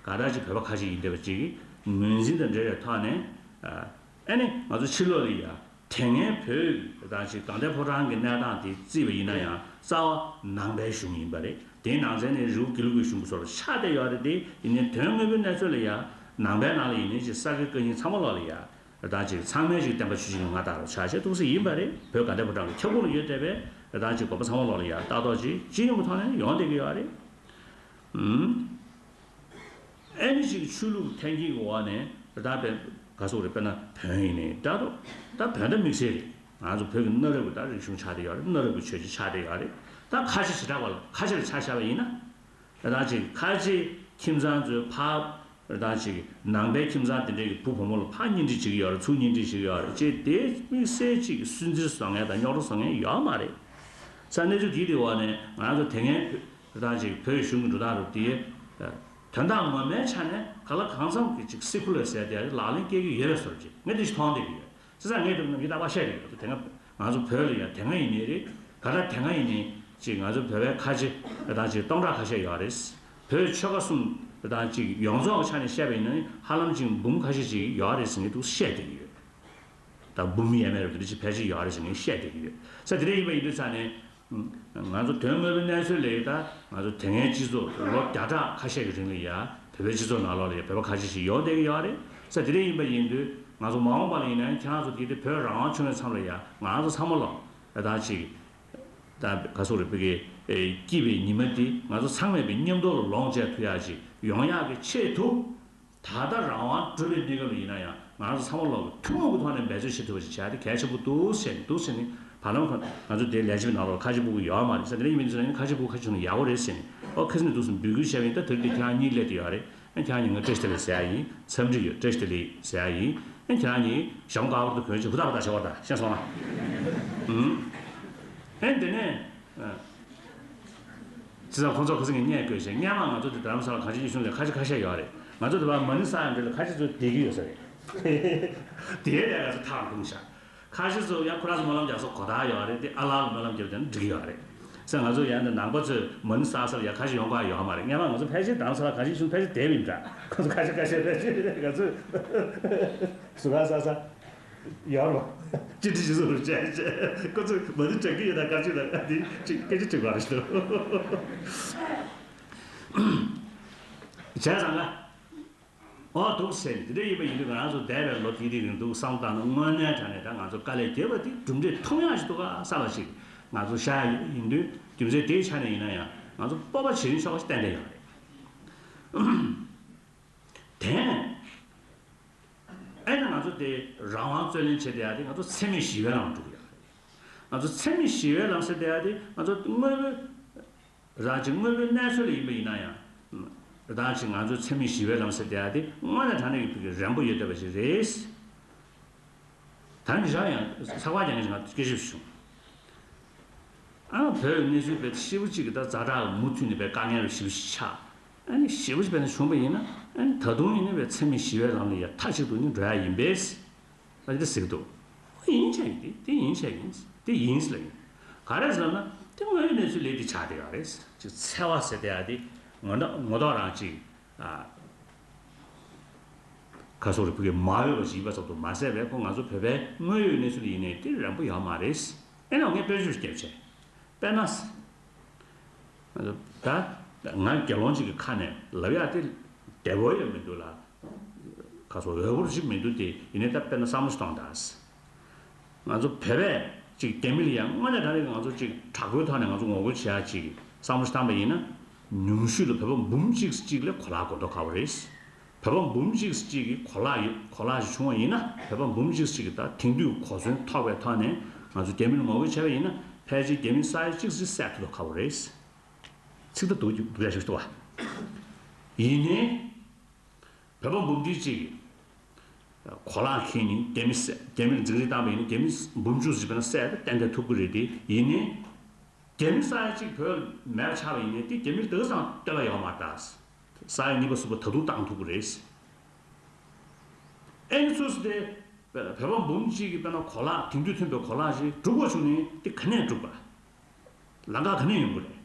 གང་ལྟར་ཅིག་བོད་པ་ཁ་ཆེ་ཡིན་བསྡད་པ་ཅིག་གི་ངོས་འཛིན་དང་འབྲེལ་བའི་ཐོག་ནས། ཨ་ནི་ང་ཚོ་ཕྱི་ལོགས་ལ་ཡ། དེ་སྔའི་བོད་དང་ཅིག་དགའ་ལྡན་ཕོ་བྲང་གི་གནས་སྟངས་དེ་བརྩིས་པ་ཡིན་ན་ཡང་རྩ་བ་ནང་པའི་གཞུང་ཡིན་པ་རེད། དེའི་ནང་ཚན་ནས་རི་བོ་དགེ་ལུགས་ཀྱི་གཞུང་གི་བཟོ་འདྲ་ཆགས་བསྡད་ཡོད་རེད་དེ། ཡིན་ནའི་དོན་དངོས་པོའི་གནས་ཚུལ་ལ་ཡ། ནང་པའི་ནང་ལ་ཡིན་ནའི་ཅིག་ས་དགེ་བཀའ་རྙིང་ཚང་མ་ལོག་ལ་ཡ། དང་ཅིག་ཚང་མས་ཅིག་བསྟན་པ་ཆོས་བཞིན་ལ་མངའ་བདག་རུ་ཆགས་བྱས་འདུག་སེ་ཡིན་པ་རེད། བོད་དགའ་ལྡན་ཕོ་བྲང་གི་ཁྱབ་ཁོངས་ལ་ཡོད་བསྡད་པའི་དང་ཅིག་དགོན་པ་ཚང་མ་ལོག་ལ་ཡ་ལྟ་རྟོག་ཅིག་སྤྱི་ཡོངས་ཀྱི་ཐོག་ནས་ཡོང་བསྡད་ཀྱི་ཡོད་རེད། ཨུམ། ཨེ་ནི་ཅིག་ཆོས་ལུགས་འཐེན་འཁྱེར་གྱི་འོག་ནས་ད་དཔེ་ག་སོག་རེད། དཔེར་ན་བོན་ཡིན་ནའི་ད་དོ་ད་བོན་ད་དམིགས་བསལ་རེད། ང་ཚོ་བོད་ཀྱི་གནའ་རབས་ཀྱི་ད་རིག་གཞུང་ཆགས་བསྡད་ཡོད་རེད། གནའ་རབས་ཀྱི་ཆོས་བརྒྱུད་ཆགས་བསྡད་ཡོད་རེད། ད་ཁ་ཆེ་བྱེ་བྲག་པ་ལ་ཁ་ཆེ་ལ་ཆ་བཞག་པ་ཡིན་ན། ད་ཅིག་ཁ་ཆེ་ཁྱིམ་ཚང་ཚོའི་ཕ་ད་ཅིག་ནང་པའི་ཁྱིམ་ཚང་དེ་འདྲའི་གི་བུ་བུ་མོ་ལ་ཕ་གཉེན་སྒྲིག་བྱེད་ཀྱི་ཡོད་རེད། ཚུར་གཉེན་སྒྲིག་བྱེད་ཀྱི་ཡོད་རེད་ཅེས་དེ་དམིགས་བསལ་ཅིག་སུན་གཙེར་བཟོ་མཁན་དང་རྙོག་དྲ་བཟོ་མཁན་ཡོད་མ་རེད། ས་གནས་ཚུལ་དེའི་དེ་འོག་ནས་ང་རང་ཚོ་དེ་སྔའི་བོད་དང་ཅིག་བོད་གཞུང་གི་འགྲོ་སྟངས་རུ་དེ་དོན་དག་ངོ་མའི་ཆ་ནས་ག་ལ་གང་འཚམ་གྱི་ཅིག་སེ་ཁུ་ལར་ཟེར་དེ་ལག་ལེན་སྐྱེལ་གྱི་ཡོད་པའི་བཟོ་འདྲ་ཅིག་ངས་དེ་ཞིག་མཐོང་བསྡད་ཀྱི་ཡོད། བྱས་ཙང་ངས་དེ་ནམ་རྒྱུན་རྟག་པར་བཤད་ཀྱི་ཡོད། དེ་སྔ་ང་ཚོ་བོད་ལ་ཡང་དེ་སྔ་ཡིན་ནའི་རེད། ག་ད་དེ་སྔ་ཡིན་ནའི་ཅིག་ང་ཚོ་བོད་པའི་ཁ་ཆེ་དང་ཅིག་སྟོང་ཕྲག་ཁ་ཤས་ཡོད་རེད། བོད་ཆོལ་ཁ་གསུམ་དང་ཅིག་ཡོངས་རྫོགས་ཀྱི་ཆ་ནས་བཤད་པ་ཡིན་ན་ཧ་ལམ་ཅིག་འབུམ་ཁ་ཤས་ཅིག་ཡོད་རེད་ཟེར་ངས་འདུག་བཤད་བསྡད་ཀྱི་ཡོད། ད་འབུམ་ཡས་མས་རེད། དེ་འདྲ་ཅིག་ཕལ་ཆེར་ཡོད་རེད་ཟེར་ནས་བཤད་བསྡད་ཀྱི་ཡོད་ས། དེ་འདྲ་ཡིན་པ་ཡིན་དུས་ཙང་ནས། ང་ཚོ་དོན་དངོས་པོའི་གནས་ཚུལ་ལ་ཡིན་ད་ང་ཚོ་དེ་སྔའི་སྤྱི་ཚོགས་ལོ་བརྒྱ་ཕྲག་ཁ་ཤས་ཀྱི་རིང་ལ་ཡ་བོད་པའི་སྤྱི་ཚོགས་ནང་ལོགས་ལ་ཡ་བོད་པ་ཁ་ཤས་ཤིག་ཡོང་བསྡད་ཀྱི་ཡོད་རེད་ས། དེ་འདྲ་ཡིན་པ་ཡིན་དུས་ང་ཚོ་མ་འོངས་པ་ལ་ཡིན་ན་ཡང་ཁྱེད་རང་ཚོ་དེ་དེ་བོད་རང་དབང་བྱུང་བའི་མཚམས་ལ་ཡ་ང་ཚོ་ཚང་མ་ལོ་ད་ཅིག་ད་ག་སོག་རེད། བོད་ཀྱི་སྐྱིད་པའི་ཉི་མ་འདི་ང་ཚོ་ཚང་མས་པའི་མཉམ་དུ་ལ་ལོངས་སྤྱད་ཐུབ་ཡག་ཅིག་ཡོང་ཡག་གི་ཆེད་དུ། ད་ལྟ་རང་དབང་སྒྲུབ་པའི་གནས་སྐབས་ལ་ཡིན་ན་ཡང་ང་རང་ཚོ་ཚང་མ་ལོག་ཐུན་མོང་གི་ཐོག་ནས་འབད་རྩོལ་བྱེད་ཐུབ་པ་ཞིག་བྱ་ཡ་དེ་གལ་ཆེན་པོ་འདུག་ཟེར་ནས་འདུག་ཟེར་ནས་བར་ལམ་ཁོ་ང་ཚོ་དེ་ལས་བྱེད་པའི་ནང་ལོགས་ཁ་ཆེ་ཕྲ་གུ་ཡོད་མ་རེད་ཟེར། དེ་འདྲ་ཡིན་མིན་ཟེར་ན་ཁ་ཆེ་ཕྲ་གུ་ཁ་ཆེ་ན་ཡག་པོ་རེད་ཟེར་ནས་ཨོ་ཁ་སང་ནས་འདུག་སེ་འབོད་སྐུལ་བྱས་པ་ཡིན། ད་དེ་རིང་དེ་ཁྱེད་རང་གཉིས་སླེབས་བསྡད་ཡོད་རེད། ཨ་ཁྱེད་རང་གཉིས་ང་བཀྲ་ཤིས་བདེ་ལེགས་ཟེར་ཡ་ཡིན། འཚམས་འདྲི་ཡོད། བཀྲ་ཤིས་བདེ་ལེགས་ཟེར་ཡ་ཡིན། ཨ་ཁྱེད་རང་གཉིས་ཞྭ་མོ་དཀར་པོ་དང་གོན་ཆས་ཧུར་ཐག་ཧུར་ཐག་བྱེད་པ་དང་ཤེས་སོང་ང་། ཨུམ། ཨ་དེ་ནས། ཨ། བྱས་ཙང་ཁོང་ཚོ་ཁ་སང་གི་བརྙན་བཀོད་བྱས། སྔན་མ་ང་ཚོ་དེ་རྡ་རམ་ས་ལ་གངས་ཅན་སྐྱིད་གཤོངས་ལ་ཁ་ཆེ་ཁ་ཤས་ཡོད་རེད། ང་ཚོ་དེ་བར་མ་ཎི་བསགས་ཡོང་དུས་ལ་ཁ་ཆེ་ཚོ་བསྡད་ཀྱི་ཡོད་ས་རེད། དེའི་ལས་ང་ཚོ་ཐག་རིང་ཤག་ཁ་ཆེ་ཚོ་ཡང་ཁོ་རང་ཚོ་སྨོན་ལམ་རྒྱག་ས་གོ་བརྡ་ཡོད་རེད་དེ། ཨ་ལགས་ལ་སྨོན་ལམ་རྒྱབ་བསྡད་ན་འགྲིག་གི་ཡོད་རེད། ས་ང་ཚོ་ཡང་འདི་ནང་པ་ཚོས་མ་ཎི་བསགས་ས་ལ་ཡང་ཁ་ཆེ་ཡོང་ག་ཡོད་མ་རེད། སྔན་མ་ང་ཚོ་ཕལ་ཆེར་རྡ་རམ་ས་ལ་གངས་ཅན་སྐྱིད་གཤོངས་ཕལ་ཆེར་བསྡད་པ་ཡིན་འདྲ། ཁོ་ཚོ་ཁ་ཆེ་ཁ་ཤས་ཕལ་ཆེར་ང་ཚོ་ཟུར་ཁ་ས་ས། ཡོད་རེད་པ། ཅི་འདྲ་ཞིག་བཟོ་རུ་བྱས་བྱས། ཁོ་ཚོས་མ་ཎི་བགྲང་གི་ཡོད་ན་བཀའ་ཆོས་དང་དེ་ཅིག་སྐད་ཆ་དྲི་དགོས་རེད་ཤག་བྱས་ཙང་ལ། ཨོ་འདུག་ཟེར་ནས་དེ་འདྲ་ཡིན་པ་ཡིན་དུས་ང་རང་ཚོ་འདས་པའི་ལོ་དེའི་རིང་འདུག་བསམ་བཏང་ན་དངོས་གནས་དྲང་གནས་ད་ང་ཚོ་དཀའ་ལས་བརྒྱབ་པ་དེ་གྲུབ་འབྲས་ཐོན་ཡག་ཞིག་འདུག་ག་བསམ་པ་ཞིག་ང་ཚོ་ཤར་ཡིན་དུས་རྒྱུ་མཚན་དེའི་ཆ་ནས་ཡིན་ན་ཡང་ང་ཚོ་སྤོབས་པ་བྱེད་རིན་ཆོག་པ་ཞིག་ཏན་ཏན་ཡོད་རེད། དེ་ནས། ཨེ་ན་ང་ཚོ་དེ་རང་དབང་རྩོད་ལེན་བྱེད་བསྡད་ཡ་དེ་ང་ཚོ་འཚེ་མེད་ཞི་བའི་ལམ་འགྲོ་གི་ཡོད་རེད། ང་ཚོ་འཚེ་མེད་ཞི་བའི་ལམ་ཟེར་བསྡད་ཡ་དེ་ང་ཚོ་དངོས་པོའི་རང་གཅིག་དངོས་པོའི་གནས་ཚུལ་ལ་ཡིན་པ་ཡིན་ན་ཡང་། རང་གཅིག་ང་ཚོ་འཚེ་མེད་ཞི་བའི་ལམ་ཟེར་བསྡད་ཡ་དེ་དངོས་གནས་དྲང་གནས་ཀྱི་ཕ་གི་རན་པོ་ཡོད་བསྡད་པ་ཞིག་རེད། ད་ནི་རང་ཡང་ཚགས་པར་རྒྱག་མཁན་ཞིག་ང་སྐད་ཆ་བྱུང་། ཨ་ནི་བོད་ཀྱི་གནས་ཚུལ་དཔེ་ཞེ་པོ་ཅིག་གི་ད་ཛ་དྲག་མུ་མཐུད་ནས་དཔེ་དཀའ་ངལ་རུ་ཞེ་པོ་ཅིག་ཆགས། ཨ་ནི་ཞེ་པོ་ཅིག་དཔེ་ན་བྱུང་བ་ཡིན་ན། ཨ་ནི་ད་དུང་ཡིན་ན་དཔེ་འཚེ་མེད་ཞི་བའི་ལམ་ལ་ཡ་མཐའ་གཅིག་ཏུ་ནི་འགྲོ་ཡ་ཡིན་པས། ཨ་ནི་དེ་ཟེར་གི་འདུག་ཡིན་ཆ་ཡིན་དེ་དེ་ཡིན་ཆ་ཡིན་དེ་ཡིན་ལ་ཡིན། ག་རེ་ཟེར་ན་དེ་དངོས་ཡོད་གནས་ཚུལ་ལས་དེ་ཆགས་བསྡད་ཡོད་རེད། ཅིག་འཚེ་བ་ཟེར་བསྡད་ཡ་དེ་ངོ་ཐོག་ངོ་ཐོག་རང་ཅིག་ཨ། ཁ་སོག་རེ་ཕུ་གེ་མ་འོས་པ་ཞིག་ཡིན་པ་ཙམ་དུ་མ་ཟད་པའི་ཁོ་ང་ཚོ་བོད་པའི་དངོས་ཡོད་གནས་ཚུལ་ཡིན་ནའི་དེ་རན་པོ་ཡོད་མ་རེད། ཨེ་ན་ངས་དཔེ་ཆ་ཞིག་བརྒྱབ་བྱས། དཔེར་ན། ད་ང་དགེ་སློང་གཅིག་གི་ཁ་ནས་ལབ་ཡག་དེ་བདེ་པོ་ཡང་མི་འདུག་ལ། ཁ་སོག་འོས་པོ་ཞིག་མི་འདུག་སྟེ་ཡིན་ནའི་ད་དཔེར་ན་བསམ་བློ་ཞིག་གཏོང་དང་། ང་ཚོ་བོད་པས་ཅིག་རྒྱ་མི་ལ་ཡང་དངོས་གནས་དྲང་གནས་ང་ཚོ་ཅིག་དྲག་པོའི་ཐོག་ནས་ང་ཚོ་ངོ་རྒོལ་བྱེད་ཡག་ཅིག་བསམ་བློ་ཞིག་བཏང་པ་ཡིན་ན། ཉུང་ཤོས་ལ་བོད་པ་འབུམ་གཅིག་གཅིག་ལ་གོ་ལག་གོ་རྟོགས་ཁ་པོ་རེད། བོད་པ་འབུམ་གཅིག་གཅིག་གི་གོ་ལག་ཡོད་གོ་ལག་ཞིག་བྱུང་བ་ཡིན་ན་བོད་པ་འབུམ་གཅིག་གཅིག་གི་ད་དེང་དུས་གོ་མཚོན་ཐོགས་པའི་ཐོག་ནས་ང་ཚོ་རྒྱ་མི་ལ་ངོ་རྒོལ་བྱས་པ་ཡིན་ན་ཕལ་ཆེར་རྒྱ་མི་ས་ཡ་གཅིག་ཙམ་བསད་ཐུབ་པ་ཁ་པོ་རེད། ཚིག་ད་སྡུག་སྡུག་ཡ་ཞིག་འདུག་བ། ཡིན་ནའི། བོད་པ་འབུམ་ཁྲི་གཅིག་གིས་གོ་ལག་འཁྱེར་ནས་རྒྱ་མི་བསད་རྒྱ་མི་ལ་འཛིང་རེས་བཏང་པ་ཡིན་ན་རྒྱ་མི་འབུམ་བཅུ་ཙམ་བྱས་ན་བསད་ཏན་ཏན་ཐུབ་ཀྱི་རེད་དེ་ཡིན་ནའི། རྒྱ་མི་ས་ཡ་གཅིག་བོད་མེད་པ་ཆགས་པ་ཡིན་ནའི་དེ་རྒྱ་མིར་དེ་ག་ཙམ་གཏོར་བ་ཡོད་མ་རེད་ད། ས་ཡ་གཉིས་པ་གསུམ་པ་ད་དུང་བཏང་ཐུབ་ཀྱི་རེད། ཨེ་ནི་ཚོས་དེ་བོད་པ་འབུམ་གཅིག་གིས་དཔེར་ན་གོ་ལག་དེང་དུས་ཐོན་པའི་གོ་ལག་ཞིག་སྒྲུབ་དགོས་བྱུང་ནའི་དེ་ག་ནས་སྒྲུབ་པ། ལམ་ཁ་ག་ནས་ཡོང་གི་རེད།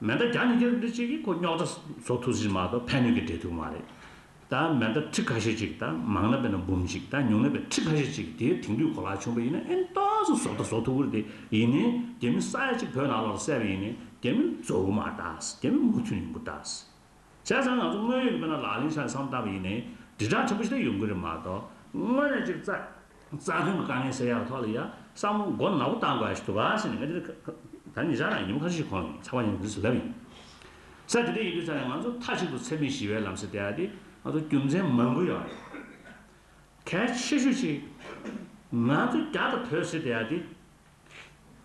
མེ་མདའ་བརྒྱ་ཉིས་བརྒྱ་འདི་གཅིག་གིས་ཁོ་རྙོག་དྲ་བཟོ་ཐུབ་ཀྱི་མ་གཏོགས་ཕན་ནུས་ཀྱི་འབྲས་ཐུབ་མ་རེད། ད་མེ་མདའ་ཁྲི་ཁ་ཤས་ཅིག་ད་མང་ན་དཔེར་ན་འབུམ་གཅིག་ད་ཉུང་ན་དཔེར་ཁྲི་ཁ་ཤས་ཅིག་དེའི་དེང་དུས་གོ་ལག་བྱུང་པ་ཡིན་ན་ཨེ་ཏོག་ཙམ་བཟོ་ལྟ་བཟོ་ཐུབ་ཀྱི་རེད་དེ་ཡིན་ནའི་རྒྱ་མི་ས་ཡ་གཅིག་བོད་ནང་ལོགས་ལ་བསད་པ་ཡིན་ནའི་རྒྱ་མི་ལ་རྫོགས་གི་མ་རེད་ད། རྒྱ་མི་མུ་མཐུད་ཡོང་གི་ད། བྱས་ཙང་ང་ཚོ་དངོས་ཡོད་ཀྱི་དཔེར་ན་ལག་ལེན་ཆ་ནས་བསམ་བཏང་པ་ཡིན་ནའི་དྲིལ་བསྒྲགས་ཆེན་པོ་ཞིག་ད་ཡོང་གི་རེད་མ་གཏོགས་དངོས་གནས་ཅིག་རྩ་རྩ་དོན་གྱི་དཀའ་ངལ་སེལ་ཡག་ཐོག་ལ་ཡ་བསམ་བློ་མགོ་ནག་པོ་བཏང་དགོས་ཡ་ཞིག་འདུག་ག་ཟེར་ནས་ང་འདིར་ད་ཉེ་ཆར་རང་ཉིན་མོ་ཁ་ཤས་ཤིག་གོང་ལ་ཚགས་པར་ཉན་དུས་སུ་ལབ་ཡིན། ས་དེ་འདྲ་ཡིན་དུས་ཙང་ནས་ང་ཚོ་མཐའ་གཅིག་ཏུ་འཚེ་མེད་ཞི་བའི་ལམ་ཟེར་བསྡད་ཡ་དེ་ང་ཚོ་རྒྱུ་མཚན་མང་པོ་ཡོད་རེད། གལ་ཆེ་ཤོས་ཤིག་ང་ཚོ་རྒྱ་དང་བོད་ཟེར་བསྡད་ཡ་དེ།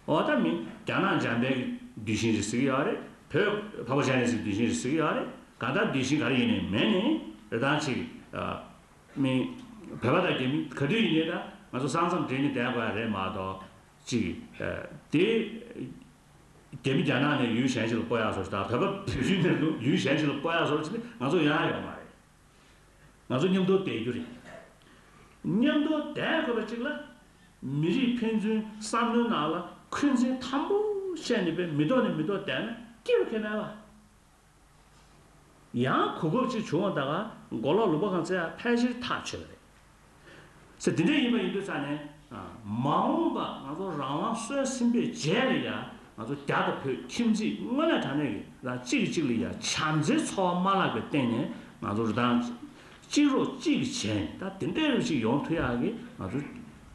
འོ་ད་མི་རྒྱ་ནག་འཇམ་དཔལ་གྱི་གདུལ་ཞིང་རེད་ཟེར་གྱི་ཡོད་རེད། བོད་འཕགས་པ་སྤྱན་རས་གཟིགས་གདུལ་ཞིང་རེད་ཟེར་གྱི་ཡོད་རེད། གང་ལྟར་གདུལ་ཞིང་ག་རེ་ཡིན་ནའི་མེད་ནའི་རེ་ཐང་ཆེ་གི། མི་བོད་པ་དང་རྒྱ་མི་ག་དུས་ཡིན་ནའི་ད་ང་ཚོ་ས་མཚམས་འབྲེལ་ནས་བསྡད་དགོས་ཡ་རེད་མ་གཏོགས་ཅིག་དེ་རྒྱ་མི་རྒྱ་ནག་ནས་ཡུལ་གཞན་ཞིག་ལ་སྤོ་ཡག་བཟོ་ཞིག་དང་བོད་པ་བོད་བརྒྱུད་ནས་ཡུལ་གཞན་ཞིག་ལ་སྤོ་ཡག་བཟོ་ཞིག་ནི་ང་ཚོ་ཡོང་ཡ་ཡོད་མ་རེད། ང་ཚོ་མཉམ་དུ་བསྡད་རྒྱུ་རེད། མཉམ་དུ་བསྡད་དགོས་པ་གཅིག་ལ། མི་རིགས་ཕན་ཚུན་བསམ་བློའི་ནང་ལ་འཁོན་འཛིན་དམ་པོ་བཤད་ནས་པའི་མི་ཐོག་ནས་མི་ཐོག་བསྡད་ན་སྐྱིད་པ་ཁྱོན་མེད་པ། ཡང་གོ་སྐབས་གཅིག་བྱུང་བ་ད་ག་མགོ་ལོག་ལུང་པ་གང་ཚད་ཡང་ཕལ་ཆེར་ཐག་ཆོད་པ་རེད། ཚེ་དེ་འདྲ་ཡིན་པ་ཡིན་དུས་ཙང་ནས། མ་འོངས་པ་ང་ཚོ་རང་དབང་སོན་ཟིན་པའི་རྗེས་ལ་ཡང་ང་ཚོ་རྒྱ་དང་བོད་ཁྱིམ་མཚེས་དངོས་གནས་དྲང་གནས་ཀྱི་རང་གཅིག་གིས་གཅིག་ལ་ཡང་བྱམས་བརྩེའི་ཚོར་བ་མ་བརླག་པའི་སྟེང་ནས་ང་ཚོ་རང་གཅིག་རོགས་གཅིག་གིས་བྱས་ནས་ད་དེ་འདྲ་རུ་ཅིག་ཡོང་ཐུབ་ཡག་གི་ང་ཚོ་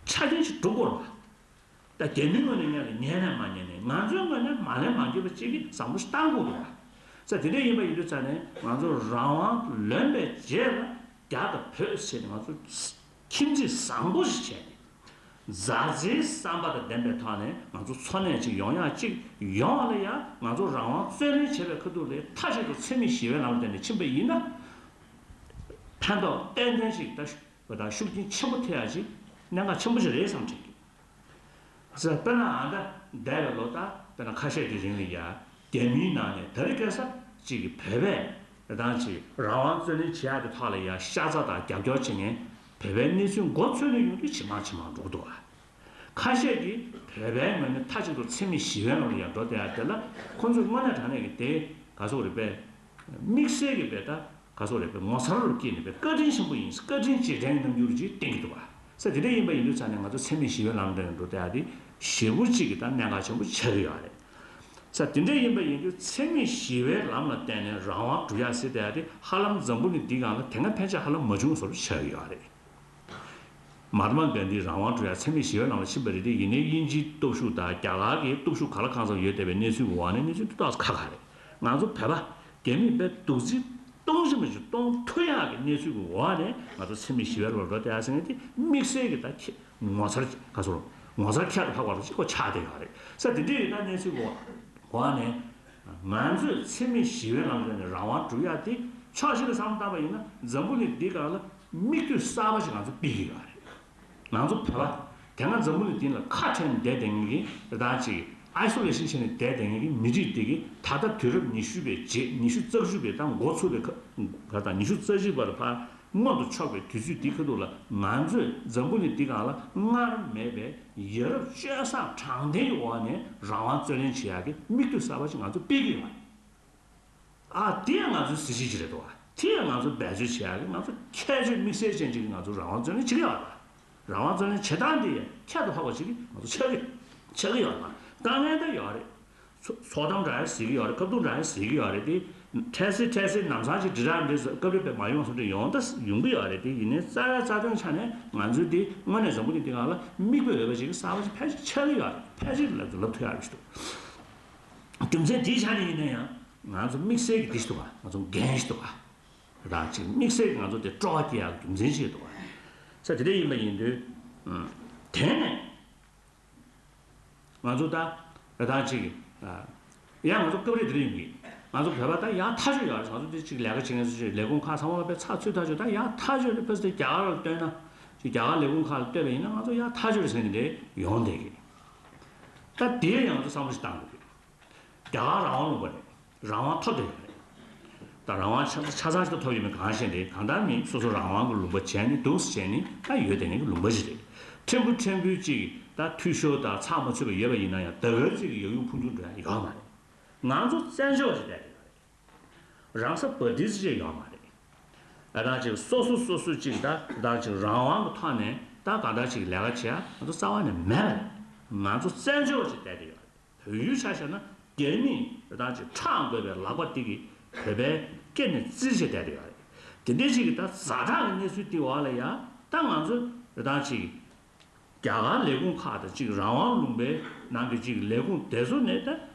ཆ་རྐྱེན་ཞིག་སྒྲུབ་དགོས་རེད་བ། ད་རྒྱ་མིའི་ངོས་ནས་ངས་ལ་ཉན་ནས་མ་ཉན་ནས་ང་ཚོའི་ངོས་ནས་མ་ལན་མ་འགྱོད་པ་གཅིག་གིས་བཟང་པོ་ཞིག་བཏང་དགོས་རེད་བ། ཚེ་དེ་འདྲ་ཡིན་པ་ཡིན་དུས་ཙང་ནས་ང་ཚོ་རང་དབང་ལོན་པའི་རྗེས་ལ་རྒྱ་དང་བོད་ཟེར་ནས་ང་ཚོ་ཁྱིམ་མཚེས་བཟང་པོ་ཞིག་བྱས་ནས། མཛའ་བརྩེའི་བསམ་པ་དང་ལྡན་པའི་ཐོག་ནས་ང་ཚོ་འཚོ་གནས་ཅིག་ཡོང་ཡག་ཅིག་ཡོང་བ་ལ་ཡང་ང་ཚོ་རང་དབང་རྩོད་ལེན་བྱེད་པའི་ཁ་ཐུག་ལ་མཐའ་གཅིག་ཏུ་འཚེ་མེད་ཞི་བའི་ལམ་ལ་བརྟེན་ནས་ཕྱིན་པ་ཡིན་ན། ཕན་ཐོགས་ཏན་ཏན་ཞིག་དང་ཤུགས་རྐྱེན་ཆེན་པོ་ཐེབས་ཡག་ཅིག་གནད་འགག་ཆེན་པོ་ཞིག་རེད་བསམ་དྲན་གྱི། ཟེར། དཔེར་ན་ཨ་ད་འདས་པའི་ལོ་ད་དཔེར་ན་ཁ་ཤས་ཀྱི་རིང་ལ་ཡ་རྒྱ་མིའི་ནང་ནས་དེ་རིང་ཁ་སང་གཅིག་གི་བོད་པས་རང་དབང་རྩོད་ལེན་བྱེད་ཡག་གི་ཐོག་ལ་ཡ་ཤ་ཚ་དང་རྒྱབ་སྐྱོར་བྱེད་མཁན་བོད་པའི་གནས་ཚུལ་མགོ་ཚོས་ནས་ཡོང་དུས་ཇེ་མང་ཇེ་མང་འགྲོ་གི་འདུག་ཨ། ཁ་ཤས་ཀྱིས་བོད་པའི་ངོས་ནས་མཐའ་གཅིག་ཏུ་འཚེ་མེད་ཞི་བའི་ལམ་ལ་ཡ་འགྲོ་བསྡད་ཡ་དེ་ལ་ཁོང་ཚོས་དངོས་གནས་དྲང་གནས་ཀྱི་དེ་ག་ཚོད་རེད་པས། དམིགས་བསལ་གྱི་བས་ད་ག་ཚོད་རེད་པས་ངོ་མཚར་རུ་སྐྱེས་ནས་པས་བཀའ་དྲིན་ཆེན་པོ་ཡིན། བཀའ་དྲིན་རྗེས་དྲན་གྱི་རྣམ་འགྱུར་ཅིག་བསྟན་གྱི་འདུག་བ། ས་དེ་འདྲ་ཡིན་པ་ཡིན་དུས་ཙང་ནས་ང་ཚོ་འཚེ་མེད་ཞི་བའི་ལམ་འགྲོ་ནས་འགྲོ་བསྡད་ཡ་དེ་ཞེ་པོ་གཅིག་གི་ད་གནད་འགག་ཆེན་པོ་ཆགས་ཀྱི་ཡོད་རེད། ས་དེ་འདྲ་ཡིན་པ་ཡིན་དུས་འཚེ་མེད་ཞི་བའི་ལམ་ལ་བརྟེན་ནས་རང་དབང་སྒྲུབ་ཡ་ཟེར་བསྡད་ཡ་དེ་ཧ་ལམ་འཛམ་བུ་གླིང་འདི་སྒང་ལ་དེ་སྔ་ཕན་ཆད་ཧ་ལམ་མ་བྱུང་བཟོ་འདྲ་ཆགས་ཀྱི་ཡོད་རེད། མ་ཧཱ་ཏ་མ་གྷན་དྷི་རང་དབང་སྒྲུབ་ཡ་འཚེ་མེད་ཞི་བའི་ལམ་ལ་ཕྱིན་པ་རེད་དེ། ཡིན་ནའི་དབྱིན་ཇིའི་སྟོབས་ཤུགས་དང་རྒྱ་གར་གྱི་སྟོབས་ཤུགས་གང་ལ་གང་འཚམ་ཡོད་བསྡད་པའི་གནས་ཚུལ་གྱི་འོག་ནས་གནས་ཚུལ་ཏོག་ཙམ་ཁ་ཁ་རེད། ང་ཚོ་བོད་པ་རྒྱ་མིས་དཔེ་རྡོག་རྫིས་གཏོང་བཞིན་པ་ཞིག་གཏོང་ཐུབ་ཡག་གི་གནས་ཚུལ་གྱི་འོག་ནས་ང་ཚོ་འཚེ་མེད་ཞི་བའི་ལམ་ལ་འགྲོ་བསྡད་ཡ་ཟེར་མཁན་དེ་དམིགས་བསལ་གྱི་ད་ཁྱེད་ངོ་མཚར་ག་ཚོད་ངོ་མཚར་ཁྱད་དུ་འཕགས་པ་རུ་ཅིག་ཁོ་ཆགས་བསྡད་ཡོད་རེད། ས་དེ་འདྲའི་ཡོད་ན་གནས་ཚུལ་གྱི་འོག་ནས། ང་ཚོས་འཚེ་མེད་ཞི་བའི་ལམ་ལ་ནས་རང་དབང་སྒྲུབ་ཡ་དེ་ཕྱོགས་གཅིག་ནས་བསམ་བློ་བཏང་པ་ཡིན་ན་འཛམ་བུ་གླིང་འདི་སྒང་ལ་མིག་ལྟོས་གསར་པ་ཞིག་ང་ཚོ་ཕུལ་གྱི་ཡོད་རེད། ང་ཚོ་བོད་པ་དེ་སྔ་འཛམ་བུ་གླིང་འདི་ལ་ཁ་བྲལ་ནས་བསྡད་བསྡད་མཁན་གྱི་རེ་ད་ཅིག་ཨའི་སོ་ལེ་ཤན་བྱས་ནས་བསྡད་བསྡད་མཁན་གྱི་མི་རིགས་དེ་གི་ད་ལྟ་དུས་རབས་ཉི་ཤུ་པའི་རྗེས་ཉི་ཤུ་རྩ་བཞི་པའི་ད་འགོ་ཚུགས་པའི་ཁ་ག་དང་ཉི་ཤུ་རྩ་བཞི་པར་ཕར་མངོན་དུ་ཕྱོགས་པའི་དུས་ཚོད་འདི་ཁ་ཐུག་ལ་ང་ཚོས་འཛམ་བུ་གླིང་འདི་སྒང་ལ་སྔར་མེད་པའི་ཡ་རབས་སྤྱོད་བཟང་དྲང་བདེན་གྱི་འོག་ནས་རང་དབང་རྩོད་ལེན་བྱེད་ཡག་གི་མིག་ལྟོས་གསར་པ་ཞིག་ང་ཚོ་སྤེལ་གྱི་ཡོད་པ་རེད། ཨ་དེ་ཡང་ང་ཚོའི་གཟི་བརྗིད་ཅིག་རེད་འདུག་བ། དེ་ཡང་ང་ཚོ་འབད་རྩོལ་བྱེད་ཡག་གི་ང་ཚོ་ཁྱད་ཆོས་དམིགས་བསལ་ཅན་ཅིག་གི་ང་ཚོ་རང་དབང་རྩོད་ལེན་བྱེད་ཀྱི་ཡོད་པ། རང་དབང་རྩོད་ལེན་བྱེད་སྟངས་དེ་ཡང་ཁྱད་དུ་འཕགས་པ་ཅིག་གི་ང་ཚོ་ཆགས་ཀྱི་ཆགས་ཀྱི་ཡོད་པ། དཀའ་ངལ་ད་ཡོད་རེད། ཚོ་ཚོགས་གཏམ་འདྲ་ཡང་ཟེར་གྱི་ཡོད་རེད། སྐབས་ཐོག་འདྲ་ཡང་ཟེར་གྱི་ཡོད་རེད་དེ། འཕྲལ་སེལ་འཕྲལ་སེལ་ལམ་སང་ཅིག་དྲིལ་བསྒྲགས་འདི་སྐབས་རེ་དཔེ་མ་ཡོང་བསམ་དུས་ཡོང་ད་ཡོང་གི་ཡོད་རེད་དེ། ཡིན་ནའི་རྩ་བའི་རྩ་དོན་ཆ་ནས་ང་ཚོའི་དེ་དངོས་གནས་འཛམ་བུ་གླིང་འདི་སྒང་ལ་མིག་དཔེ་འོས་པ་ཅིག་གསར་པ་ཅིག་ཕལ་ཆེར་ཆགས་ཀྱི་ཡོད་རེད། ཕལ་ཆེར་ལབ་ལབ་ཐུབ་ཡག་རེད་ཞུ་འདུག་རྒྱུ་མཚན་དེའི་ཆ་ནས་ཡིན་ན་ཡང་ང་ཚོ་དམིགས་བསལ་གྱི་དེ་ཞིག་འདུག་ག་ང་ཚོ་འགན་ཞིག་འདུག་ག་རང་ཅིག་དམིགས་བསལ་གྱི་ང་ཚོ་དེ་སྤྲོ་བ་སྐྱེ་ཡག་རྒྱུ་མཚན་ཞིག་འདུག་ག་ས་དེ་འདྲ་ཡིན་པ་ཡིན་དུས། དེ་ནས་ང་ཚོ་ད་རེ་ཐང་ཅིག་ཡང་ང་ཚོ་སྐབས་རེ་དེ་འདྲ་ཡིན་གྱི། ང་ཚོ་བོད་པ་ད་ཡག་ཐག་ཆོད་ཡོད་རེད། ང་ཚོ་དེ་ཅིག་ལས་ཀ་བྱེད་མཁན་ཚོ་ཅིག་ལས་ཁུངས་ཁག་ཚང་མ་ལ་དཔེ་ཚགས་ཚུད་ཐག་ཆོད། ད་ཡག་ཐག་ཆོད་རེད། ཕ་སི་དེ་རྒྱ་གར་ལ་ལྟོས་ན་ཅིག་རྒྱ་གར་ལས་ཁུངས་ཁག་ལ་ལྟོས་པ་ཡིན་ན་ང་ཚོ་ཡག་ཐག་ཆོད་རེད་ཟེར་མཁན་དེ་འདྲ་ཡོང་བསྡད་གི། ད་དེ་ཡང་ང་ཚོ་བསམ་བློ་ཞིག་བཏང་དགོས་གི། རྒྱ་གར་རང་དབང་ལུང་པ་རེད། རང་དབང་ཐོབ་བསྡད་ཡོད་རེད། ད་རང་དབང་ཆ་ཆ་ཚང་ཞིག་ཐོབ་ཡོད་མེད་གང་ཤེས་རེད། གང་ལྟར་མིན་སོ་སོ་རང་དབང་གི་ལུང་པ་བྱས་ནས་འདུག་སེ་བྱས་ནས་ད་ཡོད་བསྡད་མཁན་གྱི་ལུང་པ་ཞིག་རེད། ཕྲན་བུ་ཕྲན་བུ་ཅིག་ད་འཐུས་ཤོར་དང་ཚགས་མ་ཚུད་པ་ཡོད་པ་ཡིན་ན་ཡང་ད་ག་ཅིག་ཡག་ཡོང་ཕུན་སུམ་འགྲོ་ཡ་ཡོད་མ་རེད། ང་ཚོ་བཙན་བྱོལ་བ་ཞིག་བསྡད་ཡོད་རེད། རང་ས་བ་དིས་ཅིག་ཡོད་མ་རེད། ཨ་ད་ཅིག་སོ་སོ་སོ་སོ་ཅིག་ད་ད་ཅིག་རང་དབང་གི་ཐོག་ནས་ད་གང་ལྟར་ཅིག་ལས་ཀ་བྱེད་ཡ་ང་ཚོ་རྩ་བ་ནས་མེད་པ་རེད། ང་ཚོ་བཙན་བྱོལ་བ་ཞིག་བསྡད་ཡོད་རེད། བོད་ཡུལ་ཆ་བཞག་ན་རྒྱ་མིས་རེ་ཐང་ཅིག་ཁྲག་འགོས་པའི་ལག་པ་དེ་གིས་བོད་པའི་སྐེ་ནས་བཙིར་བྱས་བསྡད་ཡོད་རེད། དེ་འདྲའི་ཅིག་གི་ད་ཛ་དྲག་གི་གནས་ཚུལ་དེ་འོག་ལ་ཡ་ད་ང་ཚོ་རེ་ཐང་ཅིག་རྒྱ་གར་ལས་ཁུངས་ཁག་དང་ཅིག་རང་དབང་ལུང་པའི་ནང་གི་ཅིག་ལས་ཁུངས་དེ་ཚོ་ནས་ད་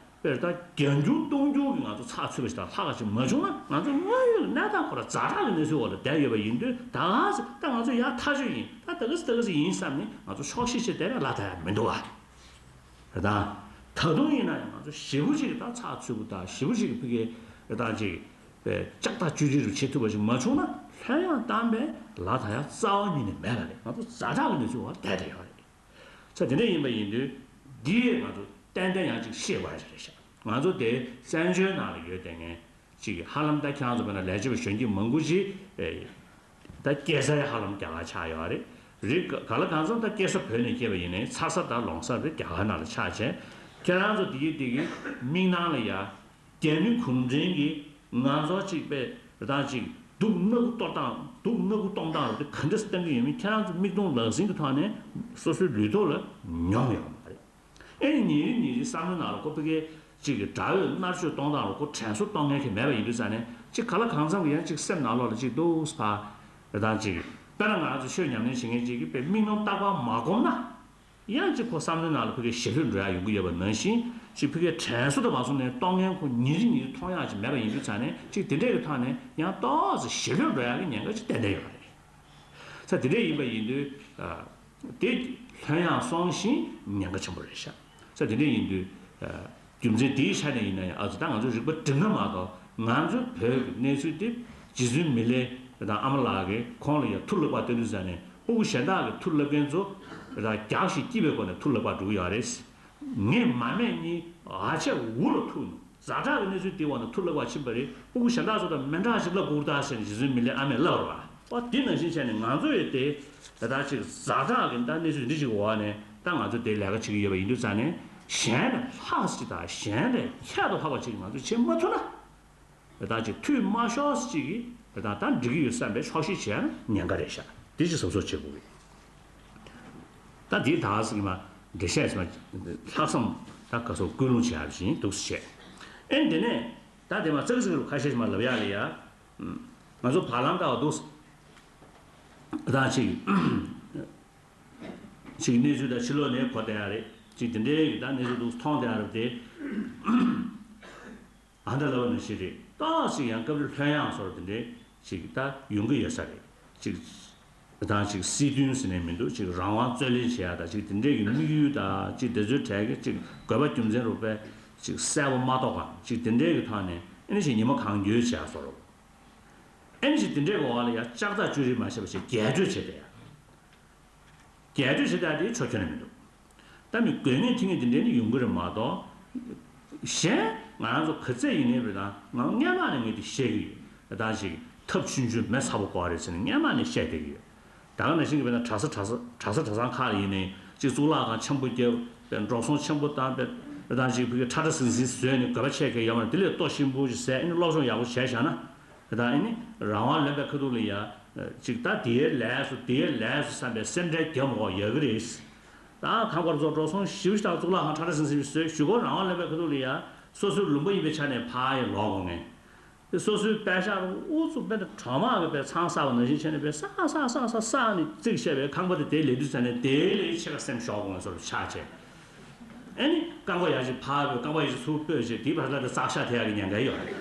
དཔེར་ད་བརྒྱ་འགྱུར་སྟོང་འགྱུར་གྱི་ང་ཚོ་ཚགས་ཚུད་པ་ཞིག་དང་ལྷག་ག་ཅིག་མ་བྱུང་ན་ང་ཚོ་དངོས་ཡོད་གནས་སྟངས་ཁོ་ར་ཛ་དྲག་གི་གནས་ཚུལ་འོག་ལ་བསྡད་ཡོད་པ་ཡིན་དུས་ད་ག་ཟེ་ད་ང་ཚོ་ཡག་ཐག་ཆོད་ཡིན། ད་ད་ག་ཟེ་ད་ག་ཟེ་ཡིན་བསམ་ནས་ང་ཚོ་ཆོག་ཤེས་བྱས་བསྡད་པའི་ལ་ད་ཡ་མི་འདུག་བ། རེད་ད། ད་དུང་ཡིན་ན་ཡང་ང་ཚོ་ཞེ་པོ་ཅིག་ད་ཚགས་ཚུད་པོ་དང་ཞེ་པོ་ཅིག་ཕ་གི་རེ་ཐང་ཅིག་པའི་ལྕགས་ཐག་གཅོད་ཅིག་རུ་བྱེད་ཐུབ་པ་ཞིག་མ་བྱུང་ན་ལྷོད་ཡངས་བཏང་པའི་ལ་ད་ཡ་རྩ་བ་ཉིད་ནས་མེད་པ་རེད། ང་ཚོ་ཛ་དྲག་གི་གནས་ཚུལ་འོག་བསྡད་བསྡད་ཡོད་རེད། ས་དེ་འདྲ་ཡིན་པ་ཡིན་དུས་འདི་ཡས་ང་ཚོ་ཏན་ཏན་ཡང་ཅིག་ཤེས་དགོས་ཡ་ཅིག་རེད་ཤག་ང་ཚོ་དེ་བཙན་བྱོལ་ནང་ལ་ཡོད་བསྡད་མཁན་ཅིག་གིས་ཧ་ལམ་ད་ཁྱེད་རང་ཚོ་བོད་ནང་ལས་བྱེད་པ་གཞོན་སྐྱེས་མང་པོ་ཅིག་ཨེ། ད་སྐྱེས་ས་ཡང་ཧ་ལམ་རྒྱ་གར་ཆགས་ཡོད་རེད། རིགས་ག་ག་ལ་གང་འཚམ་ད་སྐྱེས་ས་བོད་ནས་སྐྱེས་པ་ཡིན་ནའི་འཚར་ས་དང་ལོངས་ས་དེ་རྒྱ་གར་ནང་ལ་ཆགས་བྱས། ཁྱེད་རང་ཚོ་དེ་གི་དེ་གི་མིག་ནང་ལ་ཡ་རྒྱ་མི་གུང་ཁྲན་གྱིས་ང་ཚོ་ཅིག་པའི་རེ་ཐང་ཅིག་ སྡུག་སྣ་ཁུ་གཏོར་སྟངས། སྡུག་སྣ་ཁུ་གཏོང་སྟངས་རུ་དེ་ག་འདྲ་སེ་གཏོང་གི་ཡོད་མེད་ཁྱེད་རང་ཚོ་མིག་མཐོང་ལག་ཟིན་གྱི་ཐོག་ནས་སོ་སོའི་ལུས་ཐོག་ལ་མྱོང་ཡོད་མ་རེད། ཨེ་ནི་ཉིན་རེ་ཉིན་རེ་བསམ་བློའི་ནང་ལ་ཁོ་ཕ་གིའི་གཅིག་གི་དགྲ་བོས་མནར་གཅོད་གཏོང་སྟངས་རུ་ཁོ་དྲན་གསོ་གཏོང་མཁན་གྱི་མེད་པ་ཡིན་དུས་ཙང་ནས་གཅིག་ག་ལ་གང་འཚམ་གྱི་ཡང་གཅིག་སེམས་ནང་ལོགས་ལ་གཅིག་སྡུག་སེ་ཕར་རེ་དང་གཅིག་དཔེར་ན་ང་རང་ཚོ་ཆོས་ཉམས་ལེན་བྱེད་མཁན་གཅིག་གིས་དཔེ་དམིགས་རྣམ་རྟག་པར་མ་བསྒོམས་ན། ཡང་གཅིག་ཁོ་བསམ་བློའི་ནང་ལ་ཕ་གིའི་ཞི་ལྷོད་འགྲོ་ཡག་ཡོང་གི་ཡོད་པ་ནང་བཞིན་གཅིག་ཕ་གིའི་དྲན་གསོ་དང་མ་སོང་ནས་གཏོང་མཁན་ཁོ་ཉིན་རེ་ཉིན་རེ་མཐོང་ཡག་ཅིག་མེད་པ་ཡིན་དུས་ཙང་ནས་གཅིག་དེ་འདྲས་ཀྱི་ཐོག་ནས་ཡང་ཏོག་ཙམ་ཞི་ལྷོད་འགྲོ་ཡག་གི་ཉེན་ཁ་ཅིག་ཏན་ཏན་ཡོད་རེད། ས་དེ་འདྲས་ཡིན་པ་ཡིན་དུས། དེ་ལྷོད་ཡངས་སོང་ཞིང་ཉེན་ཁ་ཆེན་པོ་རེད་ཤག་ས་དེ་འདྲས་ཡིན་དུས། རྒྱུ་མཚན་དེའི་ཆ་ནས་ཡིན་ན་ཡང་ཨ་ཙི་ད་ང་ཚོའི་རིག་པ་འགྲིག་ན་མ་གཏོགས་ང་ཚོའི་བོད་ཀྱི་གནས་ཚུལ་དེ་རྗེ་བཙུན་མི་ལའི་དང་ཨ་མ་ལགས་ཀྱིས་ཁོང་ལ་ཡང་མཐུ་ལག་པ་སྟོན་དུས་ཙང་ནས་སྤུ་གུ་གཞན་དག་གིས་མཐུ་ལབ་མཁན་ཚོ་རྒྱགས་ཤིང་སྐྱིད་པའི་སྒོ་ནས་མཐུ་ལག་པ་འགྲོ་གི་ཡོད་རེད། ངས་མ་སྨད་གཉིས་ཨ་ཆད་འུ་ལ་ཐུག་ནས། ཛ་དྲག་གི་གནས་ཚུལ་དེའི་འོག་ནས་མཐུ་ལག་པ་ཕྱིན་པ་རེད། སྤུ་གུ་གཞན་དག་ཚོ་དང་མི་འདྲ་ཞིག་ལབ་དགོས་ཀྱི་ད་ཟེར་ནས་རྗེ་བཙུན་མི་ལའི་ཨ་མས་ལབ་པ་རེད་པ། འོ་དེ་ནང་བཞིན་བྱས་ནས་ང་ཚོ་ཡི་དེ་ད་ལྟ་ཅིག་ཛ་དྲག་གི་ད་གནས་ཚུལ་འདི་ཅིག་འོག་ནས་ད་ང་ཚོ་དེ་ལས་ཀ་བྱེད་ཀྱི་ཡོད་པ་ཡིན་དུས་ཙང་ནས་གཞན་ལས་ལྷག་ཅིག་དང་གཞན་ལས་ཁྱད་དུ་འཕགས་པ་ཅིག་ང་ཚོས་བྱེད་མ་ཐུབ་ན། ད་ཅིག་འཐུས་དམའ་ཤོས་ཅིག་གིས་ད་ད་འགྲིག་གི་ཡོད་བསམ་པའི་ཆོག་ཤེས་བྱས་ན་ཉེན་ཁ་རེད་ཤག་དེ་ཅིག་གཟབ་གཟབ་བྱེད་དགོས་ཀྱི། ད་འདི་དག་ཟིན་མ་འགྲེལ་བཤད་ཟིན་མ་ལྷག་བསམ་ད་ག་སོགས་ཀུན་སློང་བྱེད་ཡག་བཞིན་འདུག་སེ་བཤད། ཨེ་འདི་ནས་ད་དེ་མ་ཙག་ཙིག་རུ་ཁ་ཤས་ཤིག་མ་ལབ་ཡག་ལ་ཡ། ང་ཚོ་བར་ལམ་ལྟ་བ་འདུག་ད་ཅིག་ཅིག་གནས་ཚུལ་ད་ཕྱི་ལོགས་ནས་གོ་བསྡད་ཡག་རེད། ཅིག་དེ་འདྲའི་ད་གནས་ཚུལ་འདུག་མཐོང་བསྡད་ཡག་རེད་དེ། ཨ་འདྲ་ལབ་པ་ནང་བཞིན་རེད། ཏོག་ཙམ་ཡང་སྐབས་རེ་ལྷོད་ཡངས་སོར་དེ་འདྲའི་ཅིག་ད་ཡོང་གི་ཡོད་ས་རེད། ཅིག་དང་ཅིག་སྲིད་དོན་ཟེར་ནས་མི་འདུག་ཅིག་རང་དབང་རྩོད་ལེན་བྱེད་ཡག་དང་ཅིག་དེ་འདྲའི་གི་དམིགས་ཡུལ་དང་ཅིག་དེ་ཚོའི་གྲས་ཀྱི་ཅིག་དགོས་པ་རྒྱུ་མཚན་རུ་པས་ཅིག་གསལ་པོ་མ་རྟོགས་པ་ཅིག་དེ་འདྲའི་གི་ཐོག་ནས་ཨེ་ནི་ཅིག་ཉི་མ་གང་འགྱོད་བྱེད་ཡག་སོ་རུ། ཨེ་ནི་ཅིག་དེ་འདྲའི་གི་འོག་ལ་ཡང་ལྕགས་ཐག་གཅོད་རིགས་མ་བྱས་པ་ཞིག་རྒྱས་སྤྲོས་བྱེད་བསྡད་ཡག་རྒྱས་སྤྲོས་བྱེད་སྟངས་དེ་ཕྱོགས་ཁྱོན་ནས་མི་འདུག་ད་མི་དགོས་ངེས་ཐིག་ངེས་དེ་འདྲ་ནི་ཡོང་གི་རེད་མ་གཏོགས། གཞན་ང་རང་ཚོ་ག་ཚད་ཡིན་ནའི་རེད་ད་ང་སྔན་མ་ནས་ངས་དེ་བཤད་ཀྱི་ཡོད། ད་ཞིག་ཐབས་ཆུང་ཆུང་མེ་ཚ་པོ་དགོས་རེད་ཟེར་ནས་སྔན་མ་ནས་བཤད་བསྡད་ཀྱི་ཡོད། ད་ག་ནང་བཞིན་གྱི་དཔེར་ན་གྲྭ་ས་གྲྭ་ས་གྲྭ་ས་གྲྭ་ཚང་ཁག་ལ་ཡིན་ནའི་གཅིག་གཙུག་ལག་ཁང་ཆེན་པོ་བརྒྱབ་པའི་འགྲོ་སོང་ཆེན་པོ་བཏང་པའི་རེད་ད་ཞིག་ཕ་གི་ཁྲ་ཁྲ་ཟིང་ཟིང་བཟོས་ནས་དགོས་པ་ཆེ་གེ་ཡོད་མ་རེད། དེ་ལས་ལྟོ་ཞིམ་པོ་ཞིག་ཟས་ཨ་ནི་སློབ་སྦྱོང་ཡག་པོ་བྱས་བཞག་ན། ད་ཨ་ནི་རང་དབང་ལོན་པའི་ཁ་ཐུག་ལ་ཡ། ཅིག་ད་དེའི་ལས་སུ་དེའི་ལས་སུ་བསམ་པའི་སེམས་ཁྲལ་རྒྱབ་མ་དགོས་ཡག་གི་རེད། ད་ཁང་པར་ཚོ་འགྲོ་སོང་ཞིབ་ཞིབ་དང་གཙུག་ལག་ཁང་ཁྲ་ཁྲ་ཟིང་ཟིང་བཟོས་གཞུག་གུ་རང་དབང་ལོན་པའི་ཁ་ཐུག་ལ་ཡ་སོ་སོའི་ལུང་པ་ཡིན་པའི་ཆ་ནས་ཕར་ཡ་ལོག་དགོས་ངེས། དེ་སོ་སོའི་པད་ཤག་ཨུ་ཚུགས་པད་གྲོག་མ་གི་པད་ཚང་ས་བ་ནང་བཞིན་བྱས་ནས་པད་ས་ས་ས་ས་ས་ནས་བརྩིགས་བྱས་པའི་ཁང་པ་དེ་དེའི་ལས་དུས་ཚོད་ནས་དེའི་ལས་ཆེ་ཁ་སེམས་ཤོར་དགོས་ངེས་སོར་ཆགས་བྱས། ཨ་ནི་རྐང་པ་ཡར་ཅིག་ཕར་སྤོས་རྐང་པ་ཡར་ཅིག་ཚུར་སྤོས་བྱས་དེའི་བར་ལ་དེ་ཙག་ཤ་ཐེ་ཡག་གི་ཉེན་ཁ་ཡོད་རེད།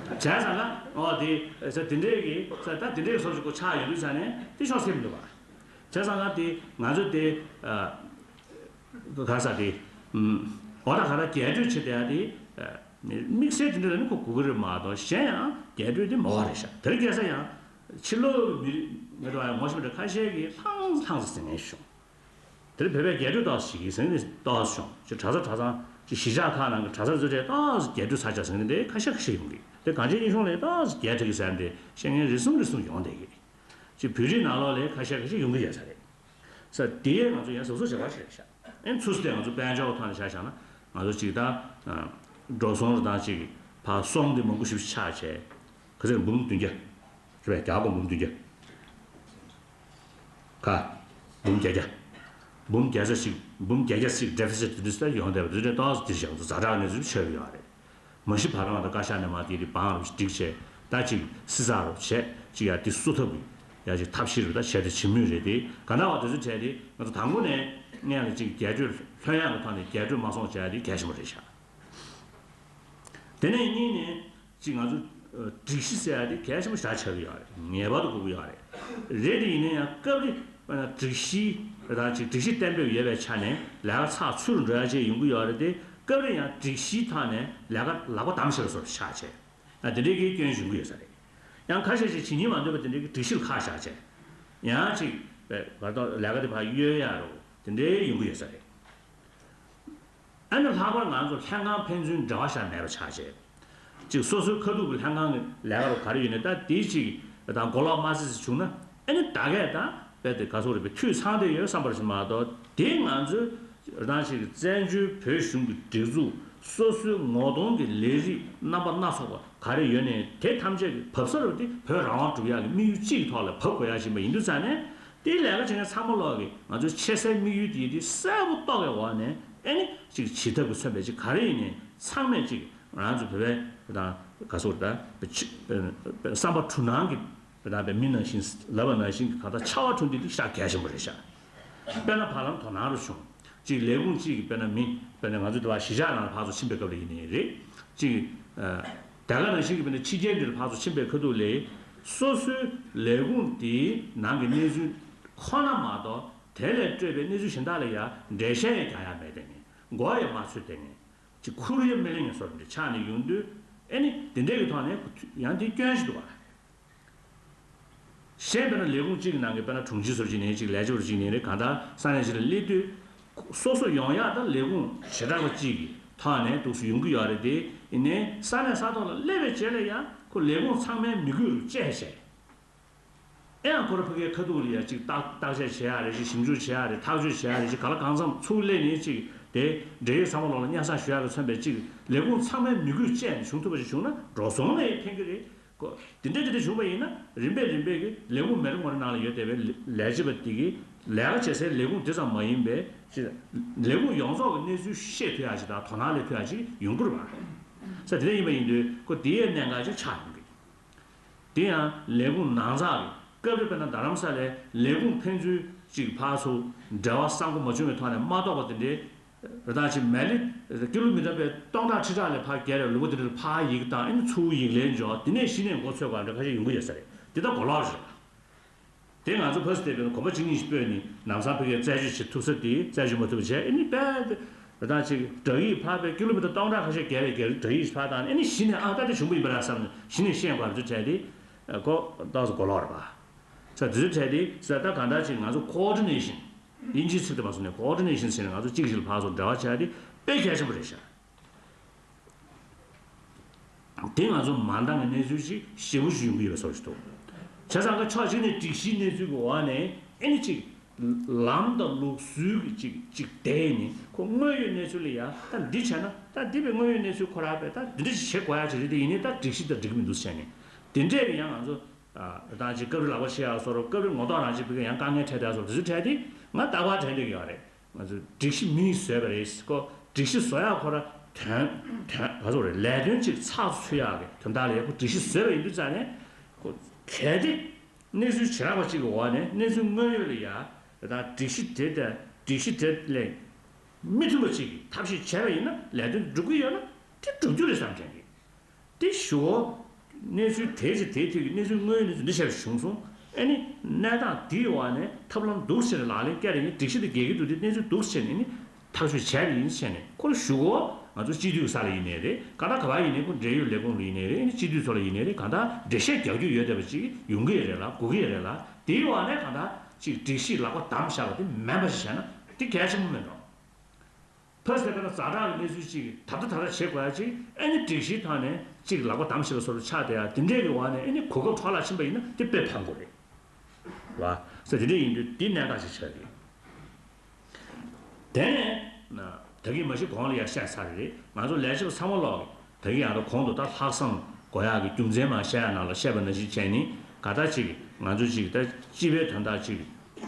བྱས་ཙང་ན་ཨོ་དེ་ས་དེ་འདྲས་ཀྱི་ས་ད་དེ་འདྲས་ཀྱི་སོར་ཅིག་གོ་ཆགས་ཡོད་དུས་ཙང་ནས་དེ་ཤོར་སེམས་འདུག་བ། བྱས་ཙང་ན་དེ་ང་ཚོ་དེ་ག་ས་དེ་ཨོ་ད་ག་ད་རྒྱས་སྤྲོས་བྱེད་བསྡད་ཡག་དེ་དམིགས་བསལ་དེ་འདྲས་ལ་ནི་གོ་དགོས་ཀྱི་རེད་མ་གཏོགས་གཞན་ཡང་རྒྱས་སྤྲོས་དེ་མོ་བ་རེད་ཤག་དེ་རིང་ཁ་སང་ཡང་ཕྱི་ལོགས་མི་རིགས་ངོ་ཤེས་མི་འདྲ་ཁ་ཤས་ཀྱིས་ལྷང་ལྷང་ཟེར་ངེས་བྱུང་། དེར་བོད་པས་རྒྱས་སྤྲོས་ཏོག་ཙམ་ཞིག་གིས་ཟེར་ནས་ཏོག་ཙམ་བྱུང་། ཅིག་གྲྭ་ས་གྲྭ་ཚང་ཅིག་གཞིས་ཆགས་ཁག་ནང་གི་གྲྭ་ས་ཚོའི་གྲས་ཏོག་ཙམ་རྒྱས་སྤྲོས་ཚར་ཆགས་ཟེར་ནས་འདི་ཁ་ཤས་ཁ་ཤས་ཡོང་གི། དེ་གངས་ཅན་སྐྱིད་གཤོངས་ལ་ཏོག་ཙམ་རྒྱས་སྤྲོས་ཀྱི་ཟེར་ནས་བཤད་མཁན་རེ་ཟུང་རེ་ཟུང་ཡོང་བསྡད་ཀྱི། ཅིག་བོད་རིགས་ནང་ལོགས་ལ་ཁ་ཤས་ཁ་ཤས་ཡོང་གི་ཡོད་ས་རེད། ས་དེ་ཡས་ང་ཚོ་ཡང་གཟབ་གཟབ་བྱེད་པ་ཞིག་རེད་ཤག་ཨེ་ཚུར་སྟེ་ང་ཚོ་དཔལ་འབྱོར་ཐོག་ནས་བྱ་བཞག་ན་ང་ཚོ་ཅིག་ད་འགྲོ་སོང་རེ་དང་ཅིག་ཕར་སོང་དེ་མང་པོ་ཞིག་ཆགས་བྱས། ག་ཚོད་འབུམ་བདུན་བརྒྱ། རེད་པས། རྒྱ་སྒོར་འབུམ་བདུན་བརྒྱ། ཁ། འབུམ་བརྒྱད་བརྒྱ། འབུམ་བརྒྱ་ཆ་ཞིག་འབུམ་བརྒྱད་བརྒྱ་ཞིག་deficit་དེ་འདྲ་ཡོང་བསྡད་པ་དེ་འདྲ་ཏོག་ཙམ་དེ་བཞག་ཚོ་ཛ་དྲག་གནས་ཚུལ་ཆགས་ཀྱི་ཡོད་རེད། མ་གཞི་བར་ལམ་དང་བཀའ་ཤག་ནས་མ་དེ་རིགས་བང་རུ་སྒྲིག་བྱས་ད་ཅིག་སྲིད་ཚགས་རུ་བྱས་ཅིག་ཡ་དེ་སུ་ཐབས་ཀྱི་ཡ་ཅིག་ཐབས་ཤེས་རུ་ད་བྱས་ཏེ་བྱེད་མུས་རེད་དེ་ག་འདྲ་བ་དེ་ཚོ་བྱས་ཏེ་ང་ཚོ་དང་པོ་ནས་སྔོན་ལ་ཅིག་རྒྱས་སྤྲོས་ལྷོད་ཡངས་ཀྱི་ཐོག་ནས་རྒྱས་སྤྲོས་མ་སོང་བྱས་ཏེ་གལ་ཆེན་པོ་རེད་ཤག་དེ་ནས་གཉིས་ནས། ཅིག་ང་ཚོ་ཨ་སྒྲིག་གཞི་ཟེར་ཡ་དེ་གལ་ཆེན་པོ་ཞེ་དྲག་ཆགས་ཀྱི་ཡོད་རེད། ངེས་པར་དུ་དགོས་ཀྱི་ཡོད་རེད། རེད་དེ་ཡིན་ན་ཡང་སྐབས་རེ་དཔེར་ན་སྒྲིག་གཞི་རེད་དང་ཅིག་སྒྲིག་གཞི་གཏན་འབེབས་ཡོད་པའི་ཆ་ནས་ལས་ཀ་ཚགས་ཚུད་རུ་འགྲོ་ཡ་ཅིག་ཡོང་གི་ཡོད་རེད་དེ་སྐབས་རེ་ཡང་སྒྲིག་གཞིའི་ཐོག་ནས་ལས་ཀ་ལག་པ་བསྡམས་བཞག་པ་བཟོ་འདྲ་ཆགས་བྱས། ཡང་དེ་འདྲའི་གི་སྐྱོན་བྱུང་གི་ཡོད་ས་རེད། ཡང་ཁ་ཤས་ཤིག་བྱེད་སྙིང་མ་འདོད་པ་དེ་འདྲའི་གི་སྒྲིག་གཞི་ལ་ཁག་བཞག་བྱས། ཡང་ཅིག་བར་དོ་ལས་ཀ་དེ་ཕར་གཡོལ་ཡ་རུ་དེ་འདྲའི་ཡོང་གི་ཡོད་ས་རེད། ཨ་ནི་ལྷག་པར་ང་ཚོ་ལྷན་ཁང་ཕན་ཚུན་འབྲེལ་བ་བཞག་མེད་པ་ཆགས་བྱས། ཅིག་སོ་སོའི་ཁ་ཐུག་གི་ལྷན་ཁང་གི་ལས་ཀ་རུ་ག་རེ་ཡོད་ནས་ད་དེའི་ཅིག་དང་མགོ་ལོག་མ་སི་སི་བྱུང་ན་ཨ་ནི་ད་གས་ད་རྦད་དེ་ག་སོག་རེད་པས་འཐུས་ཚང་བསྡད་ཡོད་བསམ་པ་ཞིག་མ་གཏོགས་དེ་ང་ཚོའི་རང་ཞིག་གི་བཙན་བྱོལ་བོད་གཞུང་གི་སྒྲིག་འཛུགས་ སོ་སོའི་ངོ་གདོང་གི་ལས་རིགས་རྣམ་པ་སྣ་ཚོགས་པ་ག་རེ་ཡོད་ནའི་དེ་ཐམས་ཅད་ཀྱི་བབས་ས་རུ་དེ་བོད་རང་དབང་སྒྲུབ་ཡག་གི་དམིགས་ཡུལ་གཅིག་གི་ཐོག་ལ་བབས་དགོས་ཡག་ཡིན་པ་ཡིན་དུས་ཙང་ནས། དེའི་ལས་ཀ་བྱེད་མཁན་ཚང་མ་ལོག་གི་ང་ཚོའི་ཆེ་སའི་དམིགས་ཡུལ་དེ་དེ་གསལ་པོ་རྟོགས་པའི་འོག་ནས། ཨེ་ནི་ཅིག་བྱེད་ཐབས་ཀྱི་མཚོན་པའི་ཅིག་ག་རེ་ཡིན་ནའི་ཚང་མས་ཅིག་ང་ཚོ་བོད་པའི་དང་ག་ཚོད་དང་བསམ་པ་དྲུག་སྣང་གི་དང་མི་ནང་བཞིན་ལབ་པ་ནང་བཞིན་གྱི་གང་ལྟར་ཕྱར་བ་གྲུ་འདེགས་དེ་ཤ་གལ་ཆེན་པོ་རེད་ཤག་དཔེར་ན་བར་ལམ་དོ་སྣང་རུ་བྱུང་། ཅིག་ལས་ཁུངས་གཅིག་གི་དཔེར་ན་མི་དཔེར་ན་ང་ཚོ་དེ་བ་གཞིས་ཆགས་ནང་ལ་ཕར་ཚུར་ཕྱིན་པའི་སྐབས་ལ་ཡིན་ནའི་རེད། ཅིག་ཨ། དེ་ག་ནང་བཞིན་གྱི་དཔེར་ན་ཕྱི་རྒྱལ་འདིར་ཕར་ཚུར་ཕྱིན་པའི་ཁ་ཐུག་ལས། སོ་སོའི་ལས་ཁུངས་དེའི་ནང་གི་གནས་ཚུལ་ཁོ་ན་མ་གཏོགས་དེ་ལས་སྤྲོས་པའི་གནས་ཚུལ་གཞན་དག་ལ་ཡང་འགྲེལ་བཤད་ཡང་རྒྱག་ཡ་མེད་དེ་ནི་མགོ་ཡང་མ་ཚོས་དེ་ནི་ཅིག་ཁུར་ཡང་མི་ལེན་ངེས་སོགས་འདི་ཆགས་ནས་ཡོང་དུས། ཨེ་ནི་དེ་འདྲའི་གི་ཐོག་ནས་ཡང་དེ་སྐྱོན་ཞིག་འདུག་བ། གཞན་དཔེར་ན་ལས་ཁུངས་གཅིག་གི་ནང་གི་དཔེར་ན་དྲུང་ཆེ་ཟུར་གཅིག་ནས་ཅིག་ལས་བྱེད་པ་གཅིག་ནས་རེད། གང་ལྟར་ས་གནས་གཅིག་ལ་སླེབས་དུས། སོ་སོ་ཡོང་ཡག་དང་ལས་ཁུངས་བྱེ་བྲག་པ་གཅིག་གི་ཐོག་ནས་འདུག་སེ་ཡོང་གི་ཡོད་རེད་དེ། ཡིན་ནའི་ས་གནས་ས་ཐོག་ལ་སླེབས་པའི་རྗེས་ལ་ཡང་ཁོ་ལས་ཁུངས་ཚང་མའི་མི་དགོས་རུ་བཅད་བྱས། ཨེ་ཡང་ཁོ་རང་ཕ་གིའི་ཁ་ཐུག་ལ་ཡང་ཅིག་བརྟག་བརྟག་དཔྱད་བྱེད་ཡག་རེད་ཅིག་ཞིབ་འཇུག་བྱེད་ཡག་རེད། ཐག་གཅོད་བྱེད་ཡག་རེད་ཅིག་ག་ལ་གང་འཚམ་ཚུར་སླེབས་ནས་ཅིག་དེ་འབྲེལ་ཡོད་ཚང་མ་ལོག་ལ་སྙན་སེང་ཞུ་ཡག་གི་མཚོན་པའི་ཅིག་ལས་ཁུངས་ཚང་མའི་མི་དགོས་བཅད་ནས་བྱུང་ཐུབ་པ་ཞིག་བྱུང་ན་འགྲོ་སོང་ལ་ཡང་ཕན་གི་རེད། ཁོ་དེ་འདྲ་དེ་འདྲ་བྱུང་བ་ཡིན་ན་རིམ་པས་རིམ་པས་ཀྱི་ལས་ཁུངས་མི་རེ་ངོ་རེ་ནང་ལ་ཡོད་བསྡད་པའི་ལས་བྱེད་པ་དེ་གི་ལས་ཀ་བྱེད་སའི་ལས་ཁུངས་དེ་ཙམ་མ་ཡིན་པའི་ཅིག་ལས་ཁུངས་ཡོངས་རྫོགས་ཀྱི་གནས་ཚུལ་ཤེས་ཐུབ་ཡག་ཅིག་དང་དོ་སྣང་སླེབས་ཐུབ་ཡག་ཅིག་ཡོང་གི་རེད་བ། ས་དེ་འདྲ་ཡིན་པ་ཡིན་དུས་ཁོ་དེའི་གནད་འགག་ཅིག་ཆགས་ཡོང་གི། དེ་ཡང་ལས་ཁུངས་ནང་ཚགས་ཀྱི་སྐབས་རེ་དཔེར་ན་རྡ་རམ་ས་ལའི་ལས་ཁུངས་ཕན་ཚུན་གཅིག་ཕར་ཚུར་འབྲེལ་བ་བཟང་པོ་མ་བྱུང་བའི་ཐོག་ནས་མ་གཏོགས་པ་དེ་འདྲའི་རེ་ཐག་ཆེ་མེད་ལེ། ཀི་ལོ་མི་ཊར་པའི་སྟོང་ཕྲག་ཁྲི་ཕྲག་ལས་ཕར་བརྒལ་བའི་ལུང་པ་དེ་འདྲར་ཕར་ཡིག་བཏང་ཨ་ནི་ཚུར་ཡིག་ལན་འཇོག་དེ་ནས་གཞི་ནས་མགོ་ཚོས་པ་འདྲ་ཁ་ཤས་ཡོང་གི་ཡོད་ས་རེད། དེ་ད་གོ་ལོག་རེད། དེ་ང་ཚོ་ཕ་སི་ཏེ་པའི་གོམ་པ་གཅིག་གཉིས་ཤིག་སྤོས་ནས་ལམ་སང་ཕ་གིར་རྩད་གཅོད་བྱེད་ཐུབ་ས་དེ་རྩད་གཅོད་མ་ཐུབ་པ་བྱས་ཨ་ནི་དཔེ་རེ་ཐག་ཆེ་བསྒྲགས་ཡིག་ཕར་པའི་ཀི་ལོ་མི་ཊར་སྟོང་ཕྲག་ཁ་ཤས་བརྒལ་བའི་བརྒལ་བསྒྲགས་ཡིག་ཕར་བཏང་ཨ་ནི་གཞི་ནས་ཨ་ད་དེ་བྱུང་བ་ཡིན་པ་རེད་བསམ་ནས་གཞི་ནས་ཤེས་དགོས་རེད་ཚུལ་བྲལ་ཏེ། ཨ་ཁོ་ཏོག་ཙམ་གོ་ལོག་རེད་པ། ས་དེ་ཚོ་བྲལ་ཏེ་ས་ད་གང་ལྟར་ཅིག་ང་ཚོ་ཀོ་ཨོ་ཌི་ནེ་ཤན། དབྱིན་ཇིའི་ཚིག་དེ་མ་སོང་ནས་ཀོ་ཨོ་ཌི་ནེ་ཤན་ཟེར་ནས་ང་ཚོ་གཅིག་གིས་གཅིག་ལ་ཕར་ཚུར་འབྲེལ་བ་བྱས་ཏེ་དཔེ་གལ་ཆེན་པོ་རེད་ཤག་དེ་ང་ཚོ་མ་འདང་གི་གནས་ཚུལ་ཅིག་ཞེ་པོ་ཞིག་ཡོང་གི་ཡོད་པའི་བཟོ་ཞིག་འདུག་བྱས་ཙང་ཀ་ཕྱོགས་གཅིག་ནས་སྒྲིག་གཞིའི་གནས་ཚུལ་གྱི་འོག་ནས་ཨེ་ནི་ཅིག་ལམ་དང་ལུགས་སྲོལ་གྱི་ཅིག་ཅིག་བསྡད་ནས་ཁོ་དངོས་ཡོད་གནས་ཚུལ་ལ་ཡ་ད་འདི་བྱས་ན་ད་འདི་བའི་དངོས་ཡོད་གནས་ཚུལ་ཁོ་ར་བས་ད་འདི་འདྲ་ཞིག་བྱེད་དགོས་ཡ་ཅིག་རེད་དེ་ཡིན་ནའི་ད་སྒྲིག་གཞི་དང་འགྲིག་གི་མི་འདུག་བྱས་ནས་དེ་འདྲས་ཀྱི་ཡང་ང་ཚོ། ཨ་ད་ཅིག་སྐབས་རེ་ལག་པ་ཕྱེ་ཡག་བཟོ་འདྲ་སྐབས་རེ་ངོ་ཐོག་རང་ཅིག་བི་ག་ཡང་དཀའ་ངལ་འཕྲད་བསྡད་བཟོ་འདྲ་དེ་ཚོ་འཕྲད་དེ་ང་རྟག་པར་དྲན་བསྡད་ཀྱི་ཡོད་རེད། ང་ཚོས་སྒྲིག་གཞི་མིས་བཟོས་པ་རེད་ཁོ། སྒྲིག་གཞི་བཟོ་ཡག་ཁོ་ར་དོན་དོན་ག་ཚོད་རེད་ལས་དོན་ཅིག་ཚགས་སུ་ཚུད་ཡག་གི་དོན་དག་ལ་ཡ་ཁོ་སྒྲིག་གཞི་བཟོས་པ་ཡིན་དུས་ཙང་ནས་ཁོ་གལ་ཏེ་གནས་ཚུལ་བྱེ་བྲག་པ་ཅིག་གི་འོག་ནས་གནས་ཚུལ་དངོས་ཡོད་ལ་ཡ་ད་སྒྲིག་གཞི་དེ་དང་སྒྲིག་གཞི་དེ་ལས་མི་མཐུན་པ་ཅིག་གི་ཐབས་ཤེས་བྱས་པ་ཡིན་ན་ལས་དོན་འགྲུབ་ཀྱི་ཡོད་ན་དེ་འགྲུབ་རྒྱུ་རེད་བསམ་དྲན་གི། དེ་ཞུ་བ། གནས་ཚུལ་དེ་ཚེ་དེའི་དུས་ཀྱི་གནས་ཚུལ་དངོས་ཡོད་གནས་ཚུལ་འདི་བྱས་པ་བྱུང་སོང་། ཨེ་ནི། གནས་སྟངས་འདིའི་འོག་ནས་ཐབས་ལམ་འདུག་ཟེར་ལག་ལེན་བཀལ་ཡིན་སྒྲིག་གཞི་དེ་འགལ་གྱི་འདུག་དེ་གནས་ཚུལ་འདུག་ཟེར་ནས་ནི། ཐག་གཅོད་བྱས་པ་ཡིན་ཟེར་ནས་ཁོ་ལ་ཞུ་གོ། ང་ཚོ་སྤྱི་འཐུས་ས་ལ་ཡིན་ནའི་རེད་གང་ལྟར་ག་པར་ཡིན་ནའི་ཁོ་འབྲེལ་ཡོད་ལས་ཁུངས་ལ་ཡིན་ནའི་རེད་ཨེ་ནི་སྤྱི་འཐུས་ཚོ་ལ་ཡིན་ནའི་རེད་གང་ལྟར་འགྲེལ་བཤད་རྒྱག་རྒྱུ་ཡོད་བསྡད་པ་ཅིག་ཡོང་གི་ཡོད་རེད་ལ་དགོས་ཀྱི་ཡོད་རེད་ལ་དེའི་འོག་ནས་གང་ལྟར་ཅིག་སྒྲིག་གཞི་ལག་པ་བསྡམས་བཞག་པ་དེ་མིན་པ་ཞིག་བྱས་ན་དེ་གལ་ཆེན་པོ་མེད་འགྲོ། ཕ་སི་ཏེ་པ་ན་ཛ་དྲག་གི་གནས་ཚུལ་ཅིག་གིས་ད་ལྟ་ད་ལྟ་བྱེད་དགོས་ཡ་ཅིག་ཨེ་ནི་སྒྲིག་གཞིའི་ཐོག་ནས་ཅིག་ལག་པ་བསྡམས་ཤིག་ལ་སོགས་པ་ཆགས་བསྡད་ཡ་དེ་འདྲས་ཀྱི་འོག་ནས་ཨེ་ནི་གོ་སྐབས་འཕྲོ་བརླག་ཕྱིན་པ་ཡིན་ན་དེ་དཔེ་ཕངས་དགོས་རེད་བ། ས་དེ་འདྲས་ཡིན་དུས་འདི་གནད་འགག་ཅིག་ཆགས་ཀྱི། དེ་ནས་ད་གིན་མ་གཞི་གོང་ལ་ཡ་བཤད་ཚར་རེད་ང་ཚོ་ལས་བྱེད་པ་ཚང་མ་ལོག་གི་ད་གིན་ཡང་ད་གོང་དུ་ད་ལྷག་བསམ་དགོས་ཡག་གི་རྒྱུ་མཚན་མ་བཤད་ཡ་ནང་ལ་བཤད་པ་ནང་བཞིན་བྱས་ནི་ག་ད་ཅིག་ང་ཚོ་ཅིག་ད་སྤྱི་པའི་དོན་དག་ཅིག་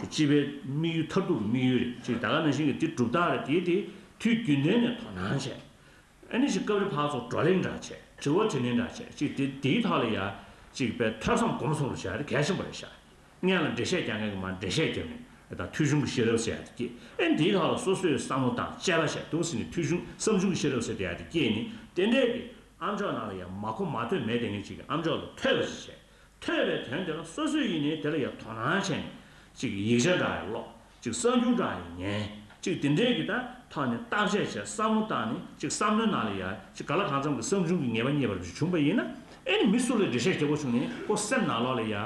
སྤྱི་པའི་དམིགས་ཡུལ་མཐར་ཐུག་གི་དམིགས་ཡུལ་རེད་ཅེས་ད་ག་ནང་བཞིན་གྱི་འདི་སྒྲུབ་སྟངས་རེད་དེ་དེ་དུས་རྒྱུན་ལྡན་ནས་དོ་སྣང་བྱས། ཨ་ནི་ཅིག་སྐབས་རེ་ཕར་ཚུར་བགྲོ་གླེང་འདྲ་བྱས་དྲི་བ་དྲིས་ལན་འདྲ་བྱས་ཅིག་དེ་དེའི་ཐོག་ལ་ཡ་ཅིག་པའི་ཐོས་བསམ་སྒོམ་གསུམ་རུ་བྱས་རེད་གལ་ཆེན་པོ་རེད་ཤག་སྔོན་ལ་འགྲེལ་བཤད་རྒྱག་མཁན་གྱི་མར་འགྲེལ་བཤད་རྒྱབ་ནས་ད་ཐོས་བྱུང་གི་ཤེས་རབ་ཟེར་ཡ་དེ་སྐྱེས་ཨེ་འདིའི་ཐོག་ལ་སོ་སོས་བསམ་བློ་བཏང་དཔྱད་པ་བྱས་འདུག་ཟེར་ནས་ཐོས་བྱུང་བསམ་བྱུང་གི་ཤེས་རབ་ཟེར་དེ་ཡ་དེ་སྐྱེས་ནས་དེ་འདྲས་ཀྱི་ཨམ་ཅོག་ནང་ལ་ཡ་མ་གོ་མ་ཐོས་མེད་དེ་ངས་ཅིག་ཨམ་ཅོག་ལ་ཐོས་པ་ཞིག་བྱས། ཐོས་པའི་དོན་དེ་ལ་སོ་སོས་ཡིན་ནའི་དེ་ལ་ཡང་དོ་སྣང་བྱས་ནས་ཅིག་ཡིག་ཆ་འདྲ་ཡང་ཀློག་ཅིག་གསར་འགྱུར་འདྲ་ཡང་ཉན་ཅིག་དེ་འདྲའི་གི་ད་ཐོག་ནས་བརྟག་དཔྱད་བྱས་བསམ་བློ་བཏང་ནས་ཅིག་བསམ་བློའི་ནང་ལ་ཡ་ཅིག་ག་ལ་གང་འཚམ་གྱི་བསམ་བྱུང་གི་ངེས་པ་རྙེད་པ་རུ་བྱུང་བ་ཡིན་ན་ཨེ་ནི་མི་སུ་ལ་འགྲེལ་བཤད་རྒྱག་དགོས་བྱུང་ནས་ཁོ་སེམས་ནང་ལོགས་ལ་ཡ་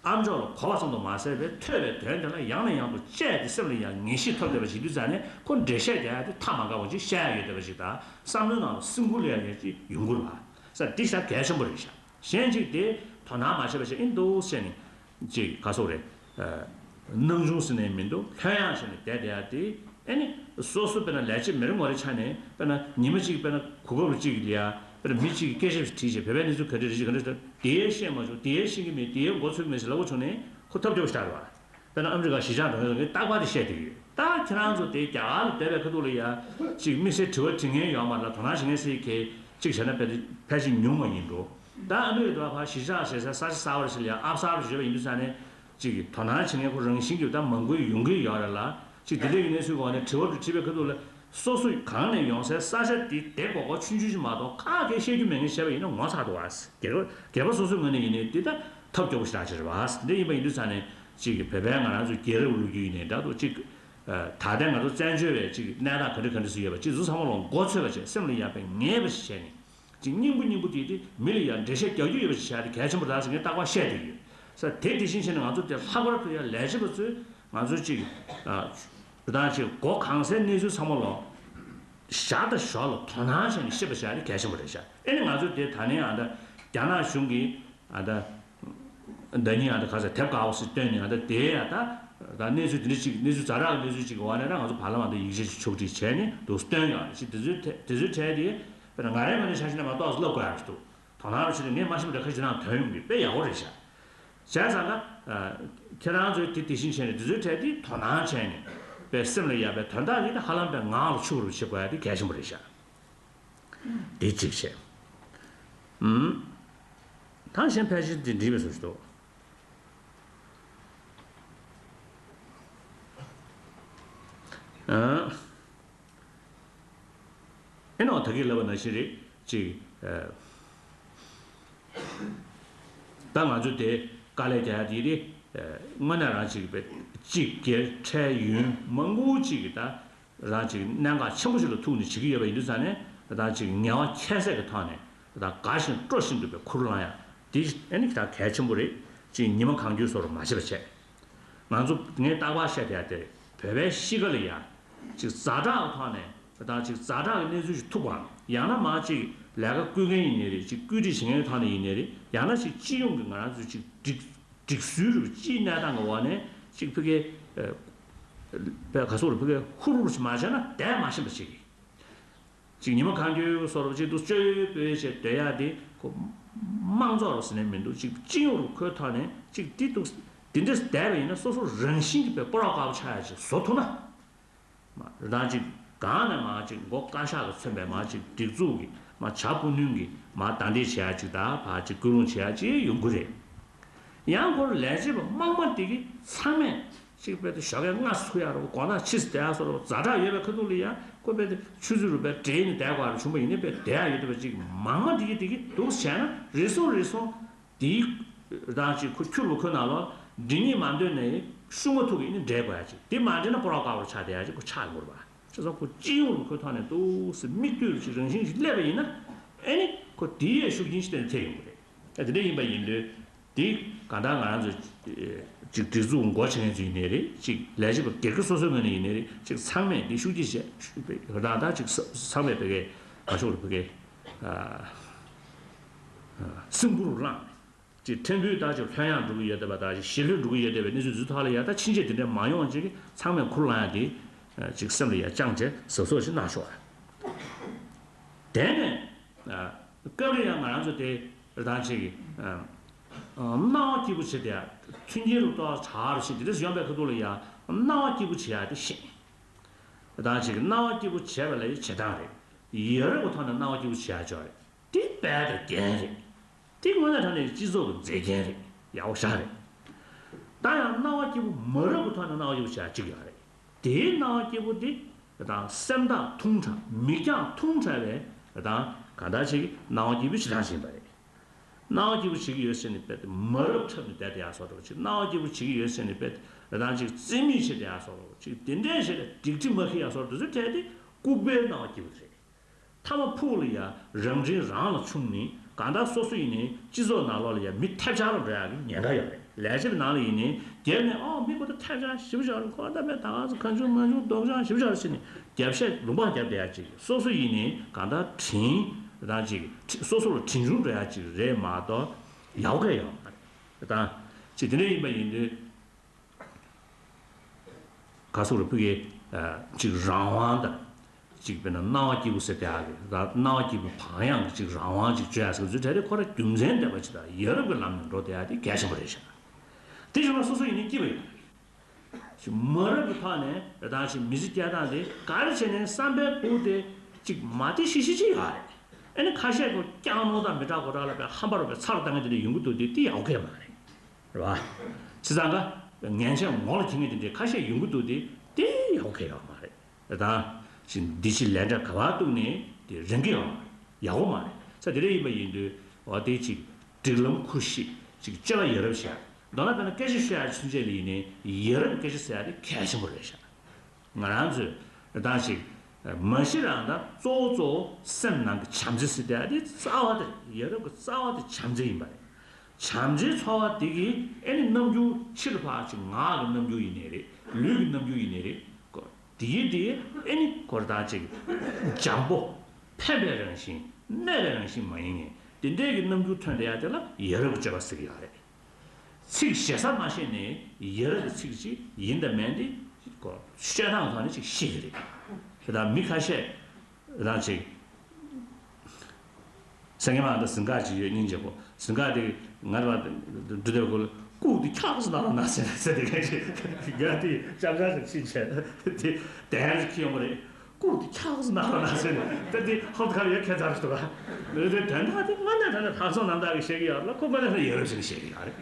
ཨམ་ཅོག་ལ་གོ་བ་ཙམ་དུ་མ་ཟད་པའི་ཐོས་པའི་དོན་དེ་ལ་ཡང་ནས་ཡང་དུ་དཔྱད་དེ་སེམས་ལ་ཡང་ངེས་ཤེས་ཐོབ་བསྡད་པ་ཞིག་དུས་ཙང་ནས་ཁོ་འགྲེལ་བཤད་རྒྱག་ཡ་དེ་ཐག་མ་འགག་པ་ཅིག་བཤད་ཡ་ཡོད་བསྡད་པ་ཞིག་དང་བསམ་བློའི་ནང་ལ་སེམས་ཁུར་ལ་ཡ་ཡ་ཅིག་ཡོང་གི་རེད་བ། ས་འདི་ཤ་གལ་ཆེན་པོ་རེད་ཤག་གཞན་གཅིག་དེ་དོ་སྣང་མ་བྱས་པ་ཞིག་ཨིན་འདུག་ཟེར་ནས་ཅིག་ག་སོག་རེད། སྣང་ཆུང་ཟེར་ནས་མི་འདུག་ལྷོད་ཡངས་བྱས་ནས་བསྡད་བསྡད་ཡ་དེ་ ཨེ་ནི། སོ་སོ་དཔེར་ན་ལས་བྱེད་མི་རེ་ངོ་རེ་ཆ་ནས་དཔེར་ན་ཉི་མ་གཅིག་དཔེར་ན་གོ་སྐབས་གཅིག་ལ་ཡ་དཔེར་ན་མི་གཅིག་གིས་སྐད་ཆ་ཞིག་དྲིས་བྱས་བོད་པའི་གནས་ཚུལ་ག་འདྲ་རེད་ཅིག་ག་འདྲ་ཞིག་དེ་ཤེས་མ་བྱུང་དེ་ཤེས་ཀྱི་མེད་དེ་མགོ་ཚོད་མེད་ཞིག་ལབ་དགོས་བྱུང་ནས་ཁོ་ཐབས་སྐྱོ་པོ་ཞིག་རེད་བ། དཔེར་ན་ཨ་མི་རི་ཀ་གཞིས་ཆགས་འགྲོ་མཁན་ཚོ་གིས་རྟག་པར་དེ་བཤད་བསྡད་ཀྱི་ཡོད། ད་ཁྱེད་རང་ཚོ་དེ་རྒྱ་གར་ལ་བསྡད་པའི་ཁ་ཐུག་ལ་ཡ་ཅིག་དམིགས་བསལ་དྲི་བ་དྲི་མཁན་ཡོད་མ་རེད་ལ་དོ་སྣང་བྱེད་མཁན་སེ་གེ་ཅིག་བྱས་ན་ཕལ་ཕལ་ཆེར་ཉུང་བ་ཡིན་འགྲོ། ད་ཨ་མི་རི་ཀ་དུ་བ་ཕར་གཞིས་ཆགས་ཟེར་ས་ས་ཆ་གསར་བ་ཞིག་ལ་ཡ་ཨབ་གསར་བ་ཞིག་ཡོད་པ་ཡིན་དུས་ཙང་ནས། ཅིག་གིས་དོ་སྣང་བྱེད་མཁན་ཁོ་རང་བཞིན་གྱིས་ད་མང་པོ་ཡོང་གི་ཡོད་རེད་ལ། ཅིག་དེ་འདྲ་གི་གནས་ཚུལ་གྱི་འོག་ནས་དྲི་བ་དྲིས་པའི་ཁ་ཐུག་ལ་སོ་སོ་གང་ནས་ཡོང་སའི་ས་ཆ་དེ་དེ་གོ་གོ་ཆུང་ཆུང་ཞིག་མ་གཏོགས་ཁ་གས་བཤད་རྒྱུ་མེད་མཁན་བྱས་པ་ཡིན་ན་ངོ་ཚ་འདུག་བ། སྒེར་པ་སྒེར་པ་སོ་སོའི་ངོས་ནས་ཡིན་ནའི་འདི་ད་ཐབས་སྐྱོ་པོ་ཞེ་དྲག་ཅིག་རེད་བ། འདི་ཡིན་པ་ཡིན་དུས་ཙང་ནས་ཅིག་གིས་བོད་པའི་ང་རང་ཚོའི་རྒྱལ་རབས་ལོ་རྒྱུས་ཡིན་ནའི་འདྲ་འདུག་ཅིག་ད་ལྟའི་ང་ཚོ་བཙན་བྱོལ་བའི་ཅིག་གནས་སྟངས་ག་འདྲ་ག་འདྲ་ཞིག་ཡོད་པ་ཅིག་ཟུར་ཚང་མ་ལ་མགོ་ཚོད་པ་བྱས་སེམས་ལ་ཡག་པའི་ངེས་པ་ཞིག་བྱས་ནས། ཅིག་སྙིང་པོ་སྙིང་པོ་དེ་དེ་མི་ལ་ཡང་འགྲེལ་བཤད་རྒྱག་རྒྱུ་ཡོད་པ་ཞིག་བྱས་ཏེ་གལ་ཆེན་པོ་རེད་ཟེར་ངས་རྟག་པར་བཤད་བསྡད་ཀྱི་ཡོད། ས་དེ་དེ་བཞིན་བྱས་ནས་ང་ཚོ་དེ་ལྷག་པར་དུ་ཡང་ལས་བྱེད་པ་ཚོས་ང་ཚོ་ཅིག་ཨ་དང་ཅིག་མགོ་གང་སའི་གནས་ཚུལ་ཚང་མ་ལ་ཞར་དང་ཞོར་ལ་དོ་སྣང་བྱས་ནས་ཤེས་པ་བྱས་ཏེ་གལ་ཆེན་པོ་རེད་ཤག་ཨེ་ནི་ང་ཚོ་དེ་ད་ནས་ཨ་ད་རྒྱ་ནག་གཞུང་གིས་ཨ་ད། ཟླ་ཉིན་ཨ་ད་ག་ས་དེབ་ཁག་པོ་ཞིག་བཏོན་ནས་ཨ་ད་དེ་ཡ་ད་ད་གནས་ཚུལ་དེ་འདྲ་ཅིག་གནས་ཚུལ་ཛ་དྲག་གི་གནས་ཚུལ་ཅིག་གི་འོག་ནས་ད་ང་ཚོ་བར་ལམ་ཨ་ད་ཡིག་ཆ་ཞིག་ཕྱོགས་སྒྲིག་བྱས་ནས་འདུག་སྟོན་ཡོད་རེད་ཅིག་དེ་ཚོའི་ཐད་དེ་ཚོའི་གྲས་དེ་དཔེར་ན་ང་རའི་ངོས་ནས་ཆ་བཞག་ན་མ་གཏོགས་ལབ་དགོས་ཡ་ཞིག་འདུག་དོ་སྣང་རུ་བྱས་ནས་ངས་མ་ཤེས་པ་འདྲ་ཁ་ཅིག་ནང་དོན་ཡོང་གི་དཔེ་ཡག་པོ་རེད་ཤག་བྱས་ཙང་ད་ཁྱེད་རང་ཚོས་དེ་དེ་བཞིན་བྱས་ནས་དེ་ཚོའི་གྲས་དེ་དོ་སྣང་བྱས་ནས་དཔེ་སེམས་ལ་ཡག་པའི་དོན་དག་གི་ད་ཧ་ལམ་པའི་ངང་ལ་ཆུད་པ་རུ་བྱེད་དགོས་ཡ་དེ་གལ་ཆེན་པོ་རེད་ཤག་དེ་གཅིག་བྱས། ཨུམ། ད་གཞན་ཕལ་ཆེར་དེ་འགྲིག་པའི་བཟོ་ཞིག་འདུག་ཨ། ཨེ་ནོ་ད་གིན་ལབ་པ་ནང་བཞིན་རེད་ཅིག་ཨ། ད་ང་ཚོ་དེ་དཀའ་ལས་རྒྱག་ཡ་དེ་རེད། ཨ། དངོས་གནས་རང་ཅིག་པའི་གཅིག་སྒེར་ཁྲལ་ཡུན་མང་པོ་ཅིག་གི་ད། རང་ཅིག་གནད་འགག་ཆེན་པོ་ཞིག་ལ་ཐུག་ནས་བྱེད་ཀྱི་ཡོད་པ་ཡིན་དུས་ཙང་ནས་ད་ཅིག་ངལ་བ་ཁྱད་བསད་ཀྱི་ཐོག་ནས་ད་དགའ་ཞིང་སྤྲོ་བཞིན་དུ་པའི་ཁུར་བླངས་ཡ་དེ་ཨ་ནི་ད་གལ་ཆེན་པོ་རེད། ཅིག་ཉི་མ་གང་འཁྱོལ་བཟོ་འདྲ་མ་བྱེད་པ་བྱས། ང་ཚོ་ངས་རྟག་པར་བཤད་བསྡད་ཡ་དེ་རེད། བོད་པའི་གཤིས་ཀ་ལ་ཡ་ཅིག་ཛ་དྲག་གི་ཐོག་ནས་ད་ཅིག་ཛ་དྲག་གི་གནས་ཚུལ་ཞིག་ཐུག་པའམ་ཡང་ན་མར་ཅིག་ལས་ཀ་བསྐུལ་མཁན་ཡིན་ནའི་རེད། ཅིག་བཀོད་སྒྲིག་བྱེད་མཁན་གྱི་ཐོག་ནས་ཡིན་ནའི་རེད། ཡང་ན་ཅིག་སྤྱི་ཡོངས་ཀྱི་ང་རང་ཚོའི་ཅིག་སྒྲིག་སྒྲིག་སྲོལ་རུ་སྤྱིའི་གནས་སྟངས་ཀྱི་འོག་ནས་ཅིག་ཕ་གི་ཨ། པའི་ག་སོགས་རུ་ཕ་གི་ཧུར་ཧུར་ཞིག་མ་བྱས་ན་བསྡད་མ་ཤེས་པ་ཅིག་གིས། ཅིག་ཉི་མ་གང་འཁྱོལ་སོགས་རུ་ཅིག་ཏུ་བཅོས་སྤོས་བྱས་སྡོད་ཡ་དེ་ཁོ་དམངས་གཙོ་རུ་ཟེར་ནས་མི་འདུག་ཅིག་སྤྱི་ཡོངས་རུ་ཁོའི་ཐོག་ནས་ཅིག་དེ་འདུག་དེ་འདྲས་བསྡད་པ་ཡིན་ན་སོ་སོ་རང་བཞིན་གྱིས་པའི་སྤོ་རོག་དཀར་པོ་ཆགས་ཡ་ཅིག་བཟོ་ཐུབ་ན། མ་རང་ཅིག་གང་ནས་མ་ཅིག་མགོ་བཀའ་ཤག་གིས་མཚོན་པའི་མ་ཅིག་སྒྲིག་འཛུགས་ཀྱི་མ་བྱ་སྤུ་ནུས་ཀྱི་མ་བདའ་འདེད་བྱེད་ཡ་ཅིག་དང་ཕར་ཅིག་སྐུལ་སློང་བྱེད་ཡ་ཅིག་ཡོང་གི་རེད། ཡང་ཁོར་ལས་བྱེད་པ་དམངས་མ་དེ་གི་ཚང་མས་ཅིག་དཔེ་དེ་ཞོགས་ཀས་སྔ་སུ་ཡ་རོ་དགོང་དག་ཕྱི་སུ་བསྡད་ཡ་སོ་རོ་ཛ་དྲག་ཡོད་པའི་ཁ་ཐུག་ལ་ཡ་ཁོ་དཔེ་དེ་ཆུ་ཚོད་རུ་དཔེ་བྲེལ་ནས་བསྡད་དགོས་རུ་བྱུང་པ་ཡིན་ནའི་དཔེ་བསྡད་ཡ་ཡོད་དུས་པ་ཅིག་མང་མ་དེ་གི་དེ་གི་འདུག་བྱས་ན་རེ་ཟུང་རེ་ཟུང་དེའི་རང་ཅིག་ཁོ་ཁྱུར་བ་ཁོ་ནང་ལོགས་འགྲིག་ཉེས་མ་འདོད་ནས་ཤུགས་མ་ཐུག་གི་ནི་འདྲེས་དགོས་ཡ་ཅིག་དེ་མ་འདྲེས་ན་སྤོ་རོག་དཀར་པོར་ཆགས་བསྡད་ཡ་ཅིག་ཁོ་ཆགས་ཡོང་གི་རེད་པ། བྱས་ཙང་ཁོ་སྤྱི་ཡོངས་རུ་ཁོའི་ཐོག་ནས་འདུག་སེ་མིག་ལྟོས་རུ་ཅིག་རང་བཞིན་ཞིག་སླེབས་པ་ཡིན་ན་ཨེ་ནི་ཁོ་དེའི་ཡས་ཤུགས་རྐྱེན་ཞིག་གཏན་ནས་ཐེབས་ཡོང་གི་རེད། ཨ་དེ་འདྲ་ཡིན་པ་ཡིན་དུས་དེ་གང་ལྟར་ང་རང་ཚོ་ཅིག་སྒྲིག་འཛུགས་འགོ་ཁྲིད་མཁན་ཚོ་ཡིན་ནའི་རེད། ཅིག་ལས་བྱེད་པ་སྒེར་གྱི་སོ་སོའི་ངོས་ནས་ཡིན་ནའི་རེད། ཅིག་ཚང་མས་དེ་ཤུགས་རྐྱེན་བཞེས་ཤུགས་པའི་རང་ད་ཅིག་ཚང་མས་བོད་སྐད་ང་ཤོག་རུ་བོད་སྐད་སེམས་ཁུར་རུ་བླངས། ཅིག་ཕྲན་བུ་ད་ཅིག་ལྷོད་ཡངས་འགྲོ་གི་ཡོད་བསྡད་པ་དང་ཞི་ལྷོད་འགྲོ་གི་ཡོད་བསྡད་པའི་གནས་ཚུལ་འདི་ཐོག་ལ་ཡ་ད་ཕྱིན་ཆད་དེ་འདྲ་མ་ཡོང་བ་ཅིག་གིས་ཚང་མས་ཁུར་བླངས་ཡ་དེ་ཅིག་སེམས་ལ་ཡ་བཅངས་བྱས་གཟབ་གཟབ་ཞིག་གནང་ཤོག་དེ་ནས་སྐབས་རེ་ཡང་ང་རང་ཚོ་དེ་རེ་དང་ཅིག་གིས་སྣང་བ་སྐྱིད་པོ་བྱེད་དེ་མཐུན་རྐྱེན་རུ་གཏོགས་བྱ་བ་རུ་ཞིག་དེ་འདྲ་ཞིག་ཡོང་པའི་ཁ་ཐུག་ལ་ཡ་སྣང་བ་སྐྱིད་པོ་བྱེད་ཡ་དེ་ཤེས། རེ་དང་ཅིག་གིས་སྣང་བ་སྐྱིད་པོ་བྱེད་པ་ལ་ཡ་བྱེད་སྟངས་རེད། ཡ་རབས་ཀྱི་ཐོག་ནས་སྣང་བ་སྐྱིད་པོ་བྱེད་ཡ་ཅིག་ཡོད་རེད། དེ་དཔལ་དང་རྒྱན་རེད། དེ་དངོས་གནས་དྲང་གནས་སྤྱི་ཚོགས་ཀྱི་མཛེས་རྒྱན་རེད། ཡག་པོ་ཞེ་དྲག་རེད། ད་ཡང་སྣང་བ་སྐྱིད་པོ་མ་རབས་ཀྱི་ཐོག་ནས་སྣང་བ་སྐྱིད་པོ་བྱེད་ཡ་གཅིག་ཡོད་རེད། དེའི་སྣང་བ་སྐྱིད་པོ་དེ་དང་སེམས་ཐག་ཐུང་དྲགས་མིག་རྒྱང་ཐུང་དྲགས་པའི་དང་གང་ལྟར་ཅིག་གི་སྣང་བ་སྐྱིད་པོ་བྱེད་སྟངས་ཤིག་ཡིན་པ་རེད། སྣང་བ་སྐྱིད་པོ་བྱེད་ཀྱི་ཡོད་ཟེར་ནས་དཔེ་དེ་མ་རབས་འཁྲབ་ནས་བསྡད་དེ་ཡག་བཟོ་འདྲ་བོ་ཅིག་སྣང་བ་སྐྱིད་པོ་བྱེད་ཀྱི་ཡོད་ཟེར་ནས་དཔེ་དེ་རེ་དང་ཅིག་རྩིས་མེད་བྱེད་དེ་ཡག་བཟོ་འདྲ་བོ་ཅིག་དེ་འདྲས་བྱས་ཏེ་སྒྲིག་ཁྲིམས་མ་འཁྱེར་ཡག་བཟོ་འདྲ་བོ་དེ་ཚོ་འཕྲད་དེ་ལྐུགས་པའི་སྣང་བ་སྐྱིད་པོ་དེ་རེད། མཐའ་མ་ཕུགས་ལ་ཡ་རང་འདྲེན་རང་ལ་ཆུང་ནི་གང་ལྟར་སོ་སོ་ཡིན་ནའི་སྤྱི་ཚོགས་ནང་ལོགས་ལ་ཡ་མི་ཐལ་ཆ་རུ་འགྲོ་ཡག་གི་ཉེན་ཁ་ཡོད་རེད། ལས་བྱེད་པའི་ནང་ལ་ཡིན་ནའི་རྒྱབ་ནས་ཨོ་མི་ཁོ་ད་ཐལ་ཆ་ཞེ་པོ་ཅིག་ཡོད་རེད། ཁོ་ད་དཔེ་ད་ག་ཚོད་གང་བྱུང་མང་བྱུང་ལྡོག་ཆ་ཞེ་པོ་ཅིག་ཡོད་རེད་ཟེར་ནས་རྒྱབ་བཤད་ལུང་པ་རྒྱབ་བསྡད་ཡག་ཅིག་སོ་སོ་ཡིན་ནའི་གང་ལྟར་དྲིན་རང་ཅིག་སོ་སོ་ལ་དྲིན་ཆུང་འགྲོ་ཡག་ཅིག་རེད་མ་གཏོགས་ཡག་པོ་གང་ཡང་ཡོད་མ་རེད། ད་ཅིག་དེ་འདྲ་ཡིན་པ་ཡིན་དུས། ག་སོགས་རུ་ཕུག་གི་ ཅིག་རང་དབང་དང་། ཅིག་དཔེར་ན་སྣང་བ་སྐྱིད་པོ་ཟེར་བསྡད་ཡག་གི། ད་སྣང་བ་སྐྱིད་པོ་བག་ཡངས་ཀྱི་ཅིག་རང་དབང་ཅིག་སྤྱོད་ཡག་ཟེར་ཚུལ་དེ་རེད། ཁོ་རང་རྒྱུ་མཚན་ལྡན་པ་ཅིག་དང་ཡ་རབས་ཀྱི་ལམ་ནས་འགྲོ་བསྡད་ཡག་དེ་གལ་ཆེན་པོ་རེད་ཤག་དེ་བྱུང་ན་སོ་སོ་ཡིན་ནའི་སྐྱིད་པ་ཡོད་རེད། ཅིག་མ་རབས་ཀྱི་ཐོག་ནས་རེ་དང་ཞིག་མི་ཚེ་སྐྱེལ་སྟངས་དེ་ག་རེ་བྱས་ནས་བསམ་པའི་འདུག་དེ་ཅིག་མ་བདེ་ཤི་ཤི་ཅིག་ཡོད་རེད། ཨ་ནི་ཁ་ཤས་ཀྱིས་སྐྱག་རྫུན་དང་མི་འདྲ་གོ་འདྲ་ལ་དཔེ་ཧམ་པ་རུ་དཔེ་ཚར་བཏང་མཁན་དེ་འདྲ་ཡོང་གི་འདུག་དེ་དེ་ཡག་པོ་གང་ཡང་མ་རེད། རེད་བ། བྱས་ཙང་ཀ་ངན་བྱས་ངོ་ལ་འཁྱེར་མཁན་དེ་འདྲའི་ཁ་ཤས་ཡོང་གི་འདུག་དེ་དེ་ཡག་པོ་གང་ཡང་ཡོད་མ་རེད། དང་། ཅིག་འདི་ཕྱི་ལས་འབྲས་ག་པར་གཏུགས་ནས་དེ་རན་གྱི་ཡོད་མ་རེད། ཡག་པོ་མ་རེད། ས་དེ་འདྲ་ཡིན་པ་ཡིན་དུས་འོ་དེ་ཅིག་སྒྲིག་ལམ་ཁུར་ཤེས་ཅིག་སྤྱོད་པ་ཡ་རབས་བྱས། མདོར་ན་དཔེར་ན་སྐད་ཆ་ཤོད་ཡ་ཚུན་ཆད་ལ་ཡིན་ནའི་ཡ་རབས་སྐད་ཆ་ཟེར་ཡ་དེ་གལ་ཆེན་པོ་རེད་ཤག་ང་རང་ཚོས་དང་ཅིག་མ་གཞི་རང་ད་གཙོ་བོ་གཙོ་བོ་སེམས་ནང་གི་བྱམས་བརྩེ་ཟེར་ཡ་དེ་རྩ་བ་དེ་རེད། ཡ་རབས་ཀྱི་རྩ་བ་དེ་བྱམས་བརྩེ་ཡིན་པ་རེད། བྱམས་བརྩེའི་ཚོར་བ་དེ་གིས་ཨེ་ནི་རྣམ་འགྱུར་ཕྱི་ལ་ཕར་ཅིག་ངག་གི་རྣམ་འགྱུར་ཡིན་ནའི་རེད། ལུས་ཀྱི་རྣམ་འགྱུར་ཡིན་ནའི་རེད། དེ་ཡིན་དེ་ཨེ་ནི་ཁོ་རང་ཅིག་འཇམ་པོ། ཕན་པའི་རང་བཞིན། གནོད་པའི་རང་བཞིན་མ་ཡིན་ངེས་དེ་འདྲའི་གི་རྣམ་འགྱུར་ཐོན་བསྡད་ཡ་དེ་ལ་ཡ་རབས་ཀྱི་སྤྱོད་པ་ཟེར་གྱི་ཡོད་རེད། ཚིག་ཞེ་ས་མ་བཤད་ནས་ཡ་རབས་ཀྱི་ཚིག་ཅིག་ཡིན་དང་མིན་དེ་ཁོ་ཤོད་སྟངས་ཐོག་ནས་ཅིག་ཤེས་ཀྱི་རེད། དེ་དང་མི་ཁ་ཤས་རང་ཅིག་སེང་གེ་མ་འདི་ཟིང་ག་ཅིག་ཡོད་སྙིང་རྗེ་པོ། ཟིང་ག་དེ་ང་ར་བ་འདི་དེ་གོ་ལ་ལྐུགས་དེ་འཁྱག་སོང་ན་ན་ཟེར་ཟེར་དེ་ག་ཅིག་ང་དེ་ཅག་ཅག་ཅིག་ཕྱིན་བྱས་དེ་དན་ཅིག་ཁྱི་ཡོང་གི་རེད། ལྐུགས་དེ་འཁྱག་སོང་ན་ན་ཟེར་ནས་ད་དེ་ཧོབ་ཁ་ལ་ཡོད་ཁྱད་མཚར་ཞིག་འདུག་ག་དེ་དོན་དག་དེ་དངོས་གནས་དྲང་གནས་ལྷག་བསམ་རྣམ་དག་གིས་བཤད་ཀྱི་ཡོད་ལ་ཁོ་དངོས་གནས་ལ་ཡོད་རེད་ཟེར་ནས་བཤད་ཀྱི་ཡོད་རེད།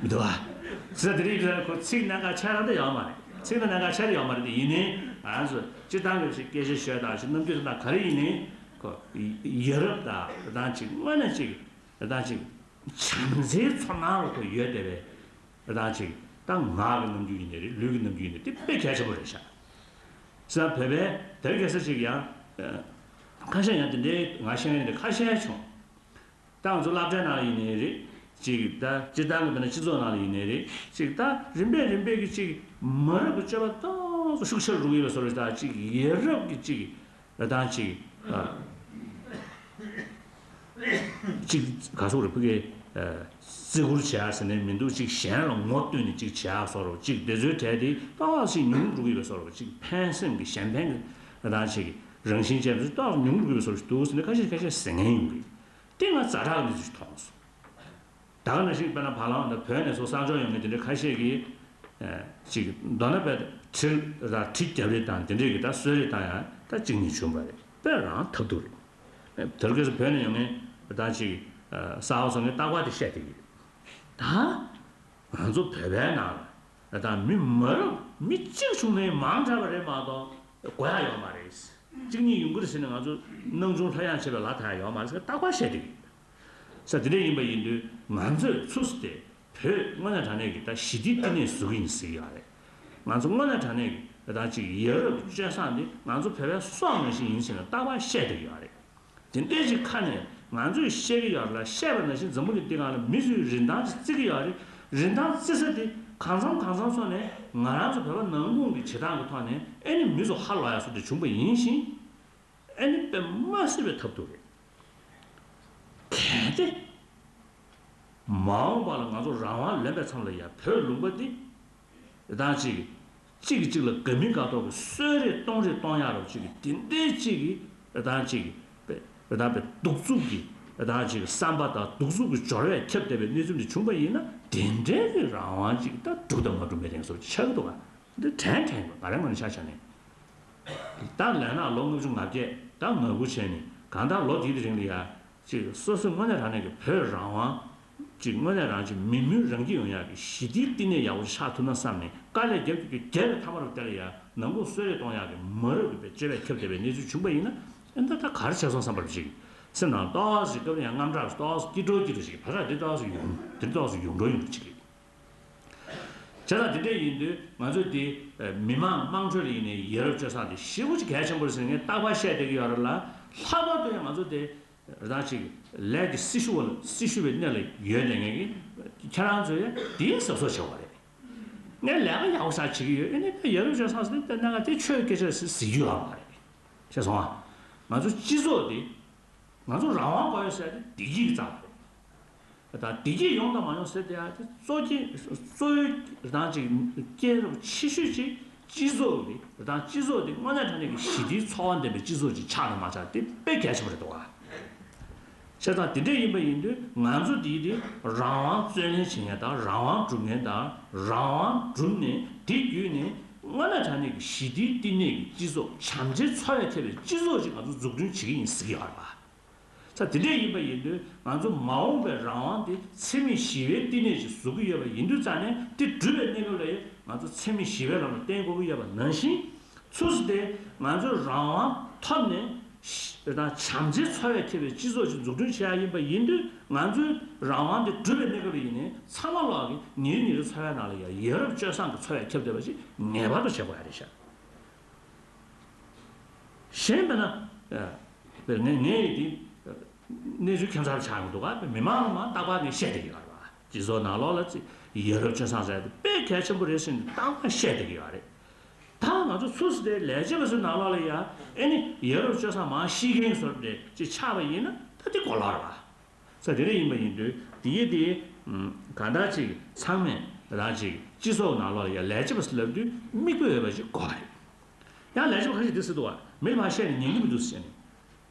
མི་འདུག་ག་ཟེར་དེ་རིང་ཁོ་ཚིག་གནད་འགག་ཆེ་རང་དེ་ཡོད་མ་རེད། ཚིག་ནི་གནད་འགག་ཆེ་རེ་ཡོད་མ་རེད་དེ་ཡིན་ནའི་ང་ཚོ་སྤྱིར་བཏང་གི་ཞིག་སྐད་ཆ་ཤོད་དང་ཞིག་རྣམ་འགྱུར་དང་ག་རེ་ཡིན་ནའི་ཁོ་ཡ་རབས་དང་རེ་དང་ཅིག་དངོས་གནས་ཅིག་རེ་དང་ཅིག་བྱམས་བརྩེའི་ཚོར་སྣང་ལ་ཁོ་ཡོད་བསྡད་པའི་རེ་དང་ཅིག་ད་ངག་གི་རྣམ་འགྱུར་ཡིན་ནའི་རེད། ལུས་ཀྱི་རྣམ་འགྱུར་ཡིན་ནའི་དེ་དཔེ་གལ་ཆེན་པོ་རེད་ཤག་ས་བོད་པའི་དེར་གེ་ས་ཅིག་ཡང་ཁ་ཤས་ཡང་དེ་འདྲའི་ང་ཤེས་མཁན་དེ་འདྲ་ཁ་ཤས་བྱུང་། ད་ང་ཚོ་སློབ་གྲྭའི་ནང་ལ་ཡིན་ནའི་རེད། ཅིག་ད་སྤྱིར་བཏང་གི་དཔེར་ན་སྤྱི་ཚོགས་ནང་ལ་ཡིན་ནའི་རེད། ཅིག་ད་རིམ་པས་རིམ་པས་ཀྱི་ཅིག་མ་རབས་ཀྱི་སྤྱོད་པ་ཏོག་ཙམ་ཤུགས་ཆེར་འགྲོ་གི་ཡོད་པའི་བཟོ་འདྲ་ཅིག་ད་ཅིག་ཡ་རབས་ཀྱི་ཅིག་ད་ཅིག་ཨ། ཅིག་ག་སོགས་རེད་ཕ་གི་ཨ། བརྩི་བཀུར་བྱེད་ཡག་ཟེར་ནས་མི་འདུག་ཅིག་གཞན་ལ་ངོ་བསྟོད་ནས་ཅིག་བྱེད་ཡག་བཟོ་འདྲ་ཅིག་དེ་ཚོའི་གྲས་དེ་ཏོག་ཙམ་ཉུང་འགྲོ་གི་ཡོད་པའི་བཟོ་འདྲ་ཅིག་ཕན་སེམས་ཀྱི་གཞན་ཕན་གྱི་ད་ཅིག་རང་བཞིན་ཅན་དེ་ཏོག་ཙམ་ཉུང་འགྲོ་གི་ཡོད་པའི་བཟོ་འདྲ་ཅིག་འདུག་ཟེར་ནས་ཁ་ཤས་ཁ་ཤས་ཟེར་མཁན་ཡོང་གི། དེ་ང་ཛ་དྲག་གི་གནས་ཚུལ་ཞིག་མཐོང་སོང་། ད་ག་ནང་བཞིན་དཔེར་ན་བ་ལང་དང་བོད་ནས་སོ་གསར་འབྱོར་ཡོང་མཁན་དེ་འདྲའི་ཁ་ཤས་ཀྱིས་ཨ། ཅིག་མདོར་ན་དཔེ་གྲི་ལ་གྲི་རྒྱབ་རེས་དང་དེ་འདྲས་ཀྱི་ད་གསོད་རེས་བཏང་ཡང་ད་གཅིག་གཉིས་བྱུང་བ་རེད། དཔེ་རང་ཐབས་སྡུག་རེད། དེར་གལ་སྲིད་བོད་ནས་ཡོང་མཁན་ད་ཅིག་ཨ། གསར་པ་ཚོ་ངས་རྟག་པར་དེ་བཤད་བསྡད་ཀྱི་ཡོད། ད་ང་ཚོ་བོད་པའི་ནང་ལ་ད་མི་མ་རབས་མི་གཅིག་བྱུང་ནའི་མང་དྲགས་པ་རེད་མ་གཏོགས་དགོས་ཡག་ཡོད་མ་རེད། གཅིག་གཉིས་ཡོང་གི་རེད་ཟེར་ནས་ང་ཚོ་སྣང་ཆུང་ལྷ་ཡང་བྱེད་པའི་ལ་ད་ཡག་ཡོད་མ་རེད་ཟེར་རྟག་པར་བཤད་བསྡད་ཀྱི་ཡོད། ས་དེ་འདྲ་ཡིན་པ་ཡིན་དུས་ང་ཚོས་ཚུགས་སུ་དེ་བོད་དངོས་གནས་དྲང་གནས་ཀྱི་ད་ཞི་བདེའི་བསྟི་གནས་བཟོ་གི་ཡིན་ཟེར་གྱི་ཡོད་རེད། ང་ཚོ་དངོས་གནས་དྲང་གནས་ཀྱི་ད་ཅིག་ཡ་རབས་ཀྱི་སྤྱོད་བཟང་འདི་ང་ཚོ་བོད་པའི་སྲོག་ནང་བཞིན་ཡིན་ཟེར་ནས་རྟག་པར་བཤད་བསྡད་ཀྱི་ཡོད་རེད། དེ་འདྲའི་ཅིག་ཁ་ནས་ང་ཚོས་བཤད་ཀྱི་ཡོད་རེད་ལ་བཤད་པ་ནང་བཞིན་འཛམ་བུ་གླིང་འདི་སྒང་ལ་མི་ཚོས་རིན་ཐང་ཅིག་བརྩི་གི་ཡོད་རེད། རིན་ཐང་བརྩི་ས་དེ་གང་འཚམ་གང་འཚམ་སོང་ནས་ང་རང་ཚོ་བོད་པ་ནང་ཁུལ་གྱི་བྱེད་སྟངས་ཀྱི་ཐོག་ནས་ཨེ་ནི་མི་ཚོ་ཧ་ལོག་ཡ་བཟོ་འདྲ་བྱུང་པ་ཡིན་ཞིང་། ཨེ་ནི་དཔེ་མ་སྲིད་པའི་ཐབས་སྡུག་རེད། གལ་ཏེ། མ་འོངས་པ་ལ་ང་ཚོ་རང་དབང་ལོན་པའི་མཚམས་ལ་ཡ་བོད་ལུང་པ་འདི། རེ་དང་གཅིག་གིས་གཅིག་གིས་གཅིག་ལ་དགའ་མིན་དགའ་མདོག་གི་གསོད་རེས་གཏོང་རེས་གཏོང་ཡག་རོགས་གཅིག་གིས་དེ་འདྲའི་གཅིག་གིས་རེ་དང་གཅིག་གིས་དཔེ་རེ་དང་དཔེ་གདུག་རྩུབ་ཀྱི་རེ་དང་གཅིག་གི་བསམ་པ་དང་གདུག་རྩུབ་ཀྱི་སྦྱོར་བས་ཁྱབ་བསྡད་པའི་གནས་ཚུལ་འདི་བྱུང་པ་ཡིན་ན་དེ་འདྲའི་གི་རང་དབང་གཅིག་ད་འགྲུབ་དང་མ་འགྲུབ་མེད་དེ་ང་ཚོར་ཆགས་ཀྱི་འདུག་ག་འདི་དྲན་དྲན་ང་རང་ངོས་ནས་ཆ་བཞག་ནས། ད་ལས་ན་ལོ་ལྔ་བཅུ་ང་བརྒྱད་ད་ང་དགུ་བྱས་ནས་གང་ལྟར་ལོ་དེའི་རིང་ལ་ཡ། ཅིག་སོ་སོའི་དངོས་གནས་རང་ནས་ཀྱི་བོད་རང་དབང་། ཅིག་དངོས་གནས་རང་ཅིག་མི་མུན་རང་སྐྱིད་ཡོང་ཡག་གི་ཞི་བདེའི་བསྟི་གནས་ཡག་པོ་ཆགས་ཐུབ་ན་བསམ་ནས་དཀའ་ལས་རྒྱབ་ཀྱི་རྒྱབ་ཀྱི་མཐའ་མ་རུ་དེ་ལ་ཡ་ནང་ཁུལ་གསོད་རེས་གཏོང་ཡག་གི་མ་རབས་ཀྱི་དཔེ་སྤྱོད་པས་ཁྱབ་བསྡད་པའི་གནས་ཚུལ་བྱུང་པ་ཡིན་ན་ཨེ་ད་ད་ག་རེ་བྱས་སོང་བསམ་པ་རུ་ཅིག་སེམས་ནང་ཏོག་ཙམ་སྐབས་ཡང་དངངས་སྐྲག་ཏོག་ཙམ་སྐྱིད་འགྲོ་སྐྱིད་འགྲོ་ཞིག་བར་ཐག་འདི་ཏོག་ཙམ་ཡོང་འདི་ཏོག་ཙམ་ཡོང་འགྲོ་ཡོང་འགྲོ་ཅིག་རེད། བྱས་ཙང་དེ་འདྲ་ཡིན་དུས་ང་ཚོས་དེ་མི་མང་དམངས་ཁྲོད་ལ་ཡིན་ནའི་ཡ་རབས་སྤྱོད་བཟང་དེ་ཞེ་པོ་ཅིག་གལ་ཆེན་པོ་རེད་ཟེར་ངས་རྟག་པར་བཤད་བསྡད་ཀྱི་ཡོད་རེད་ལ། ལྷག་པར་དུ་ཡང་ང་ཚོ་དེ་རང་ཅིག་ལས་ཀྱི་སྲི་ཞུ་བ་ལ་སྲི་ཞུ་བའི་གནས་ལ་ཡོད་བསྡད་མཁན་གྱི་ཁྱེད་རང་ཚོས་ཡང་དེའི་གཟབ་གཟབ་བྱེད་དགོས་རེད། ངས་ལས་ཀ་ཡག་པོ་ཞིག་བྱེད་ཀྱི་ཡོད། ཨ་ནི་ད་ཡ་རབས་སྤྱོད་བཟང་ཟེར་ནས་ད་གནད་འགག་དེ་ཆོས་སྐད་ཆ་ཟེར་ཟེར་རྒྱུ་ཡོད་མ་རེད། ཤེས་སོང་ཨ། ང་ཚོ་སྤྱི་ཚོགས་དེ་ང་ཚོ་རང་དབང་དགོས་ཡོད་ཟེར་ཡ་དེ་བདེ་སྐྱིད་ཀྱི་རྩ་བ་རེད། ད་བདེ་སྐྱིད་ཡོང་དང་མ་ཡོང་ཟེར་བསྡད་ཡ་དེ་གཙོ་གྱི་གཙོ་བོའི་རང་ཅིག་སྐྱེས་རབས་ཆེ་ཤོས་ཅིག་ སྤྱི་ཚོགས་ཀྱི་དང་སྤྱི་ཚོགས་དེ་དངོས་གནས་དྲང་གནས་ཀྱི་ཞི་བདེའི་འཚོ་བ་ལྡན་པའི་སྤྱི་ཚོགས་ཅིག་ཆགས་དང་མ་ཆགས་དེ་དཔེ་གལ་ཆེན་པོ་རེད་འདུག་ག་བྱས་ཙང་དེ་འདྲ་ཡིན་པ་ཡིན་དུས་ང་ཚོ་འདིའི་དེ་རང་དབང་རྩོད་ལེན་བྱེད་མཁན་དང་རང་དབང་སྒྲུབ་མཁན་དང་རང་དབང་བསྒྲུབས་ནས་དེ་བརྒྱུད་ནས་དངོས་གནས་དྲང་གནས་ཀྱི་ཞི་བདེའི་བསྟི་གནས་ཀྱི་སྤྱི་ཚོགས་བྱམས་བརྩེའི་འཚོ་བས་ཁྱབ་པའི་སྤྱི་ཚོགས་ཅིག་ང་ཚོ་འཛུགས་སྐྲུན་བྱེད་ཀྱི་ཡིན་ཟེར་གྱི་ཡོད་རེད་པ། ས་དེ་འདྲ་ཡིན་པ་ཡིན་དུས་ང་ཚོ་མ་འོངས་པའི་རང་དབང་དེ་འཚེ་མེད་ཞི་བའི་བསྟི་གནས་ཅིག་བཟོ་གི་ཡོད་པ་ཡིན་དུས་ཙང་ནས་དེ་སྒྲུབ་པའི་གནས་སྐབས་ལ་ཡང་ང་ཚོ་འཚེ་མེད་ཞི་བའི་ལམ་ལ་བརྟེན་དགོས་ཀྱི་ཡོད་པ་ནང་བཞིན། ཚུགས་སུ་དེ་ང་ཚོས་རང་དབང་ཐོབ་ནས་ཤི་དང་བྱམས་བརྩེའི་འཚོ་བས་ཁྱབ་པའི་སྤྱི་ཚོགས་ཤིག་འཛུགས་སྐྲུན་བྱེད་ཡ་ཡིན་པ་ཡིན་དུས་ང་ཚོའི་རང་དབང་དེ་སྒྲུབ་པའི་གནས་སྐབས་ལ་ཡིན་ནའི་ཚང་མ་ལོག་གི་ཉིན་རེ་ཉིན་རེའི་འཚོ་བའི་ནང་ལ་ཡང་ཡ་རབས་སྤྱོད་བཟང་གི་འཚོ་བས་ཁྱབ་བསྡད་པ་ཞིག་ངེས་པར་དུ་བྱེད་དགོས་ཡ་རེད་ཤག་གཞན་དཔེར་ན། ཨ། དཔེར་ངས་ངས་ཡིད་དེ་གནས་ཚུལ་ཁྱད་མཚར་ཆགས་ཡོང་འདུག་ག་མི་མང་ལ་མ་རྟག་པར་ངས་བཤད་བསྡད་ཀྱི་ཡོད་རེད་བ། སྤྱི་ཚོགས་ནང་ལོགས་ལ་ཚེ་ཡ་རབས་སྤྱོད་བཟང་ཟེར་དེ་དཔེ་གལ་ཆེན་པོ་རེད་ཟེར་ནས་རྟག་པར་བཤད་བསྡད་ཀྱི་ཡོད་རེད། ད་ང་ཚོ་ཚུགས་སུ་དེ་ལས་བྱེད་པ་ཚོའི་ནང་ལོགས་ལ་ཡ་ཨེ་ནི་ཡ་རབས་སྤྱོད་བཟང་མང་ཤེས་མཁན་བཟོ་འདྲ་ཅིག་ཆགས་པ་ཡིན་ན་ད་དེ་གོ་ལོག་རེད་བ། ས་དེ་འདྲ་ཡིན་པ་ཡིན་དུས་དེ་ཡི་དེ་གང་ལྟར་ཅིག་ཚང་མས་རང་ཅིག་སྤྱི་ཚོགས་ནང་ལོགས་ལ་ཡ་ལས་བྱེད་པ་ཟེར་ལབ་དུས་མིག་དཔེ་འོས་པ་ཅིག་དགོས་རེད། ཡང་ལས་བྱེད་པ་ཁ་ཤས་འདི་ཟེར་འདུག་བ། མི་ལ་ཕར་བཤད་ནས་ཉན་གྱི་མི་འདུག་ཟེར་ནས།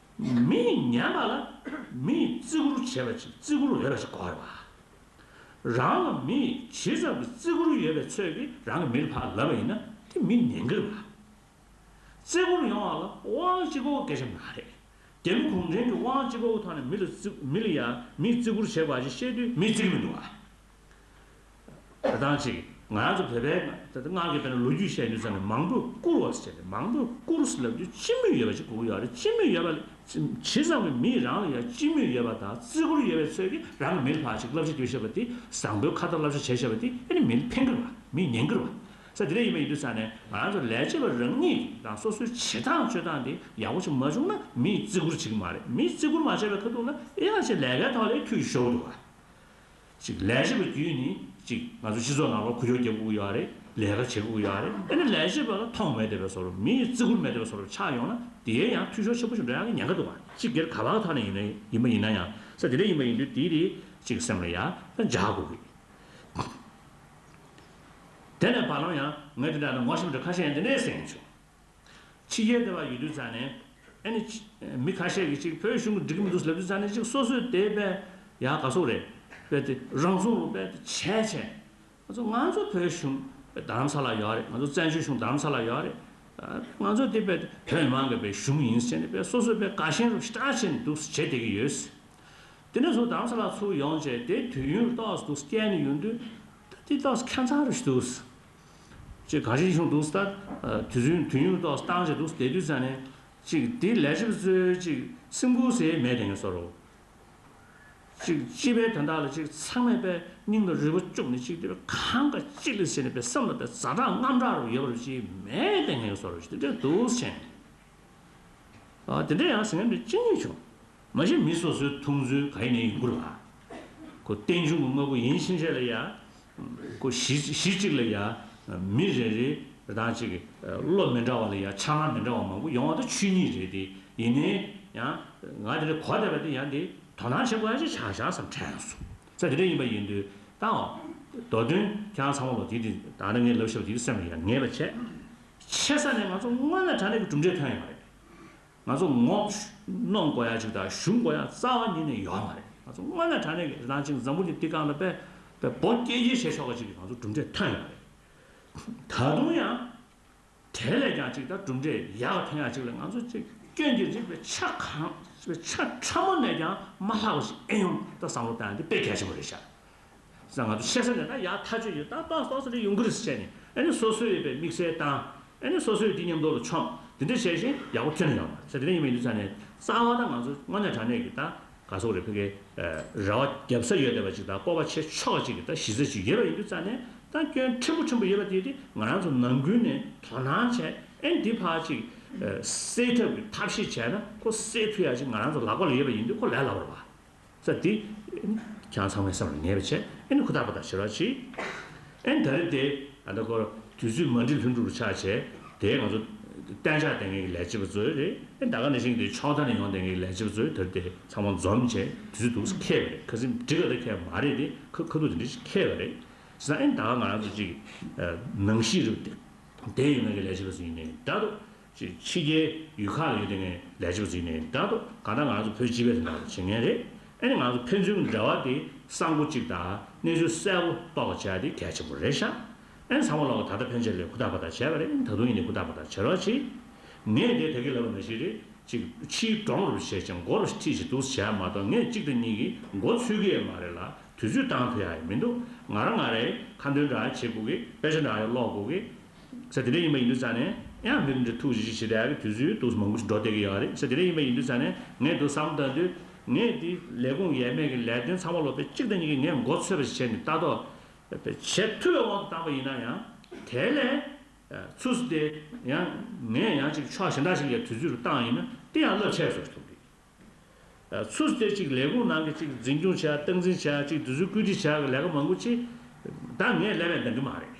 མིས་ཉན་པ་ལ་མིས་བརྩི་བཀུར་བྱེད་པ་ཅིག་བརྩི་བཀུར་འོས་པ་ཅིག་དགོས་རེད་བ། རང་ལ་མིས་ཇི་ཙམ་གྱི་བརྩི་བཀུར་ཡོད་པའི་ཚོད་ཀྱིས་རང་གི་མི་ལ་ཕར་ལབ་པ་ཡིན་ན་དེ་མིས་ཉན་གྱི་རེད་བ། བརྩི་བཀུར་ཡོང་བ་ལ་དབང་ལྗིད་ཁོག་སྐད་ཆ་མ་རེད། རྒྱ་མི་གུང་ཁྲན་གྱི་དབང་ལྗིད་ཁོག་གི་ཐོག་ནས་མི་ལ་བརྩི་མི་ལ་ཡ་མིས་བརྩི་བཀུར་བྱེད་དགོས་ཅེས་བཤད་དུས་མིས་བརྩི་གི་མི་འདུག་བ། དེ་དང་གཅིག་ང་རང་ཚོ་བོད་པའི་ད་ལྟ་སྔར་གྱི་དཔེར་ན་ལོ་རྒྱུས་བཤད་དུས་ཙམ་ནས་མང་པོས་བཀུར་བ་ཟེར་ཏེ་མང་པོས་བཀུར་ཟེར་ལབ་དུས་སྤྱི་མོས་ཡོད་པ་ཅིག་དགོས་ཀྱི་ཡོད་རེད། སྤྱི་མོས་ཡོད་པ་ཇི་ཙམ་གྱི་མིས་རང་ལ་ཡང་སྤྱི་མོས་ཡོད་པ་དང་བརྩི་བཀུར་ཡོད་པའི་ཚོད་ཀྱིས་རང་གི་མི་ལ་ཕར་ཅིག་བསླབ་བྱ་དེ་བཤད་པ་དེ་བཟང་པོའི་ཁ་ཏ་བསླབ་བྱ་བྱས་བཤད་པ་དེ་ཨེ་ནི་མི་ལ་ཕན་གྱི་རེད་བ། མིས་ཉན་གྱི་རེད་བ། ས་དེ་འདྲ་ཡིན་པ་ཡིན་དུས་ཙང་ནས་ང་རང་ཚོ་ལས་བྱེད་པ་རང་ཉིད་དང་སོ་སོའི་བྱེད་སྟངས་སྤྱོད་སྟངས་དེ་ཡག་པོ་ཞིག་མ་བྱུང་ན་མིས་བརྩི་བཀུར་བྱེད་ཀྱི་མ་རེད། མིས་བརྩི་བཀུར་མ་བྱས་པའི་ཁ་ཐུག་ལ་ཨེ་ཡང་ཅིག་ལས་ཀའི་ཐོག་ལ་འཐུས་ཤོར་འདུག་བ། ཅིག་ལས་བྱེད་པ་བརྒྱུད་ནས་ཅིག་ང་ཚོ་སྤྱི་ཚོགས་ནང་ལ་ཁུ་བྱུག་རྒྱབ་དགོས་ཀྱི་ཡོད་རེད། ལས་ཀ་བྱེད་དགོས་ཀྱི་ཡོད་རེད། ཨ་ནི་ལས་བྱེད་པ་ལ་མཐོང་མེད་བསྡད་པའི་བཟོ་འདྲ་མིས་བརྩི་བཀུར་མེད་བསྡད་པའི་བཟོ་འདྲ་ཆགས་ཡོང་ན་དེའི་ཡང་འཐུས་ཤོར་ཆེན་པོ་ཞིག་འགྲོ་ཡག་གི་ཉེན་ཁ་འདུག་བ། ཅིག་སྒེར་ག་པར་ཐོག་ནས་ཡིན་ན་ཡིན་པ་ཡིན་ན་ཡང་ས་དེ་འདྲ་ཡིན་པ་ཡིན་དུས་དེའི་རིགས་ཅིག་སེམས་ལ་ཡ་ད་འཇགས་དགོས་ཀྱི། དེ་ནས་བར་ལམ་ཡང་ངས་དེ་འདྲ་ནས་ངོ་ཤེས་པ་འདྲ་ཁ་ཤས་ཡང་དེ་འདྲས་ཟེར་མཁན་བྱུང་། ཕྱི་རྒྱལ་དེ་བ་ཡོད་དུས་ཙང་ནས་ཨ་ནི་ཕྱི་མི་ཁ་ཤས་ཀྱིས་ཅིག་བོད་གཞུང་གིས་འགྲིག་གི་མི་འདུག་ལབ་དུས་ཙང་ནས་ཅིག་སོ་སོས་དེ་བས་ཡ་ག་སོག་རེད། བས་དེ་རང་སྲུང་རུ་བས་དེ་བྱས་བྱས། ང་ཚོ་ང་ཚོ་བོད་གཞུང་རྡ་རམ་ས་ལ་ཡོད་རེད། ང་ཚོ་བཙན་བྱོལ་གཞུང་རྡ་རམ་ས་ལ་ཡོད་རེད། ང་ཚོ་དེ་བས་བོད་མི་མང་གི་བས་གཞུང་ཡིན་ཟེར་ནས་བས་སོ་སོས་བས་དགའ་ཞེན་རུ་ཞེ་དྲག་བྱས་ནས་འདུག་བྱེད་བསྡད་ཀྱི་ཡོད། དེ་ནས་བཟུང་རྡ་རམ་ས་ལ་ཚུར་ཡོང་བྱས་དེ་དུས་ཡུན་ཏོག་ཙམ་འདུག་བསྐྱལ་ནས་ཡོང་དུས་ད་དེ་ཏོག་ཙམ་ཁྱད་མཚར་རུ་ཞིག་འདུག་ཅེས་ག་རེ་བྱུང་འདུག་ཟེར་ད། དུས་ཚོད་དུས་ཡུན་ཏོག་ཙམ་བཏང་བྱས་འདུག་བསྡད་དུས་ཙང་ནས་ཅིག་དེའི་ལས་བྱེད་པ་ཚོའི་ཅིག་སེམས་ཁུར་ཟེར་མེད་དེ་ངས་བཟོ་རོགས། ཅིག་སྤྱི་པའི་དོན་དག་ལ་ཅིག་ཚང་མས་པའི་སྙིང་ལ་རུས་པ་བཅུག་ནས་ཅིག་དེ་པའི་གང་ག་ཅིག་ལས་ཟེར་ནས་པའི་སེམས་ལ་པའི་ཛ་དྲག་དངངས་སྐྲག་རུ་ཡོད་པ་རུ་ཅིག་མེད་དེ་ངས་བཟོ་རོགས་ཅིག་དེ་འདྲ་འདུག་ཟེར། ཨ་དེ་འདྲ་ཡང་ཟེར་མཁན་དེ་གཅིག་གཉིས་བྱུང་། མ་གཞི་མི་སོ་སོའི་མཐོང་ཚུལ་ག་ཡིན་ནའི་ཡིན་དགོས་རེད་བ། ཁོ་རྟེན་འབྱུང་གི་དངོས་པོ་ཡིན་ཕྱིན་ཆད་ལ་ཡ། ཁོ་གཞི་གཞི་གཅིག་ལ་ཡ། མི་རེ་རེ་རང་གཅིག་གི་བློ་མི་འདྲ་བ་ལ་ཡ་ཆགས་སྡང་མི་འདྲ་བ་མང་པོ་ཡོང་བ་དང་ཆོས་ཉིད་རེད་དེ། ཡིན་ནའི་ཡང་ང་དེ་འདྲ་གོ་བསྡད་པ་དེ་ཡང་དེ་དོ་སྣང་བྱེད་དགོས་ཡ་ཅིག་ཆགས་ཤག་བསམ་དྲན་སོང་། ས་དེ་འདྲ་ཡིན་པ་ཡིན་དུས་ད་འོ། མདོ་དོན་ཁྱེད་རང་ཚང་མ་ལོ་དེ་དེ་ད་ནི་ངས་ལབ་ཤེས་པ་དེ་སེམས་ལ་ཡ་ངེས་པ་བྱས། ཆེ་ས་ནས་ང་ཚོ་དངོས་གནས་དྲང་གནས་ཀྱི་གྲུབ་འབྲས་ཐོན་ཡོང་བ་རེད། ང་ཚོ་ངོ་གནོང་དགོས་ཡ་ཅིག་དང་ཞུམ་དགོས་ཡ་རྩ་བ་ཉིད་ནས་ཡོད་མ་རེད། ང་ཚོ་དངོས་གནས་དྲང་གནས་ཀྱི་རང་བཞིན་འཛམ་བུ་གླིང་འདི་སྒང་ལ་དཔེ་དཔེ་སྦོ་སྐྱེ་རྒྱུ་བྱེད་ཆོག་པ་ཅིག་གི་ང་ཚོ་གྲུབ་འབྲས་ཐོན་ཡོད་མ་རེད། ད་དུང་ཡང་དེ་ལས་ཀྱང་ཅིག་ད་གྲུབ་འབྲས་ཡག་ཐོན་ཡ་ཅིག་ལ་ང་ཚོ་ཅིག་སྐྱོན་གྱི་རིགས་པའི་ཆ་གང་ཆ་ཕྲ་མོ་ནས་ཀྱང་མ་ལྷག་པ་ཞིག་ཨེ་ཡོང་ད་བསམ་བློ་བཏང་ཡ་འདི་དཔེ་གལ་ཆེན་པོ་རེད་ཤག་ཟེར། ང་ཚོ་ཤེས་ས་ནས་ད་ཡག་ཐག་ཆོད་ཡོད་ད་ཏོག་ཙམ་ཏོག་ཙམ་རེ་ཡོང་གི་རེད་ཟེར་བྱས་ནས་ཨ་ནི་སོ་སོའི་ཡོད་པའི་དམིགས་བསལ་བཏང་ཨ་ནི་སོ་སོའི་དེ་མཉམ་དུ་ལ་མཆོང་དེ་འདྲ་བྱས་ཤིང་ཡག་པོ་ཐོན་ཡོང་བ་ཟེར། དེ་འདྲ་ཡིན་པ་ཡིན་དུས་ཙང་ནས་རྩ་བ་ད་ང་ཚོ་དངོས་གནས་དྲང་གནས་ཀྱི་ད་ག་སོག་རེད་ཕ་གི་རེ་བ་རྒྱབ་ས་ཡོད་བསྡད་པ་ཅིག་དང་སྤོབས་པ་བྱེད་ཆོག་པ་ཅིག་གི་ད་གཞི་རྩ་ཅིག་ཡོད་པ་ཡིན་དུས་ཙང་ནས་ད་སྐྱོན་ཕྲན་བུ་ཕྲན་བུ་ཡོད་པ་དེ་དེ་ང་རང་ཚོ་ནང་ཁུལ་ནས་དོ་སྣང་བྱས་ཨ་ནི་འདི་ཕར་ཅིག་སེལ་ཐབས་ཀྱི་ཐབས་ཤེས་བྱས་ན་ཁོ་སེལ་ཐུབ་ཡ་ཅིག་ང་རང་ཚོ་ལག་པ་ལ་ཡོད་པ་ཡིན་དུས་ཁོ་ལས་སླ་པོ་རེད་བ། ས་དེ། ཁྱེད་རང་ཚང་མའི་སེམས་ལ་ངེས་པ་བྱས་ཨེ་ནི་ཁུ་ཐག་པ་དང་ཞེ་དྲག་བྱེད། ཨེ་ནི་ད་རེས་དེ་ཨ་ད་ཁོ་དུས་ཚོད་མ་འགྲིག་ལྷུན་གྲུབ་ཆགས་བྱས་དེ་ང་ཚོ་གཏན་འཇགས་བསྡད་མཁན་གྱི་ལས་བྱེད་པ་ཚོ་རེད། ཨེ་ད་ག་ནང་བཞིན་དེ་ཕྱོགས་མཐའ་ནས་ཡོང་བསྡད་མཁན་གྱི་ལས་བྱེད་པ་ཚོ་ད་རེས་དེ་ཚང་མ་འཛོམས་བྱས་དུས་ཚོད་འདུག་སེ་འཁེལ་བ་རེད། ཁ་སང་འགྲིག་ག་ད་འཁེལ་མ་རེད། དེ་ཁ་ཁ་ཐུག་དེ་འདྲ་ཞིག་འཁེལ་བ་རེད། བྱས་ཙང་ཨེ་ནི་ད་ག་ང་རང་ཚོ་ཅིག་ནང་བཞིན་རེད་དེ། དེ་ཡིན་ན་གི་ལས་བྱེད་པ་ཚོ་ཡིན་ནའི་འདྲ་འདུག་ཅིག་ཕྱི་རྒྱལ་ཡུལ་ཁག་ལ་ཡོད་དེ་ངའི་ལས་བྱེད་པ་ཚོ་ཡིན་ནའི་འདྲ་འདུག་གང་ལྟར་ང་ཚོ་བོད་སྤྱི་པའི་དོན་དག་ལ་བྱེད་མཁན་རེད། ཨ་ནི་ང་ཚོ་ཕན་ཚུན་འབྲེལ་བ་དེ་གསར་པ་གཅིག་དང་གནས་ཚུལ་གསལ་པོ་རྟོགས་པ་བྱས་ཏེ་གལ་ཆེན་པོ་རེད་ཤག་ཨ་ནི་ཚང་མ་ལོག་ད་ལྟ་ཕན་ཆད་ལས་ཧུར་ཐག་པ་ཐག་བྱས་པ་རེད། ད་དུང་ཡིན་ནའི་ཧུར་ཐག་པ་ཐག་བྱེད་རོགས་གྱིས། ངས་དེ་ད་གིན་ལབ་པ་ནང་བཞིན་རེད། ཅིག་ཕྱིའི་གྲོང་རུ་བྱས་ཀྱང་མགོ་རུ་ཁྲིད་ཅིག་འདུག་བྱས་མ་གཏོགས་ངས་གཅིག་དང་གཉིས་ཀྱིས་མགོ་ཚོས་ཀྱི་ཡོད་མ་རེད་ལ། དུས་ཚོད་བཏང་ཐུབ་ཡ་ཡང་མི་འདུག་ང་རང་ང་རེ་ཁ་འདོན་འདྲ་བྱེད་དགོས་ཀི། དཔེ་ཆ་འདྲ་ཡང་ཀློག་དགོས་ཀི། ས་དེ་འདྲ་ཡིན་པ་ཡིན་དུས་ཙང་ནས་ཡང་མི་འདྲ་ཐུགས་རྗེ་ཆེ་ཞེས་བསྡད་ཡ་གི་དུས་ཚོད་འདུག་མང་པོ་ཞིག་འགྲོ་བསྡད་ཀྱི་ཡོད་རེད། ས་དེ་འདྲ་ཡིན་པ་ཡིན་དུས་ཙང་ནས་ངས་འདུག་བསམ་བཏང་དུས་ངས་འདི་ལས་ཁུངས་ཡས་མས་ཀྱི་ལས་དོན་ཚང་མ་ལོག་པའི་གཅིག་དང་གཉིས་ཀྱིས་ངས་མགོ་ཚོས་པ་ཞིག་བྱས་ནས་ལྟ་རྟོག་བྱེད་ཐུབ་པའི་དབང་དུ་བཏང་པ་ཡིན་ན་ཡང་དེ་ལས་ཚུར་དེ་ཡང་ངས་ཡང་ཅིག་ཕྱོགས་གཞན་དག་ཞིག་ལ་དུས་ཚོད་རུ་བཏང་ཡིན་ན་དེ་ཡང་རླབས་ཆེ་བཟོ་ཐུབ་རེད། ཚུར་དེ་ཅིག་ལས་ཁུངས་ནང་གི་ཅིག་འཛིན་སྐྱོང་བྱ་སྟངས་འཛིན་བྱ་ཅིག་དུས་ཚོད་བཀོད་སྒྲིག་བྱ་གི་ལས་ཀ་མང་པོ་ཅིག་ད་ངས་ལས་པས་འདང་གི་མ་རེད།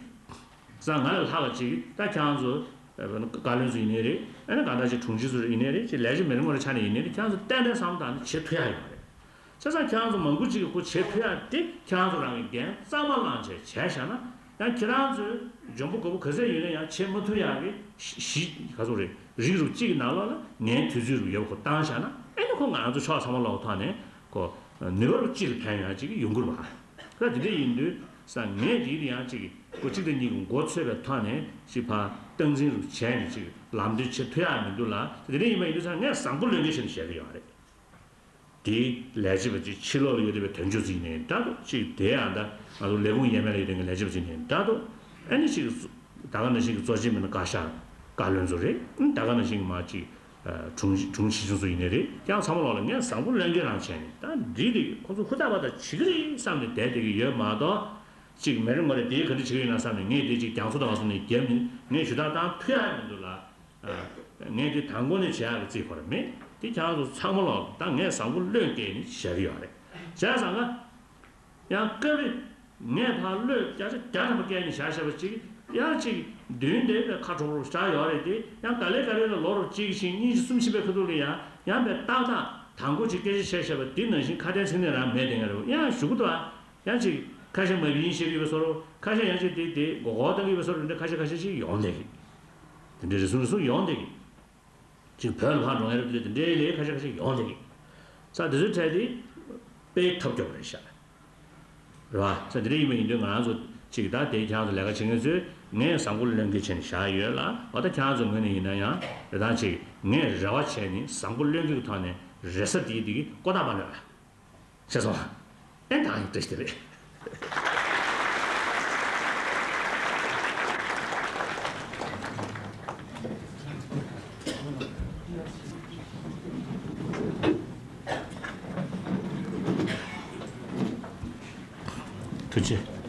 ས་ང་ལས་ལྷག་པ་ཅིག་ད་ཁྱེད་རང་ཚོ་བཀའ་བློན་ཚོ་ཡིན་ནའི་རེད། ཨ་ནི་གང་ལྟར་ཅིག་དྲུང་ཆེ་ཚོ་ཡིན་ནའི་རེད། ཅིག་ལས་བྱེད་མི་རེ་ངོ་རེ་ཆ་ནས་ཡིན་ནའི་རེད། ཁྱེད་རང་ཚོ་ཏན་ཏན་བསམ་བཏང་ནས་བྱེད་ཐུབ་ཡ་ཡོད་རེད། བྱས་ཙང་ཁྱེད་རང་ཚོ་མང་པོ་ཅིག་གིས་ཁོ་བྱེད་ཐུབ་ཡ་དེ་ཁྱེད་རང་ཚོ་རང་གི་འགན་གཙང་མ་བླངས་བྱས་བྱས་བཞག་ན་ཡང་ཁྱེད་རང་ཚོའི་འཇོན་པོ་དགའ་པོ་ག་ཚད་ཡོད་ན་ཡང་བྱེད་མ་ཐུབ་ཡག་གི་གཞི་ག་ཚོད་རེད། རིགས་རུ་གཅིག་གི་ནང་ལོགས་ལ་ངའི་དུས་ཚོད་རུ་ཡོད་ཁོ་བཏང་བཞག་ན་ཨེ་ནི་ཁོ་ང་ཚོ་ཕྱོགས་ཚང་མ་ལོག་ཐོག་ནས་ཁོ་ནུས་པ་རུ་གཅིག་ལ་ཕན་ཡོང་ཡག་ཅིག་ཡོང་གི་རེད་བ། ད་དེ་འདྲ་ཡིན་དུས་ས་ངས་དེའི་ཡང་ཅིག་ཁོ་གཅིག་དང་གཉིས་ཀྱི་མགོ་ཚོས་པའི་ཐོག་ནས་ཅིག་ཕར་སྟངས་འཛིན་རུ་བྱས་ནས་ཅིག་ལམ་སྟོན་བྱེད་ཐུབ་ཡག་མི་འདུག་ལ། དེ་འདྲ་ཡིན་པ་ཡིན་དུས་ས་ངས་བཟང་པོ་ལོན་གྱི་བྱས་ནས་བཤད་གི་ཡོད་རེད། དེའི་ལས་བྱེད་པ་ཅིག་ཕྱི་ལོགས་ལ་ཡོད་བསྡད་པའི་དོན་གཅོད་ཅིག་ཡིན་ནའི་འདྲ་འདུག་ཅིག་དེ་ཡང་ད་ང་ཚོ་ལས་ཁུངས་ཡས་མས་ལ་ཡོད་བསྡད་མཁན་ལས་བྱེད་པ་ཅིག་ཡིན་ནའི་འདྲ་འདུག་ཨ་ནི་ཅིག་ད་ག་ནང་བཞིན་གྱི་གཙོ་ཆེ་མིན་ན་བཀའ་ཤག་བཀའ་བློན་ཚོ་རེད། ཨ་ནི་ད་ག་ནང་བཞིན་གྱི་མ་ཅིག་དྲུང་དྲུང་ཆེ་ཆུང་ཚོ་ཡིན་ནའི་རེད། ཀྱང་ཚང་མ་ལོག་ལ་ངས་བཟང་པོ་ལོན་གྱི་རང་བྱས་ནས་ད་འདི་རེད། ཁོ་ཚོ་ཧུར་ཐག་པ་ཐག་བྱེད་ཀྱི་རེད་བསམ་ནས་བསྡད་བསྡད་ཀྱི་ཡོད་མ་གཏོགས་ཅིག་མི་རེ་ངོ་རེ་དེ་ག་འདྲ་བྱེད་ཀྱི་ཡོད་ན་བསམ་ནས་ངས་དེ་ཅིག་རྒྱང་མཚོ་དང་བ་སོང་ནས་རྒྱབ་ནས་ངས་ཞུ་དག་བཏང་ཐུབ་ཡག་མི་འདུག་ལ། ངས་འདི་དང་པོ་ནས་བྱེད་ཡག་གི་རྩིས་ཁོ་ར་མེད། འདི་ཁྱེད་རང་ཚོ་ཚང་མ་ལོག་ད་ངས་བཟང་པོ་བློས་བཀལ་ནས་བྱ་གི་ཡོད་རེད། བྱས་ཙང་ང་ཡང་སྐབས་རེ་ངས་ཕར་བློས་བརྒྱ་ཆ་བརྒྱ་ཐམ་པ་བཀལ་ནས་བྱ་བྱས་པ་ཅིག་ཡང་ཅིག་མདུན་དེ་པའི་ཁ་དྲོ་པོ་བཞག་ཡོད་རེད་དེ། ཡང་ག་ལེ་ག་ལེ་ལ་ལོ་རུ་གཅིག་ཤིང་གཉིས་ཤིང་གསུམ་ཤིང་པའི་ཁ་ཐུག་ལ་ཡང་ཡང་པའི་ཏག་ཏག་དང་པོ་ཅིག་སྐད་ཆ་བཤད་བཤད་པ་འདི་ནང་བཞིན་ཁ་དན་ཚིག་ནས་རང་མེད་དེ་ང་རེད། ཡང་ཞུ་གི་འདུག་ཨ། ཡང་ཅིག་ཁ་ཤས་མ་བིན་ཤེས་ཀྱི་ཡོད་པའི་བཟོ་འདྲ། ཁ་ཤས་ཡང་ཅིག་དེ་དེ་མགོ་སྐོར་བཏང་གི་ཡོད་པའི་བཟོ་འདྲ་འདི་ཁ་ཤས་ཁ་ཤས་ཤིག་ཡོང་བསྡད་ཀྱི། དེ་འདྲའི་རེ་ཟུང་རེ་ཟུང་ཡོང་བསྡད་ཀྱི། ཅིག་བོད་ལ་ཕར་འགྲོ་མཁན་རེད་དེ་འདྲའི་ལས་ཁ་ཤས་ཁ་ཤས་ཡོང་བསྡད་ཀྱི། ས་དེ་ཚོའི་གྲས་དེ་དཔེ་ཐབས་སྐྱོ་པོ་རེད་ཤག་རེད་བ། ས་དེ་འདྲ་ཡིན་པ་ཡིན་དུས་ང་རང་ཚོ་ཅིག་ད་དེ་ཁྱེད་རང་ཚོ་ལས་ཀ་བྱེད་མཁན་ཚོས་ངས་བཟང་པོ་ལོན་གྱི་བྱས་ནས་བཞག་ཡོད་ལ། འོ་ད་ཁྱེད་རང་ཚོ་ངོས་ནས་ཡིན་ན་ཡང་རེ་ཐང་ཅིག་ངས་རེ་བ་བྱས་ནས་བཟང་པོ་ལོན་གྱི་ཐོག་ནས་རེ་ས་དེའི་དེ་གི་ཀོ་ད་པ་ལོན་ལ། ཤེས་སོང་། ཨེ་ད་ཡིན་བཀྲ་ཤིས་བདེ་ལེགས། ཐུགས་རྗེ་ཆེ།